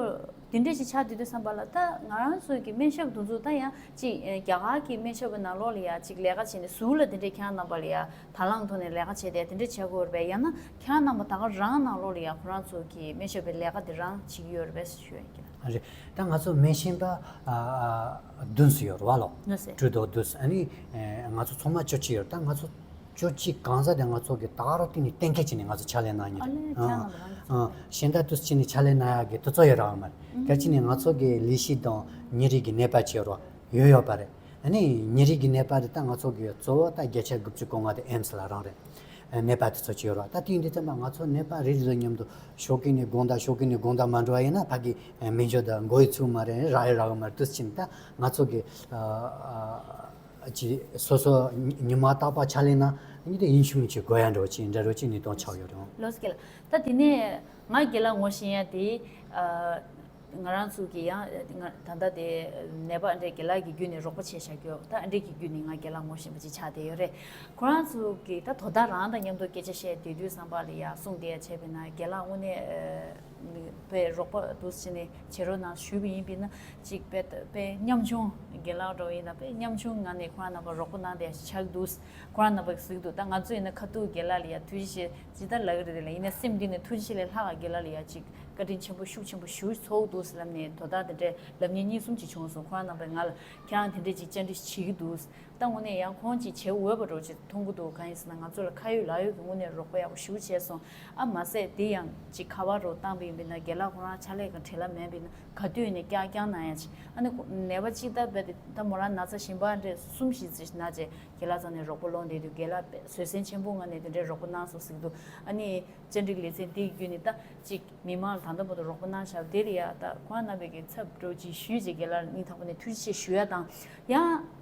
དེ་འདྲས་ཅིག་ཆགས་བསྡད་དུས་ཙམ་པ་ལ་ད་ང་རང་ཚོའི་གི་སྨན་ཞབས་དེ་ཚོ་ད་ཡང་ཅིག་རྒྱ་གར་གྱི་སྨན་ཞབས་པའི་ནང་ལོགས་ལ་ཡ་ཅིག་ལས་ཀ་བྱས་ནས་ཟུར་ལ་དེ་འདྲས་ཁྱེད་རྣམ་པ་ལ་ཡ་དང་བླངས་ཐོག་ནས་ལས་ཀ་བྱས་ཏེ་དེ་འདྲས་བྱེད་དགོས་རེད་པས། ཡང་ན་ཁྱེད་རྣམ་པ་ད་ག་རང་ནང་ལོགས་ལ་ཡ་ཁོ་རང་ཚོ་གི་སྨན་ཞབས་པའི་ལས་ཀ་དེ་རང་བྱེད་ཀྱི་ཡོད་རེད་པས་ཞུ་ཡ་ཡིན། རེད། ད་ང་ཚོ་སྨན་ཞབས་པ་ཨ་ཨ་བདུན་ཙམ་ཡོད་རེད་བ་ལོ། ལགས་སེ། དྲུག་དང་བདུན་ཙམ་ཨ་ནི་ཨེ་ང་ཚོ་ཚང་མ་བཅུ་གཅིག་ཡོད་རེད། ད་ང་ཚོ་བཅུ་གཅིག་གང་ཟག་དེ་ང་ཚོ་གི་ད་ག་རང་སྟེང་ནས་གཏན་འཁེལ་བྱས་ནས་ང་ཚོ་ཕྱག་ལས་གནང་མཁན་ཨ་ལས་རེད། ཁྱེད་རྣམ་པ་རང་གི་ཨ་ཚོ་ཨ་གཞན་དག་དུས་ཕྱིན་ནས་ཕྱག་ལས་གནང་ཡག་གི་དུས་ཚོད་ཡོད་རག་མ་རེད། ཨུམ། གལ་ཆེ་ནས་ང་ཚོ་གི་ལས་གཞི་དང་ཉིན་རེ་གི་ནད་པ་ཅིག་ཡོད་རེད་བ། ཡོད་ཡོད་པ་རེད། ཨ་ནི་ཉིན་རེ་གི་ནད་པ་དེ་ད་ང་ཚོ་གི་གཙོ་བོ་ད་བརྒྱ་ཆ་དགུ་བཅུ་གོ་ལྔ་དེ་ཨེམ་སི་ལ་རང་རེད། ནད་པ་དེ་ཚོ་ཅིག་ཡོད་རེད། ད་དེ་ཡིན་དུས་ཙམ་པ་ང་ཚོ་ནད་པ་རེ་རེ་དང་མཉམ་དུ་ཞོགས་ཀས་ནས་དགོང་དག་ཞོགས་ཀས་ནས་དགོང་དག་མ་འགྲོ་བ་ཡིན་ན་ཕ་གི་མི་འཇོག་དང་མགོ་ཡི་ཚུགས་མ་རེད་རག་ཡི་རག་གི་མ་རེད། དུས་ཕྱིན་ད་ང་ཚོ་གི་ཅིག་སོ་སོ་ཉི་མ་རྟག་པར་ཕྱག་ལས་ན་ཉིན་དེ་ཡིན་ཤུང་ཅིག་དགོས་ཡ་འདྲ་བོ་ཅིག་འདྲ་བོ་ཅིག་གནས་སྟངས་ཆགས་ཡོད་རེད། ལགས་སེ། ད་དེ་ནས་ང་རྒན་ལགས་ངོ་ཤེས་ཡ་དེ། ང་རང་ཚོ་གི་ཡང་ང་ད་ལྟ་དེ་ནད་པ་ཨ་འདྲས་རྒན་ལགས་ཀྱི་བརྒྱུད་ནས་རོགས་པ་བྱས་བཞག་རྒྱུ་ད་ཨ་འདྲས་ཀྱི་བརྒྱུད་ནས་ང་རྒན་ལགས་ངོ་ཤེས་པ་ཅིག་ཆགས་བསྡད་ཡོད་རེད། ཁོ་རང་ཚོ་གི་ད་དོ་བདག་རང་དང་མཉམ་དུ་སྐད་ཆ་བཤད་བསྡད་དུས་ཙམ་པ་ལ་ཡ་གསུངས་བསྡད་ཡ་བྱས་པས་ན་རྒན་ལགས་དངོས་གནས་དཔེ་རོགས་པ་འདུག་སེ་བྱས་ནས་བྱེད་རོགས་གནང་ཞུས་པ་ཡིན་པས་ན་ཅིག་དཔེ་དཔེ་ཉམ་ཆུང་རྒན་ལགས་འདྲ་བོ་ཡིན་ན་དཔེ་ཉམ་ཆུང་ངང་ནས་ཁོ་རང་རྣམ་པ་རོགས་པ་གནང་བསྡད་ཡ་ཞིག་ཆགས་འདུག་ཁོ་རང་རྣམ་པ་གིས་གཟིགས་འདུག་ད་ང་ཚོ་ཡིན་ན་ཁ་ཐུག་རྒན་ལགས་ལ་ཡ་ཐུགས་རྗེ་ཆེ་ཇི་ལྟར་ལབ་ཀྱི་རེད་དེ་ལ་ཡིན་ན་སེམས་གཏིང་ནས་ཐུགས་རྗེ་ཆེ་ལས་ལྷག་ག་རྒན་ལགས་ལ་ཡ་ཅིག་བཀའ་དྲིན་ཆེན་པོ་ཤུགས་ཆེན་པོ་ཞུ་ཚོགས་འདུག་ཟེར་ལབ་ནས་དོ་བདག་དེ་འདྲའི་ལབ་མཁན་གཉིས་གསུམ་ཅིག་བྱུང་སོང་། ཁོ་རང་རྣམ་པས་ང་ལ་ཁྱེད་རང་དེ་འདྲས་ཅིག་བཅར་འདྲི་བྱེད་ཀྱི་འདུག་ད་དངོས་གནས་ཡང་ཁོང་ཅིག་བྱེད་འོས་པ་འདྲ་ཅིག་མཐོང་གི་འདུག་གང་ཡིན་ཟེར་ན་ང་ཚོ་ལ་ཁ་ཡོད་ལག་ཡོད་ཀྱི་དངོས་གནས་རོགས་པ་ཡག་པོ་ཞེ་པོ་བྱས་སོང་། ཨ་མ་ཟད་དེ་ཡང་ཅིག་ཁ་པར་རོ་བཏང་པ་ཡིན་པས་ན་རྒན་ལགས་ཁོ་རང་ཕྱག་ལས་ཀྱི་བྲེལ་བ་མེད་པས་ན་ག་དུས་ནས་བསྐྱར་བསྐྱར་གནང་ཡ་ཅིག་ཨ་ནི་ཁོ་ནད་པ་གཅིག་ལྟ་བས་དེ་ད་མོ་རང་ན་ཚ་གཞན་པ་འདྲས་གསུམ་བཞི་ཙམ་ཞིག་ན་ཅེ་རྒན་ལགས་རྩ་ནས་རོགས་པ་སློང་བསྡད་དུས་རྒན་ལགས་བཟོད་བསྲན་ཆེན་པོ་ངང་ནས་དེ་འདྲའི་རོགས་པ་གནང་སོང་ཟེར་གྱི་འདུག་ཨ་ནི་བཅར་འདྲི་ལེ་ཚན་དེའི་བརྒྱུད་ནས་ད་ཅིག་མི་མང་ལ་ད་ལྟ་བར་དུ་རོགས་པ་གནང་བཞག་པ་དེ་ལ་ཡ་ད་ཁོང་རྣམ་པས་ཀྱི་ཚབ་འགྲོ་ཅིག་ཞུས་ཅིག་རྒན་ལགས་ལ་སྙིང་ཐག་པ་ནས་ཐུགས་རྗེ་ཆེ་ཞུ་ཡ་དང་ཡང་།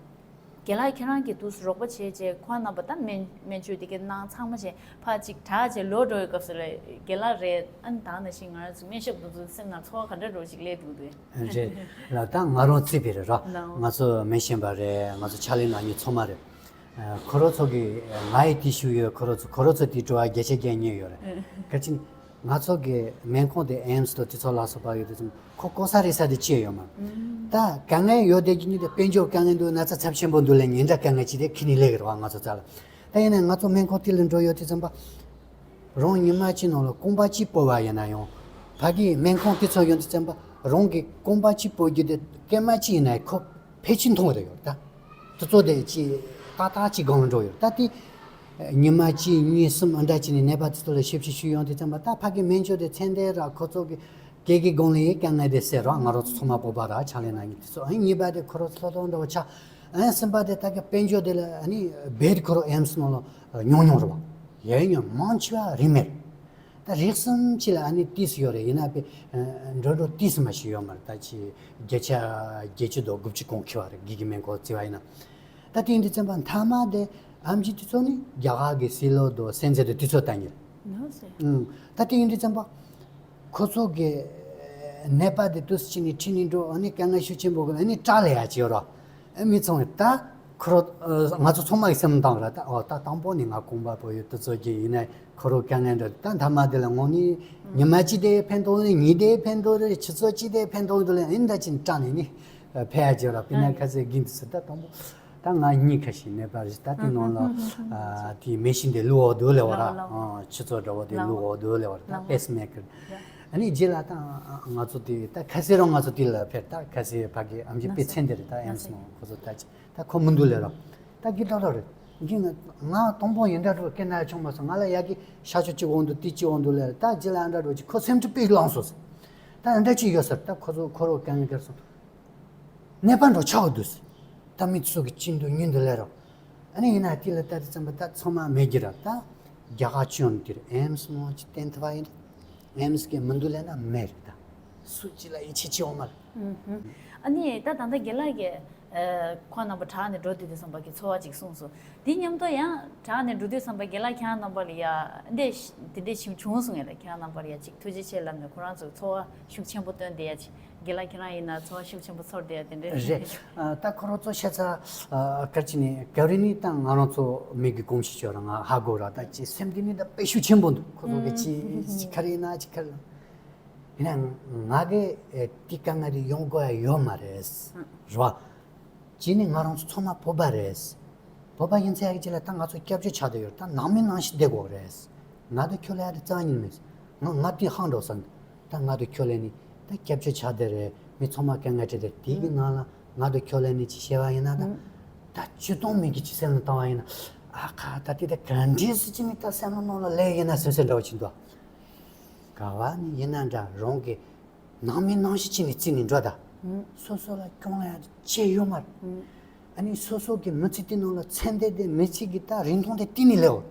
རྒན་ལགས་ཁྱེད་རང་གིས་དུས་སུ་རོགས་པ་བྱས་རྗེས་ཁོང་རྣམ་པ་ད་སྨན་སྨན་བཅོས་དེ་གའི་གནང་ཚང་མ་བྱས་ཕར་ཅིག་དྲག་བྱས་ལོག་འགྲོ་བའི་སྐབས་སུ་ལ་རྒན་ལགས་རེད་ཨ་ནི་ད་ནང་བཞིན་ང་རང་ཚོ་སྨན་ཞབས་དེ་ཚོའི་སེམས་ནང་ཚོར་བ་ག་འདྲ་འདྲ་བོ་ཞིག་སླེབས་འདུག་དེ། རེད་ལ་ད་ང་རང་རྩིས་པ་རེད་ར། ལའོ། ང་ཚོ་སྨན་ཞབས་པ་རེད། ང་ཚོ་ཕྱག་ལས་གནང་མཁན་ཚང་མ་རེད། ཁོ་རང་ཚོ་གིས་ང་ཡི་དེ་ཞུ་ཡོད། ཁོ་རང་ཚོ་ཁོ་རང་ཚོ་དེ་སྤྲོ་བ་བརྒྱ་ཆ་བརྒྱ་རྙེད་ཡོད་རེད། ག་ཅི་ང་ཚོ་གི་སྨན་ཁང་དེ་ཨེམ་སི་དང་དེ་ཚོ་ལ་སོགས་པ་ཡོད་དེ་ཚོ་ཁོ་ལྐོག་ཟ་རེད་ཟ་དེ་ཅི་ཡོད་མ་རེད། ད་དཀའ་ངལ་ཡོད་དེ་གི་ཉིད་དེ་དཔལ་འབྱོར་དཀའ་ངལ་འདུག་ན་ཚ་ཚབས་ཆེན་པོ་འདུག་ལ་ཉིན་འདྲ་དཀའ་ངལ་ཅི་དེ་ཁྱི་ནི་ལས་གི་རེད་བ་ང་ཚོ་ཚ་ལ། ད་ཡིན་ན་ང་ཚོ་སྨན་ཁང་དེ་ལ་འགྲོ་ཡོད་དེ་ཚོ་པ། རང་ཉི་མ་གཅིག་ནང་ལ་རྐང་པ་གཅིག་སྤོ་བ་ཡིན་ན་ཡང་། ཕ་གིའི་སྨན་ཁང་དེ་ཚོ་ཡོང་དུས་ཙམ་པ་རང་གི་རྐང་པ་གཅིག་སྤོ་རྒྱུ་དེ་སྐར་མ་གཅིག་ཡིན་ན་ཁོ་ཕལ་ཆེར་མཐོང་བ་རེད་ཡོད་ད། དེ་ཚོ་དེ་གཅིག་ཏག་ཏག་གཅིག་སྒང་ལ་འགྲོ་ཡོད་ད་དེ། ཉི་མ་གཅིག་གཉིས་གསུམ་ཨ་འདྲ་གཅིག་ནས་ནད་པ་དེ་ཚོ་ལ་ཞིབ་ཞིབ་ཞུས་ཡོང་དུས་ཙམ་པ་ད་ཕ་གི་སྨན་བཅོས་དེ་ཚད་ལྡན་ར་ཁོ་ཚོ་གི་སྐད་ཀྱི་སྒང་ལ་ཡི་དཀའ་ངལ་དེ་སེལ་རོགས་ང་རང་ཚོ་ཚང་མ་སྤོབས་པ་ར་ཕྱག་ལས་གནང་མཁན་དེ་ཚོ་ཨ་གཉིས་པ་དེ་ཁོ་རང་ཚོ་ལྷོད་ལྷོད་འདྲ་བོ་ཆགས། ཨ་གསུམ་པ་དེ་ད་གི་དཔལ་འབྱོར་དེ་ལ་ཨ་ནི་བེད་ཁོ་རང་ཨེམ་སི་ནང་ལ་ཉུང་ཉུང་རེད་བ། ཡས་ཉོན་མང་ཆེ་བ་རིན་མེད། ད་རིགས་གསུམ་ཅི་ལ་ཨ་ནི་ཏིས་ཡོད་རེད་ཡིན་ན་པའི་འགྲོ་འགྲོ་ཏིས་མ་ཞིག་ཡོད་མ་རེད་ད་ཅི་བརྒྱ་ཆ་བརྒྱད་ཅུ་དང་དགུ་བཅུ་གོང་ཁེ་བ་རེད་དགེ་རྒན་སྨན་ཁང་བརྩི་བ་ཡིན་ན། ད་དེ་འདི་བཙན་པ་མཐའ་མ་དེ་ཨམ་ཆི་དེ་ཚོ་ནི་རྒྱ་གར་གི་སི་ལོ་དང་སན་ཛེ་དང་དེ་ཚོ་ལྟ་ཉེ། ད་དེ་འདི་བཙན་པ་ཁོ་ཚོ་གི་ནད་པ་དེ་ཏུས་ཅི་ནི་ཁྲིད་ནི་འགྲོ་ཨ་ནི་དཀའ་ངལ་ཤུགས་ཆེན་པོ་གི་ཨ་ནི་སྐྲག་ལས་ཡ་ཅི་ཡོད་རོགས། མི་ཚང་བའི་ད་ཁོ་རོ་ང་ཚོ་ཚང་མ་གི་སེམས་བཏང་ར་ད་ཨོ་ད་དང་པོ་ནི་ང་ཁོང་པ་པོ་ཡོད་དུ་ཚོད་ཀྱི་ཡིན་ན་ཁོ་རོ་དཀའ་ངལ་འདྲ་ད་མཐའ་མ་དེ་ལ་ངོ་ནི་ཉི་མ་གཅིག་དེ་ཕན་ཐོགས་རེད་ཉིན་དེ་ཕན་ཐོགས་རེད་ཆུ་ཚོད་གཅིག་དེ་ཕན་ཐོགས་འདུག་ལ་ཡིན་ད་ཅིན་སྐྲག་ནས་ནི་ཕེ་ཡ་བྱེད་ར་པི་ན་ཁ་ཚེ་གིན་དུ་ཟེར་ད་དང་པོ་ད་ང་གཉིས་ཁ་ཤས་ནད་པ་རེད་ད་དེ་ནང་ལ་དེ་མེ་ཤིན་དེ་བླུག་འོག་འདུག་ལེ་བ་ར་ཆུ་ཚོད་འདྲ་བོ་དེ་བླུག་འོག་འདུག་ལེ་བ་ར་ད་པེ་སི་མེ་ཀར་ཨ་ནི་རྗེས་ལ་ད་ང་ཚོ་དེ་ད་ཁ་ཚེ་རང་ང་ཚོ་དེ་ལ་ཕེར་ད་ཁ་ཚེ་ཕ་གི་ཨམ་ཆི་པེ་ཚན་དེ་རེད་ད་ཨེམ་སི་ནང་ཁོ་ཚོ་ད་ཅི། ད་ཁོ་མི་འདུག་ལེ་རོ། ད་གི་ད་རོ་རེད། འདི་ང་ང་དང་པོ་ཡིན་འདྲ་རོ་སྐད་ན་ཆུང་མ་སོང་ང་ལ་ཡ་གི་ཤ་ཆུ་གཅིག་འོང་འདུག་ཏི་གཅིག་འོང་འདུག་ལེ་ད་རྗེས་ལ་ཨ་འདྲ་རོ་གཅིག་ཁོ་སེམས་ཁྲི་པིག་ལངས་སོང་ཟེར། ད་ཨ་འདྲ་གཅིག་ཡོད་ཟེར་ད་ཁོ་ཚོ་ཁོ་རོ་གང་གར་སོང་། ནད་པ་འགྲོ་ཆགས་འདུག་ཟེར། ད་མི་ཚོ་གི་ཅི་འདུག་ཉིན་འདུག་ལེ་རོ། ཨ་ནི་ཡིན་ན་དེ་ལ་ད་དེ་ཙམ་པ་ད་ཚང་མ་མེད་གི་ར་ད་རྒྱ་གར་ཅི་ཡོང་དེ་རེད་ཨེམ་སི་མོ་ཅི་བསྟན་ཐུབ་པ་ཡིན་ད། ངའི་མི་སྐད་མི་འདུག་ལབ་ན་མེད་རེད་ད། སུ་གཅིག་ལ་ཡིད་ཆེས་བྱེད་འོང་མ་རེད། ཨ་ནི་ད་ད་ལྟ་རྒན་ལགས་ཀྱིས་ཁོང་རྣམ་པ་དྲག་ནས་འགྲོ་དུས་དུས་བསམ་པ་གི་ཚོར་བ་ཅིག་གསུངས་སོང་། དེ་མཉམ་དུ་ཡང་དྲག་ནས་འགྲོ་དུས་བསམ་པ་རྒན་ལགས་ཁྱེད་རྣམ་པ་ལ་ཡ་འདི་དེ་འདྲས་ཞིག་བྱུང་སོང་ངས་ད་ཁྱེད་རྣམ་པ་ལ་ཡ་ཅིག་ཐུགས་རྗེ་ཆེ་ལབ་ནས་ཁོ་རང་ཚོ་ཚོར་བ་ཤུགས་ཆེན་པོ་བཏོན་བསྡད་ཡ་ཅིག་རྒན་ལགས་ཁྱེད་རང་ཡིན་ན་ཚོར་བ་ཤུགས་ཆེན་པོ་ཚོར་བསྡད་ཡ་དེ་འདྲས་རེད། ད་ཁོ་རང་ཚོ་ཤ་ཚ་གར་ཅི་ནས་ག་རེ་ནི་ད་ང་རང་ཚོ་མི་གི་གོམས་གཤིས་ཆོད་ར་ང་ཧ་གོ་ར་ད་ཅི་སེམས་འདི་ནི་ད་དཔེ་ཤུགས་ཆེན་པོ་འདུག་ཁོ་ཚོ་གི་ཅི་ཅི་ག་རེ་ཡིན་ན་ཅི་ག་རེ། ཡིན་ན་ང་གི་ཨེ་དེ་དཀའ་ངལ་དེ་ཡོང་དགོས་ཡ་ཡོད་མ་རེད། རེད་བ། གཅིག་ནི་ང་རང་ཚོ་ཚང་མ་བོད་པ་རེད། བོད་པ་ཡིན་ཚད་ཡ་གི་ཅི་ལ་ད་ང་ཚོ་སྐྱབས་བཅོལ་ཆགས་བསྡད་ཡོད་ད་ནང་མི་ནང་བཞིན་བསྡད་དགོས་རེད། ང་དང་ཁྱོད་ལ་ཡ་དེ་རྩ་བ་ཉིད་མེད། ང་ང་དེ་ཧང་འགྲོ་ས་འདུག་ད་ང་དང་ཁྱོད་ལ་ནི་ད་སྐྱབས་བཅོལ་ཆགས་བསྡད་རེད་མི་ཚང་མ་དཀའ་ངལ་འཕྲད་བསྡད་དེ་གི་ནང་ལ་ང་དང་ཁྱོད་ལ་ནི་ཅི་བཤད་པ་ཡིན་ན་ད། ད་བཅུ་སྟོང་མི་གི་ཅི་སེམས་ལ་བཏང་བ་ཡིན་ན་ཨ་ཁ་ད་དེ་ད་ག་འདྲས་སུ་ཅི་ནི་ད་སེམས་ལ་ནང་ལ་ལས་ཡིན་ན་སེམས་སེམས་འདྲ་བ་ཅིག་འདུག་ག་བ་ནི་ཡིན་ན་འདྲ་རང་གི་ནང་མི་ནང་བཞིན་ཅི་ནི་རྩིས་ནི་འགྲོ་ད། སོ་སོ་ལ་སྐྱོང་ལ་ཡ་ཅི་ཡོད་མ་རེད། ཨ་ནི་སོ་སོ་གི་མི་ཚེ་དེ་ནང་ལ་ཚེ་འདས་དེ་མི་ཚེ་གི་ད་རིན་ཐང་དེ་དེ་ནི་ལེའོ།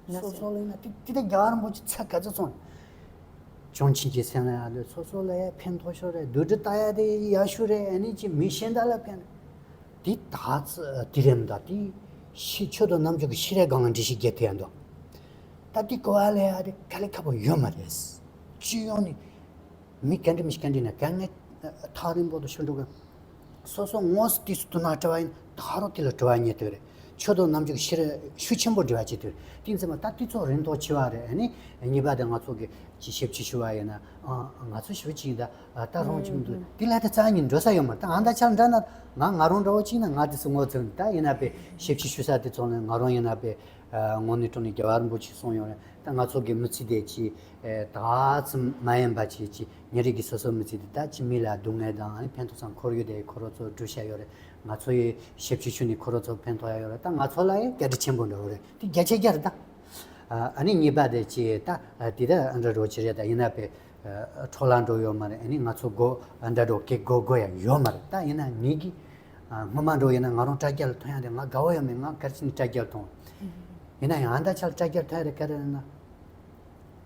སོ་སོ་ལ་ཡིན་ན་དེ་དེ་ད་རྒྱལ་བ་རིན་པོ་ཆེ་ཚ་ག་ཚོད་ཚོང་། ཅོང་ཆིན་གྱི་སེམས་ལ་ཡ་ལེ་སོ་སོ་ལ་ཡ་ཕན་ཐོགས་ཤོར་རེད་བདུད་འདྲི་ལྟ་ཡ་དེ་ཡ་ཤུ་རེད་ཨ་ནི་ཅི་མི་གཞན་དག་ལ་ཕན། དེ་ད་ཚ་དེ་རེད་མ་ད་དེ་ཤི་ཆོས་དང་རྣམ་འགྱུར་གྱི་ཤི་རེ་གང་ལ་འདྲི་ཤི་རྒྱ་དེ་ཡ་འདུག་ད་དེ་གོ་བ་ལ་ཡ་དེ་ག་ལེ་ཁ་པོ་ཡོད་མ་རེད། སྤྱི་ཡོངས་ནས། མི་ག་འདྲ་མི་ཞིག་ག་འདྲ་ན་ག་ངས་ཐག་རིང་པོ་དུ་ཤོད་འགྲོ་གི། སོ་སོ་དངོས་སུ་དུས་སུ་དུ་ན་དྲི་བ་ཡིན་ད་རོ་དེ་ལ་དྲི་བ་ཉེ་དུ་རེད། ཆོས་དང་རྣམ་འགྱུར་ཤེས་རབ་ཤུགས་ཆེན་པོ་འབྲེལ་བ་བྱེད་དུ་རེད། དེ་ཚེ་མ་ད་དུས་ཚོད་རིང་ཐོག་ཆེ་བ་རེད་ཨ་ནི་གཉིས་པ་དེ་ང་ཚོ་གི་ཅི་ཞབས་ཕྱི་ཞུ་བ་ཡིན་ན་ཨ་ང་ཚོ་ཞུ་ཅིག་ད་ད་རོང་ཅིག་མི་འདུག་དེ་ལ་དེ་རྩ་ཉིན་འགྲོ་ས་ཡོད་མ་ད་ཨ་ད་ཆ་འདྲ་ན་ང་ང་རོང་འདྲ་བོ་ཅིག་ན་ང་དེ་སུ་ངོ་ཚོད་ད་ཡིན་ན་པས་ཞབས་ཕྱི་ཞུ་ས་དེ་ཚོ་ནས་ང་རོང་ཡིན་ན་པས། དངོས་གནས་དྲང་གནས་རྒྱལ་བ་རིན་པོ་ཆེས་གསུངས་ཡོད་རེད། ད་ང་ཚོ་གི་མི་ཚེ་དེ་ཅི་ད་ཙམ་མ་ཡིན་པ་ཅི་ཅི་ཉིན་རེ་གི་སོ་སོའི་མི་ཚེ་དེ་ད་ཅི་མི་ལ་སྡུག་བསྔལ་དང་ཕན་ཐོགས་སང་འཁོར་ཡོད་དེ་ཁོ་རོ་ཚོ་སྒྲུབ་བྱ་ཡོད་རེད། ང་ཚོ་ཡི་ཞབས་ཕྱི་ཞུ་ནས་ཁོ་རོ་ཚོ་ཕན་ཐོགས་ཡ་ཡོད་རེད། ད་ང་ཚོ་ལ་ཡི་སྐད་ཆ་ཆེན་པོ་འདྲ་བོ་རེད་དེ་བརྒྱ་ཆ་བརྒྱ་རེད་ད། ཨ་ནི་གཉིས་པ་དེ་ཅི་ད་དེ་ད་འདྲ་རོ་ཅི་རེད་ད་ཡིན་ན་པས་འཕྲོ་བརླག་འགྲོ་ཡོད་མ་རེད། ཨ་ནི་ང་ཚོ་སྒོ་འདྲ་རོ་སྐད་སྒོ་སྒོ་ཡ་ཡོད་མ་རེད། ད་ཡིན་ན་ངེད་ཀྱི་སྔོན་མ་འགྲོ་ཡིན་ན་ང་རང་དྲ་རྒྱ་ལ་ཐོན་ཡ་དེ་ང་དགའ་བོ་ཡོད་མེད་ང་གར་ཕྱིན་ནས་དྲ་རྒྱ་ལ་ཐོན། ཡིན་ན་ཡང་ཨ་ད་ཆ་ལ་དྲ་རྒྱ་ལ་ཐོན་ཡ་དེ་ག་རེ་རེད་ན།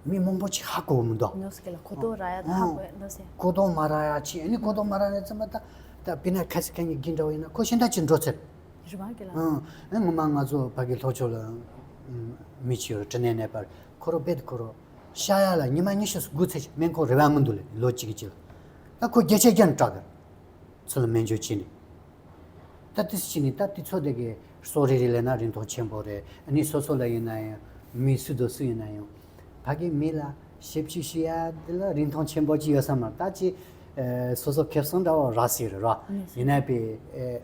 མི་མང་པོ་ཅིག་ཧ་གོ་མི་འདུག་ནོ་སི་ཀེ་ལ་གོ་རྟོགས་རག་ཡ་ད་ཧ་གོ་ཡ་ནོ་སི། གོ་རྟོགས་མ་རག་ཡ་ཅིག་ཨ་ནི་གོ་རྟོགས་མ་རག་ནས་ཙམ་པ་ད་ད་པི་ན་ཁ་སི་ཁ་ཉི་གིན་འདྲ་བོ་ཡིན་ན་ཁོ་ཤིན་ད་ཅིག་འགྲོ་ཚར། རེད་བ་རྒན་ལགས། ཨང་། ཨེ་ངོ་མ་ང་ཚོ་ཕ་གི་ལྷོ་ཕྱོགས་ལ་ཨམ་མི་ཅིག་ཡོད་རེད། དྲི་ནད་ནད་པ་རེད། ཁོ་རང་རྦད་དེ་ཁོ་རང་ཤ་ཡ་ལ་ཉི་མ་ཉི་ཤུ་སུ་དགུ་ཚེ་ཞིག་སྨན་ཁང་རེ་བ་མི་འདུག་ལེ། ལོ་གཅིག་གི་རྗེས་ལ་ད་ཁོ་བརྒྱ་ཆ་བརྒྱ་ནས་སྐྲག་གི་རེད། ཚུར་ལ་སྨན་བཅོས་བྱས་ནས། ད་དེ་སུ་བྱས་ནས་ད་དེ་ཚོ་དེ་གི་གསོ་རིག་རིག་ལས་ན་རིན་ཐང་ཆེན་པོ་རེད། ཨ་ནི་སོ་སོ་ལ་ཡིན་ན་ཡང་མི་སུ་དང་སུ་ཡིན་ན་ཡང་ཕ་གི་མི་ལ་ཞབས་ཕྱི་ཞུ་ཡ་དེ་ལ་རིན་ཐང་ཆེན་པོ་ཅིག་ཡོད་ས་མ་རེད། ད་ཅི་ཨེ་སོ་སོ་ཁེ་བཟང་འདྲ་བོ་རག་སྲིད་རེད་ར། ཡིན་ན་པའི་ཨེ་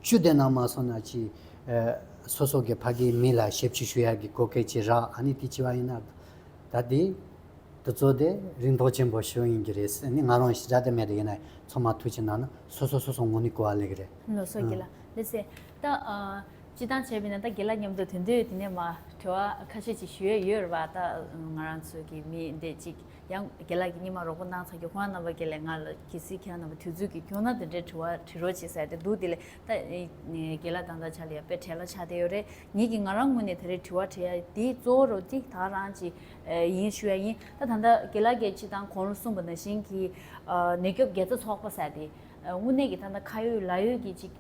བཅུ་དེ་ནང་མ་སོང་ན་ཅི་ཨེ་སོ་སོ་གི་ཕ་གི་མི་ལ་ཞབས་ཕྱི་ཞུ་ཡ་གི་གོ་སྐལ་ཅིག་རག་ཨ་ནི་དེ་ཅི་བ་ཡིན་ན་ད་དེ་དེ་ཚོ་དེ་རིན་ཐང་ཆེན་པོ་ཞིག་ཡིན་གྱི་རེད་ཟེར་ནི་ང་རང་ཞེ་དྲག་དེ་མེད་དེ། ཡིན་ན་ཚང་མ་ཐུགས་ཆེ་གནང་ན་སོ་སོ་སོ་སོ་ངོས་ནས་གོ་བ་ལེན་གི་རེད། ལགས་སོ་རྒན་ལགས། ལགས་སེ། ད་ཨ་སྤྱི་བཏང་བྱས་པ་ཡིན་ན་ད་རྒན་ལགས་མཉམ་དུ་དེ་འདྲའི་དེ་ནས་མ་དྲི་བ་ཁ་ཤས་ཅིག་ཞུ་ཡས་ཡོད་རེད་བ། ད་ང་རང་ཚོ་གི་མི་འདི་ཅིག་ཡང་རྒན་ལགས་ཀྱིས་སྙིང་མ་རོགས་པ་གནང་ཚར་གི། ཁོང་རྣམ་པ་གིས་ལས་ང་ལ་གལ་སྲིད་ཁྱེད་རྣམ་པ་དུས་ཚོད་ཀྱིས་ཁྱོང་ན་དེ་འདྲའི་དྲི་བ་དྲི་རོགས་བྱེད་ཟེར་དེ་འདུག་དེ་ལས་ད་རྒན་ལགས་ད་ལྟ་ཆ་ལ་ཡ་དཔེ་བྲེལ་བ་ཆགས་བསྡད་ཡོད་རེད། ངེད་ཀྱིས་ང་རང་ངོས་ནས་ད་རེས་དྲི་བ་དྲི་ཡ་དེ་གཙོ་བོ་རོ་དེ་ད་རང་ཅིག་ཡིན་ཞུ་ཡ་ཡིན། ད་ད་ལྟ་རྒན་ལགས་ཀྱིས་སྤྱི་བཏང་གོང་ལ་གསུངས་པ་ནང་བཞིན་གྱི་ནད་སྐྱོབ་དགེ་རྩ་ཚོགས་པ་ཟེར་དེ་དངོས་གནས་ཀྱི་ད་ལྟ་ཁ་ཡོད་ལག་ཡོད་ཀྱི་ཅིག་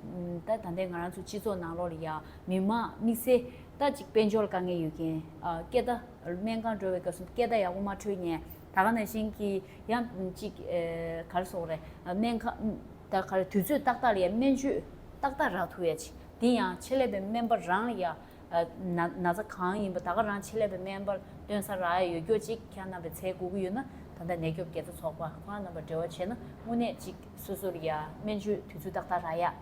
ད་ད་ལྟའི་ང་རང་ཚོ་སྤྱི་ཚོགས་ནང་ལོགས་ལ་ཡ་མི་མང་དམིགས་བསལ་ད་ཅིག་དཔལ་འབྱོར་དཀའ་ངལ་ཡོད་མཁན་སྐད་བརྡ་སྨན་ཁང་འགྲོ་བའི་སྐབས་སུ་སྐད་བརྡ་ཡག་པོ་མ་འཕྲོད་མཁན་ད་ག་ནང་བཞིན་གྱི་ཡང་ཅིག་ག་རེ་ཟེར་དགོས་རེད། སྨན་ཁང་ད་ག་རེ་དུས་ཚོད་ཏག་ཏག་ལ་ཡ་སྨན་བཅོས་ཏག་ཏག་རག་ཐུབ་ཡ་ཅིག་དེ་ཡང་ཆེད་ལས་པའི་སྨན་པ་རང་ལ་ཡ། ན་ན་ཚ་གང་ཡིན་པ་ད་ག་རང་ཆེད་ལས་པའི་སྨན་པར་སྟོན་ས་རག་ཡ་ཡོད་རྒྱུ་ཅིག་ཁྱེད་རྣམ་པས་འཚོལ་དགོས་ཀྱི་ཡོད་ན། ད་ལྟ་ནད་སྐྱོབ་དགེ་རྩ་ཚོགས་པ་ཁོང་རྣམ་པར་འབྲེལ་བ་བྱས་ན་དངོས་གནས་ཅིག་སོ་སོར་ཡ་སྨན་བཅོས་དུས་ཚོད་ཏག་ཏག་རག་ཡ།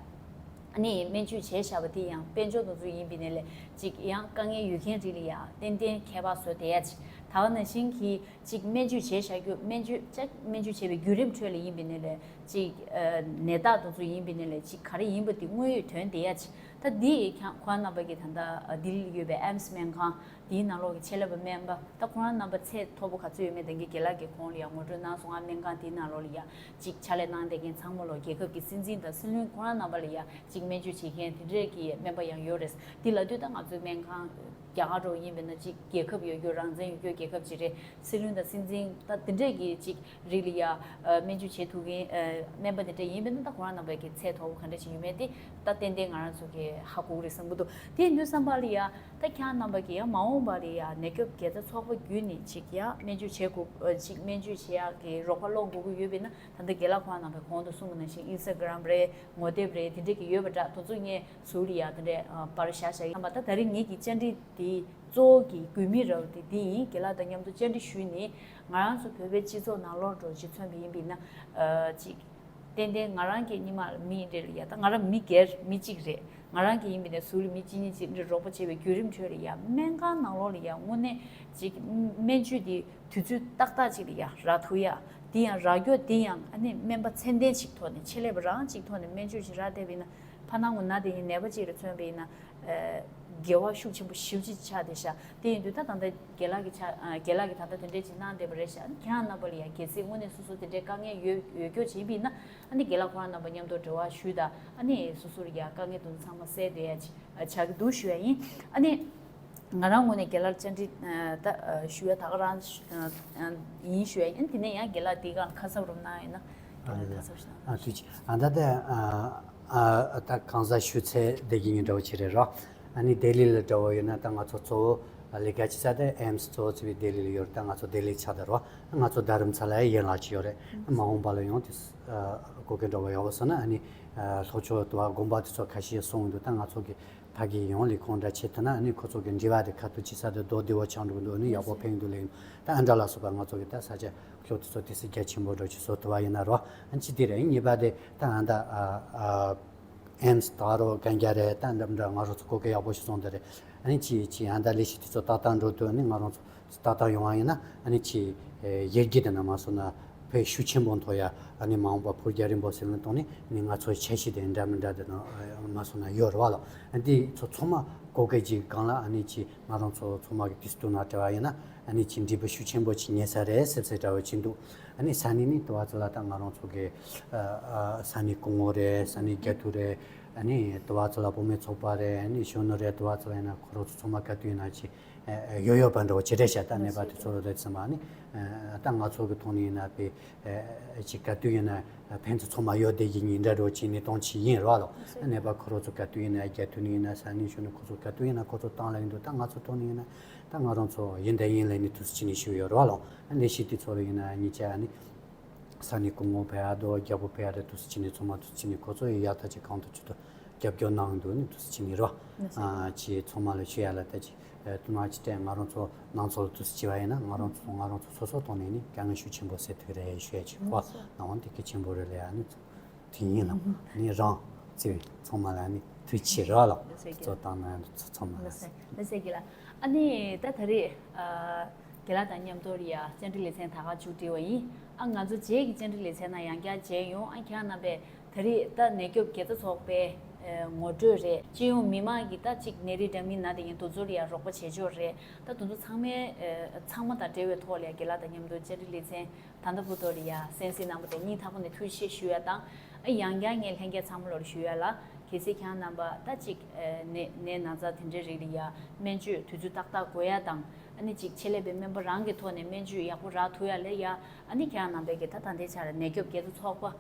ཨ་ནི་སྨན་བཅོས་བྱས་བཞག་པ་དེ་ཡང་དཔལ་འབྱོར་དུ་ཚུད་ཡིན་པའི་ནས་ལས་ཅིག་ཡང་དཀའ་ངལ་ཡོད་མཁན་རིགས་ལ་ཡ་ཏན་ཏན་ཁྱད་པར་བཟོ་བསྡད་ཡ་ཅིག་ད་ག་ནང་བཞིན་གྱི། གཅིག་སྨན་བཅོས་བྱས་བཞག་རྒྱུ་སྨན་བཅོས་ཅིག་སྨན་བཅོས་བྱས་པའི་བརྒྱུད་རིམ་ཁྲོད་ལ་ཡིན་པའི་ནས་ལས་གཅིག་ནད་རྟགས་དེ་ཚོ་ཡིན་པའི་ནས་ལས་གཅིག་ག་རེ་ཡིན་པ་དེ་དངོས་ཡོད་དོན་དེ་ཡ་ཅིག་ད་འདི་ཁྱང་ཁོང་རྣམ་པ་གི་ད་ལྟ་ལྡི་ལི་ཡོད་པའི་ཨེམ་སི་སྨན་ཁང་དེའི་ནང་ལོགས་ཀྱི་ཆེད་ལས་པ་སྨན་པ་ད་ཁོང་རྣམ་པ་ཚད་མཐོ་པོ་ག་ཚོད་ཡོད་མེད་དེང་གི་རྒན་ལགས་ཀྱིས་ཁོང་ལ་ཡང་ངོ་སྤྲོད་གནང་སོང་། ཨ་སྨན་ཁང་དེའི་ནང་ལོགས་ལ་ཡ་གཅིག་ཕྱག་ལས་གནང་བསྡད་མཁན་ཚང་མ་ལོ་རྒྱལ་ཁབ་ཀྱི་སྲིད་འཛིན་དང་སྲིད་བློན་ཁོང་རྣམ་པ་ལ་ཡ་གཅིག་སྨན་བཅོས་བྱེད་མཁན་དེ་འདྲས་ཀྱི་སྨན་པ་ཡང་ཡོད་རེད། དེ་ལ་དུས་ད་ང་ཚོའི་སྨན་ཁང་རྒྱ་གར་འགྲོ་ཡིན་པས་ན་གཅིག་རྒྱལ་ཁབ་ཡོད་རྒྱུ་རང་བཙན་ཡོད་རྒྱུ་རྒྱལ་ཁབ་ཅིག་རེད། སྲིད་བློན་དང་སྲིད་འཛིན་ད་དེ་འདྲས་ཀྱི་གཅིག་རིགས་ལ་ཡ་སྨན་བཅོས་བྱེད་ཐུབ་མཁན་སྨན་པ་དེ་འདྲས་ཡིན་པས་ན་ད་ཁོ་རང་རྣམ་པས་ཀྱི་ཚད་མཐོ་པོ་ག་འདྲས་ཅིག་ཡོད་མེད་དེ་ད་ཏན་ཏན་ང་རང་ཚོ་གི་ཧ་གོ་གི་རེད་བསམ་གི་འདུག་དེ་ཡིན་དུས་བསམ་པ་ལ་ཡ་ད་ཁྱེད་རྣམ་པ་གི་ཡ་མ་འོངས་པ་ལ་ཡ་ནད་སྐྱོབ་དགེ་རྩ་ཚོགས་པ་བརྒྱུད་ནས་གཅིག་ཡ་སྨན་བཅོས་བྱེད་དགོས་གཅིག་སྨན་བཅོས་བྱེད་ཡག་གི་རོགས་པ་སློང་དགོས་ཀྱི་ཡོད་པས་ན་ད་ལྟ་རྒན་ལགས་ཁོང་རྣམ་པས་གོང་དུ་གསུངས་པ་ནང་བཞིན་ཨིན་སི་ཊ་གྷི་རམ་རེད། ངོ་དེབ་རེད། དེ་འདྲས་ཀྱི་ཡོད་པ་འདྲ། དེ་ཚོ་ངས་ཟུར་ལ་ཡ་དེ་འདྲས་པར་བཞག་བཞག་ཡིན་པ། ད་ད་རིང་ངེད་ཀྱི་བཅར་འདྲི་དེ་གཙོ་བོ་གི་དགོས་དམིགས་ར་བ་དེ་འདི་ཡིན། རྒན་ལགས་དང་མཉམ་དུ་བཅར་འདྲི་ཞུས་ནས་ང་རང་ཚོ་བོད་པའི་སྤྱི་ཚོགས་ནང་ལོགས་འགྲོ་ཅིག་མཚོན་པ་ཡིན་པས་ན་ཅིག་ཏན་ཏན་ང་རང་གི་སྔོན་མ་མི་རེད་ལ་ཡ་ད་ང་རང་མི་སྒེར་མི་གཅིག་རེད། ང་རང་གི་ཡིན་པས་ན་ཟུར་ལ་མི་གཅིག་གཉིས་གཅིག་འདྲ་རོགས་པ་བྱས་པའི་བརྒྱུད་རིམ་ཁྲོད་ལ་ཡ་སྨན་ཁང་ནང་ལོགས་ལ་ཡ་དངོས་གནས་ཅིག་སྨན་བཅོས་དེ་དུས་ཚོད་ཏག་ཏག་ཅིག་ལ་ཡ་རག་ཐུབ་ཡ། དེ་ཡང་རག་རྒྱུ་དེ་ཡང་ཨ་ནི་སྨན་པ་ཚད་ལྡན་ཅིག་ཐོག་ནས་ཆེད་ལས་པ་རང་ཅིག་ཐོག་ནས་སྨན་བཅོས་ཅིག་རག་བསྡད་པ་ཡིན་ན་ཕ་ནང་གི་ན་དེ་ཡིན་ནད་པ་ཅིག་ལ་མཚོན་པ་ཡིན་ན་དགེ་བ་ཤུགས་ཆེན་པོ་ཞེ་པོ་ཅིག་ཆགས་བསྡད་ཤག་དེ་ཡིན་དུས་ད་ད་ལྟ་རྒན་ལགས་ཀྱི་ཆ་རྒན་ལགས་ཀྱིས་ད་ལྟ་དེ་འདྲས་ཅིག་གནང་བསྡད་པ་རེད་ཤག་ཁྱེད་རང་རྣམ་པ་ལ་ཡང་གལ་སྲིད་དངོས་གནས་སོ་སོ་དེ་འདྲས་དཀའ་ངལ་ཡོད་ཡོད་རྒྱུ་ཅིག་ཡིན་པ་ཡིན་ན་ཨ་ནི་རྒན་ལགས་ཁོ་རང་རྣམ་པ་མཉམ་དུ་འབྲེལ་བ་ཞུས་དང་ཨ་ནི་སོ་སོ་ལ་ཡང་དཀའ་ངལ་དེ་ཚོ་ཚང་མ་སེལ་བསྡད་ཡ་ཅིག་བྱ་གི་འདུག་ཞུ་ཡ་ཡིན། ཨ་ནི། ང་རང་ངོས་ནས་རྒན་ལགས་བཅར་འདྲི་ད་ཞུ་ཡ་ད་ག་རང་ཡིན་ཞུ་ཡ་ཡིན། དེ་ནས་ཡང་རྒན་ལགས་དེའི་སྒང་ཁ་གསབ་རོགས་གནང་ཡོད་ན་རྒན་ལགས་ཁ་གསབ་ཞུ་ན། ཨ་ཐུགས་རྗེ་ཆེ། ཨ་ད་ལྟ་ཨ་ད་གང་ཟག་ཞུ་ཚད་བསྡད་ཀྱི་ཡིན་འདྲ་བོ་ཅིག་རེད་རོ། ཨ་ནི་ལྡི་ལི་ལ་འདྲ་བོ་ཡོད་ན་ད་ང་ཚོ་གཙོ་བོ་ལས་ཀ་བྱེད་ས་དེ་ཨེམ་སི་གཙོ་བོ་བྱས་པའི་ལྡི་ལི་ལ་ཡོད་རེད། ད་ང་ཚོ་ལྡི་ལི་ཆགས་བསྡད་རོ། ང་ཚོ་རྡ་རམ་ས་ལ་ཡ་ཡན་ལག་ཅིག་ཡོད་རེད། མ་འོངས་པ་ལ་ཡང་དེ་གོ་སྐབས་འདྲ་བོ་ཡག་པོ་སོང་ན་ཨ་ནི་ལྷོ་ཕྱོགས་དུ་བ་དགོན་པ་དེ་ཚོ་ཁ་ཤས་སོང་འདུག་ད་ང་ཚོ་གི་ཕ་གི་ཡང་ལས་ཁུངས་འདྲ་བྱེད་ཐུབ་ན་ཨ་ནི་ཁོ་ཚོ་གི་འབྲེལ་བ་དེ་ཁ་ཐུག་ཅིག་ས་དེ་རྡོ་རྡེ་བོ་ཆགས་འགྲོ་གི་འདུག་ཨ་ནི་ཡག་པོ་ཕན་གི་འདུག་ལེ། ད་ཨ་འདྲ་ལ་སོགས་པ་ང་ཚོ་གི་ད་ས་ཆ་ཕྱོགས་དེ་ཚོ་དེ་སྲིད་རྒྱ་ཆེན་པོ་འདྲ་ཅིག་བཟོ་ཐུབ་པ་ཡིན་ན་རོ། ཨ་ནི་ཅི་དེ་རེད། གཉིས་པ་དེ་ད་ཨ་ད་ཨ་ཨེམ་སི་ད་རོ་གན་རྒྱ་རེད། ད་འདྲ་འདྲ་ང་རང་ཚོ་གོ་སྐབས་ཡག་པོ་ཞིག་སོང་དེ་རེད། ཨ་ནི་ཅི་ཅི་ཨ་ད་ལས་གཞི་དེ་ཚོ་ཏག་ཏག་འགྲོ་དུས་ཨ་ནི་ང་རང་ཚོ་ཏག་ཏག་ཡོང་བ་ཡིན་ན་ཨ་ནི་ཅི་ཡར་རྒྱས་དེ་ན་མ་སོང་ན། བོད་ཤུགས་ཆེན་པོ་མཐོ་ཡ། ཨ་ནི་མ་འོངས་པ་བོད་རྒྱ་རིམ་པ་སྲིད་བློན་གཏོང་ནས་ནི་ང་ཚོའི་འཆར་གཞི་དེ་འདྲ་མི་འདྲ་དེ་ནང་མ་སོང་ན་ཡོད་རེད་བ་ལ། ཨ་འདི་ཚོ་ཚང་མ་གོ་སྐབས་ཀྱི་སྒང་ལ་ཨ་ནི་ཅི་ང་རང་ཚོ་ཚང་མ་གི་དུས་སུ་ན་བྲལ་བ་ཡིན་ན་ཨ་ནི་ཅི་འགྲིག་པ་ཤུགས་ཆེན་པོ་ཅིག་རྙེད་ས་རེད་སེམས་སེ་འདྲ་བ་ཅིག་འདུག་ཨ་ནི་ས་གནས་ནི་དུ་བ་ཚོ་ལ་ད་ང་རང་ཚོ་གི་ས་གནས་སྐུ་ངོ་རེད། ས་གནས་རྒྱ་ཐུ་རེད། ཨ་ནི་དུ་བ་ཚོ་ལ་བུད་མེད་ཚོགས་པ་རེད། ཨ་ནི་གཞོན་ནུ་རེད། དུ་བ་ཚོ་ཡིན་ན་ཁོ་རང་ཚོ་ཚང་མ་ག་དུས་ཡིན་ན་ཅིག་ཡོད་ཡོད་པ་འདྲ་བོ་ཅིག་རེད་ཤག་ད་ནད་པ་དེ་ཚོ་རེད་ཚང་མ་ཨ་ནི་ད་ང་ཚོ་གི་ཐོག་ནས་ཡིན་ན་པའི་ཅིག་ག་དུས་ཡིན་ན་ཕན་ཚུན་ཚང་མ་ཡོད་བསྡད་ཀྱི་ཉིན་འདྲ་འདྲ་བོ་ཅིག་ནས་གཏོང་ཆེད་ཡིན་རོགས་ལོ། ནད་པ་ཁོ་རང་ཚོ་ག་དུས་ཡིན་ན་རྒྱ་དུས་ནས་ཡིན་ན་ས་གནས་གཞོན་ནུ་ཁོ་ཚོ་ག་དུས་ཡིན་ན་ཁོ་ཚོ་བཏང་ལ་ཡིན་འདུག་ད་ང་ཚོ་ཐོག་ནས་ཡིན་ན་ད་ང་རང་ཚོ་ཡིན་ད་ཡིན་ལས་ནས་དུས་ཚོད་ཅིག་ནས་ཞུ་ཡོད་རོགས་ལོ། ལས་གཞི་དེ་ཚོ་ལ་ཡིན་ན་ཉིན་ཆ་ཨ་ནི། ས་གནས་སྐུ་ངོ་བོད་ཡག་དང་རྒྱལ་པོ་བོད་ཡག་རེད་འདུག་སེ་བྱས་ནས་ཚང་མ་འདུག་སེ་བྱས་ནས་ཁོ་ཚོ་ཡི་ཡག་ཐག་ཆོད་གང་ཐུབ་ཅི་ཐུབ་རྒྱབ་སྐྱོར་གནང་འདུག་ནི་འདུག་སེ་བྱས་ནས་རོ། ཨ་ཅེ་ཚང་མ་ལ་ཞུ་ཡ་ལ་ད་ཅི་ཐུགས་སྣང་ཅི་སྤྲད་ང་རང་ཚོ་ནང་ཚོ་ལ་འདུག་སེ་བྱས་པ་ཡིན་ན་ང་རང་ཚོ་ང་རང་ཚོ་སོ་སོ་ཐོག་ནས་ནི་དཀའ་ངལ་ཤུགས་ཆེན་པོ་སེལ་ཐུབ་རེད་ཞུ་ཡ་ཅིག་གོ་ནང་བ་འདི་གལ་ཆེན་པོ་རེད་ལ་ཡ་ནི་དེ་ཡིན་ལ་ནི་རང་བརྩེ་བའི་ཚང་མ་ལ་ནི་ཐུགས་ཆེ་རོ་ལ་གཙོ་བཏང་ན་ཚང་མ་ལ། ལ་སེ་གི་ལ་ཨ་ནི་ད་ད་རེས། རྒན་ལགས་དང་མཉམ་དུ་ཡ་བཅར་འདྲི་ལེ་ཚན་ད་ག་མཇུག་སྒྲིལ་བ་ཡིན། ཨ་ང་ཚོ་རྗེས་ཀྱི་བཅར་འདྲི་ལེ་ཚན་ནང་ཡང་བསྐྱར་མཇལ་ཡོང་། ཨ་ཁྱེད་རྣམ་པས་ད་རེས་ད་ནད་སྐྱོབ་དགེ་རྩ་ཚོགས་པའི་ངོ་སྤྲོད་རེད། སྤྱི་ཡོངས་མི་མང་གི་ད་ཅིག་ནད་རིགས་འདྲ་མིན་ན་དེ་ཡིན་དུ་ཚོར་ཡ་རོགས་པ་བྱེད་ཕྱོགས་རེད། ད་དུ་ཚོ་ཚང་མའི་ཚང་མ་དང་འབྲེལ་བའི་ཐོག་ལ་ཡ་རྒན་ལགས་དང་མཉམ་དུ་བཅར་འདྲི་ལེ་ཚན་ད་ལྟ་བུ་དོ་རེད་ཡ་གསན་གཟིགས་གནང་བ་དེ་སྙིང་ཐག་པ་ནས་ཐུགས་རྗེ་ཆེ་ཞུ་ཡ་དང་། ཨ་ཡང་བསྐྱར་ངས་ལྷན་རྒྱས་ཚང་མ་ལོར་ཞུ་ཡ་ལ། གལ་སྲིད་ཁྱེད་རྣམ་པ་ད་ཅིག་ནད་ནད་ན་ཚ་དེ་འདྲའི་རིགས་ལ་ཡ་སྨན་བཅོས་དུས་ཚོད་ཏག་ཏག་དགོས་ཡ་དང་། ཨ་ནི་ཅིག་ཆེད་ལས་པའི་སྨན་པ་རང་གི་ཐོག་ནས་སྨན་བཅོས་ཡག་པོ་རག་ཐུབ་ཡ་ལ་ཡ། ཨ་ནི་ཁྱེད་རྣམ་པས་ཀྱི་ད་ད་ལྟའི་ཆར་ནད་སྐྱོབ་དགེ་རྩ་ཚོགས་པ་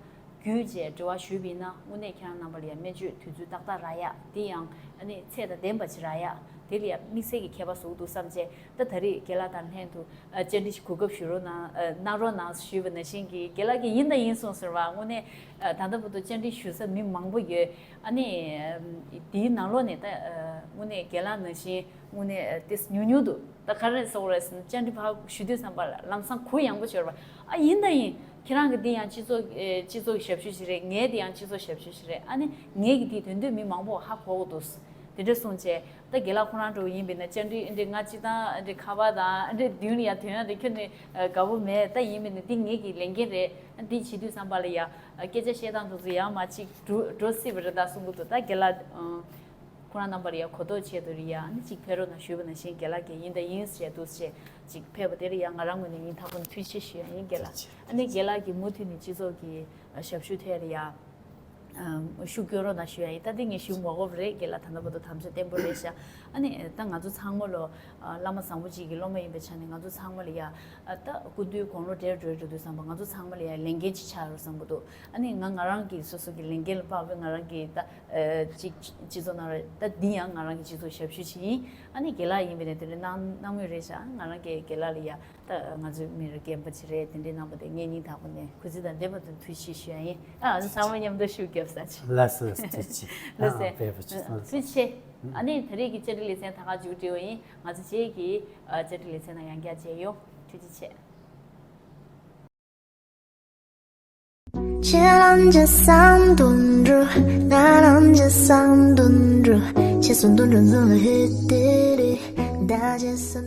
བརྒྱུད་བྱས་འབྲེལ་བ་ཞུས་པ་ཡིན་ན་དངོས་གནས་ཁྱེད་རྣམ་པ་ལ་ཡ་སྨན་བཅོས་དུས་ཚོད་ཏག་ཏག་རག་ཡ་དེ་ཡང་ཨ་ནི་ཚད་དང་ལྡན་པ་ཅིག་རག་ཡ་དེ་ལ་ཡ་དམིགས་བསལ་གྱི་ཁྱད་པར་བཟོ་གི་འདུག་བསམ་བྱས། ད་ད་རེས་རྒན་ལགས་དང་ལྷན་དུ་ཨ་བཅར་འདྲི་ཞིག་གོ་སྐབས་ཞུ་རོགས་གནང་ཨ་གནང་རོགས་གནང་ཞུས་པ་ནང་བཞིན་གྱི་རྒན་ལགས་ཀྱིས་ཡིན་དང་ཡིན་གསུངས་ཟེར་བ་དངོས་གནས་ཨ་ད་ལྟ་བར་དུ་བཅར་འདྲི་ཞུ་ས་མི་མང་པོ་ཡོད། ཨ་ནི་ཨ་དེའི་ནང་ལོགས་ནས་ད་ཨ་དངོས་གནས་རྒན་ལགས་ནང་བཞིན་དངོས་གནས་ཨ་ཏིས་ཉུང་ཉུང་འདུག་ད་ག་རེ་ཟེར་དགོས་རེད་ཟེར་ན་བཅར་འདྲི་ཕར་ཞུ་དུས་ཙམ་པ་ལ་ལམ་སང་གུ་ཡངས་པོ་ཤོར་བ། ཨ་ཡིན་དང་ཡིན་ཁྱེད་རང་གི་འདི་ཡང་སྤྱི་ཚོགས་ཨེ་སྤྱི་ཚོགས་ཀྱི་ཞབས་ཞུ་ཞིག་རེད། ངའི་འདི་ཡང་སྤྱི་ཚོགས་ཞབས་ཞུ་ཞིག་རེད། ཨ་ནི་ངའི་གི་འདི་དོན་དུ་མི་མང་པོ་ཧ་གོ་གི་འདུག་དེ་འདྲ་གསུངས་བྱས། ད་རྒན་ལགས་ཁོ་རང་འགྲོ་གི་ཡིན་པས་ན་བཅར་འདྲི་འདི་ང་སྤྱི་བཏང་འདི་ཁ་པར་དང་འདི་མདུན་ལ་ཡ་དོན་ཡ་འདི་ཁྱོད་ནི་དགའ་པོ་མེད། ད་ཡིན་པས་ན་འདི་ངེད་ཀྱི་ལས་འགན་རེད། འདི་བྱེད་དུས་ཙམ་པ་ལ་ཡ་སྐད་ཆ་བཤད་སྟངས་དེ་ཚོ་ཡང་མ་ཅིག་འགྲོ་འགྲོ་སྲིད་པ་རེད་ད་གསུང་གི་འདུག་ད་རྒན་ལགས་ཁོ་རང་རྣམ་པ་ལ་ཡ་གོ་རྟོགས་ཆེད་དུ་རེད་ཡ་ནི་ཅིག་ཕེབས་རོགས་གནང་ཞུས་པ་ནང་བཞིན་རྒན་ལགས་ཀྱིས་ཡིན་ད་ཡིན་ཞེས་འདུག་ཞེས་ཅིག་ཕེབས་པ་དེ་ལ་ཡ་ང་རང་ངོས་ནས་ཡིན་ཐག་པ་ནས་ཐུགས་རྗེ་ཆེ་ཞུ་ཡ་ཡིན་རྒན་ལགས། ཨ་ནི་རྒན་ལགས་ཀྱིས་མུ་མཐུད་ནས་སྤྱི་ཚོགས་ཀྱི་ཞབས་ཞུ་ཐད་ལ་ཡ། ཤུགས་སྐྱོན་རོགས་གནང་ཞུ་ཡ་ཡིན། ད་འདི་ངས་ཞུ་མ་དགོས་པ་རེད། རྒན་ལགས་ད་ལྟ་བར་དུ་དམ་བཅའ་བརྟན་པོ་རེད་ཤག་ཨ་ནི་ད་ང་ཚོ་ཚང་མ་ལོ་བླ་མ་བཟང་པོ་གཅིག་གི་སློབ་མ་ཡིན་པའི་ཆ་ནས་ང་ཚོ་ཚང་མ་ལ་ཡ་ད་སྐུ་མདུན་དགུང་ལོ་བགྲེས་འགྲོ་འགྲོ་དུས་ཙམ་པ་ང་ཚོ་ཚང་མ་ལ་ཡ་ལས་འགན་ཅིག་ཆགས་ཡོད་བསམ་གི་འདུག་ཨ་ནི་ང་ང་རང་གི་སོ་སོ་གི་ལས་འགན་ལ་དཔག་པའི་ང་རང་གི་ད་ཅིག་སྤྱི་ཚོགས་ནང་ལ་ད་འདི་ཡང་ང་རང་གི་སྤྱི་ཚོགས་ཞབས་ཞུ་ཅིག་ཡིན། ཨ་ནི་རྒན་ལགས་ཡིན་པས་ན་དེ་འདྲ་གནང་གནང་མུས་རེད་ཤག་ང་རང་གི་རྒན་ལགས་ལ་ཡ། ད་ང་ཚོའི་མི་རེ་རྒན་པ་ཅིག་རེད། དེ་འདྲའི་རྣམ་པ་དེ་ངས་སྙིང་ཐག་པ་ནས་གུས་བརྩི་དང་ལྡན་པ་དང་ཐུགས་རྗེ་ཆེ་ཞུ་ཡ་ཡིན། ཨ་ཚང་མ་མཉམ་དུ་ཤུགས་རྒྱབ་ས་ཆེ། ལགས་སོ་ཐུགས་རྗེ་ཆེ། ལགས་སོ་ཨ་ཕེབས་པ་ཆེ། ཐུགས་རྗེ་ཆེ། ཨ་ནི་ད་རེས་ཀྱི་བཅར་འདྲི་ལེ་ཚན་ད་ག་མཇུག་སྒྲིལ་བ་ཡིན། ང་ཚོ་རྗེས་ཀྱི་བཅར་འདྲི་ལེ་ཚན་ནང་ཡང་བསྐྱར་མཇལ་ཡོང་། ཐུགས་རྗེ་ཆེ། ཁྱེད་རང་ཅི་བསམ་དོན་འགྲུབ། ང་རང་ཅི་བསམ་དོན་འགྲུབ། ཁྱེད་བསམ་དོན་འགྲུབ་ཚང་ལ་ཧེ་ཏེ་རེ། ད་ཅི་བསམ།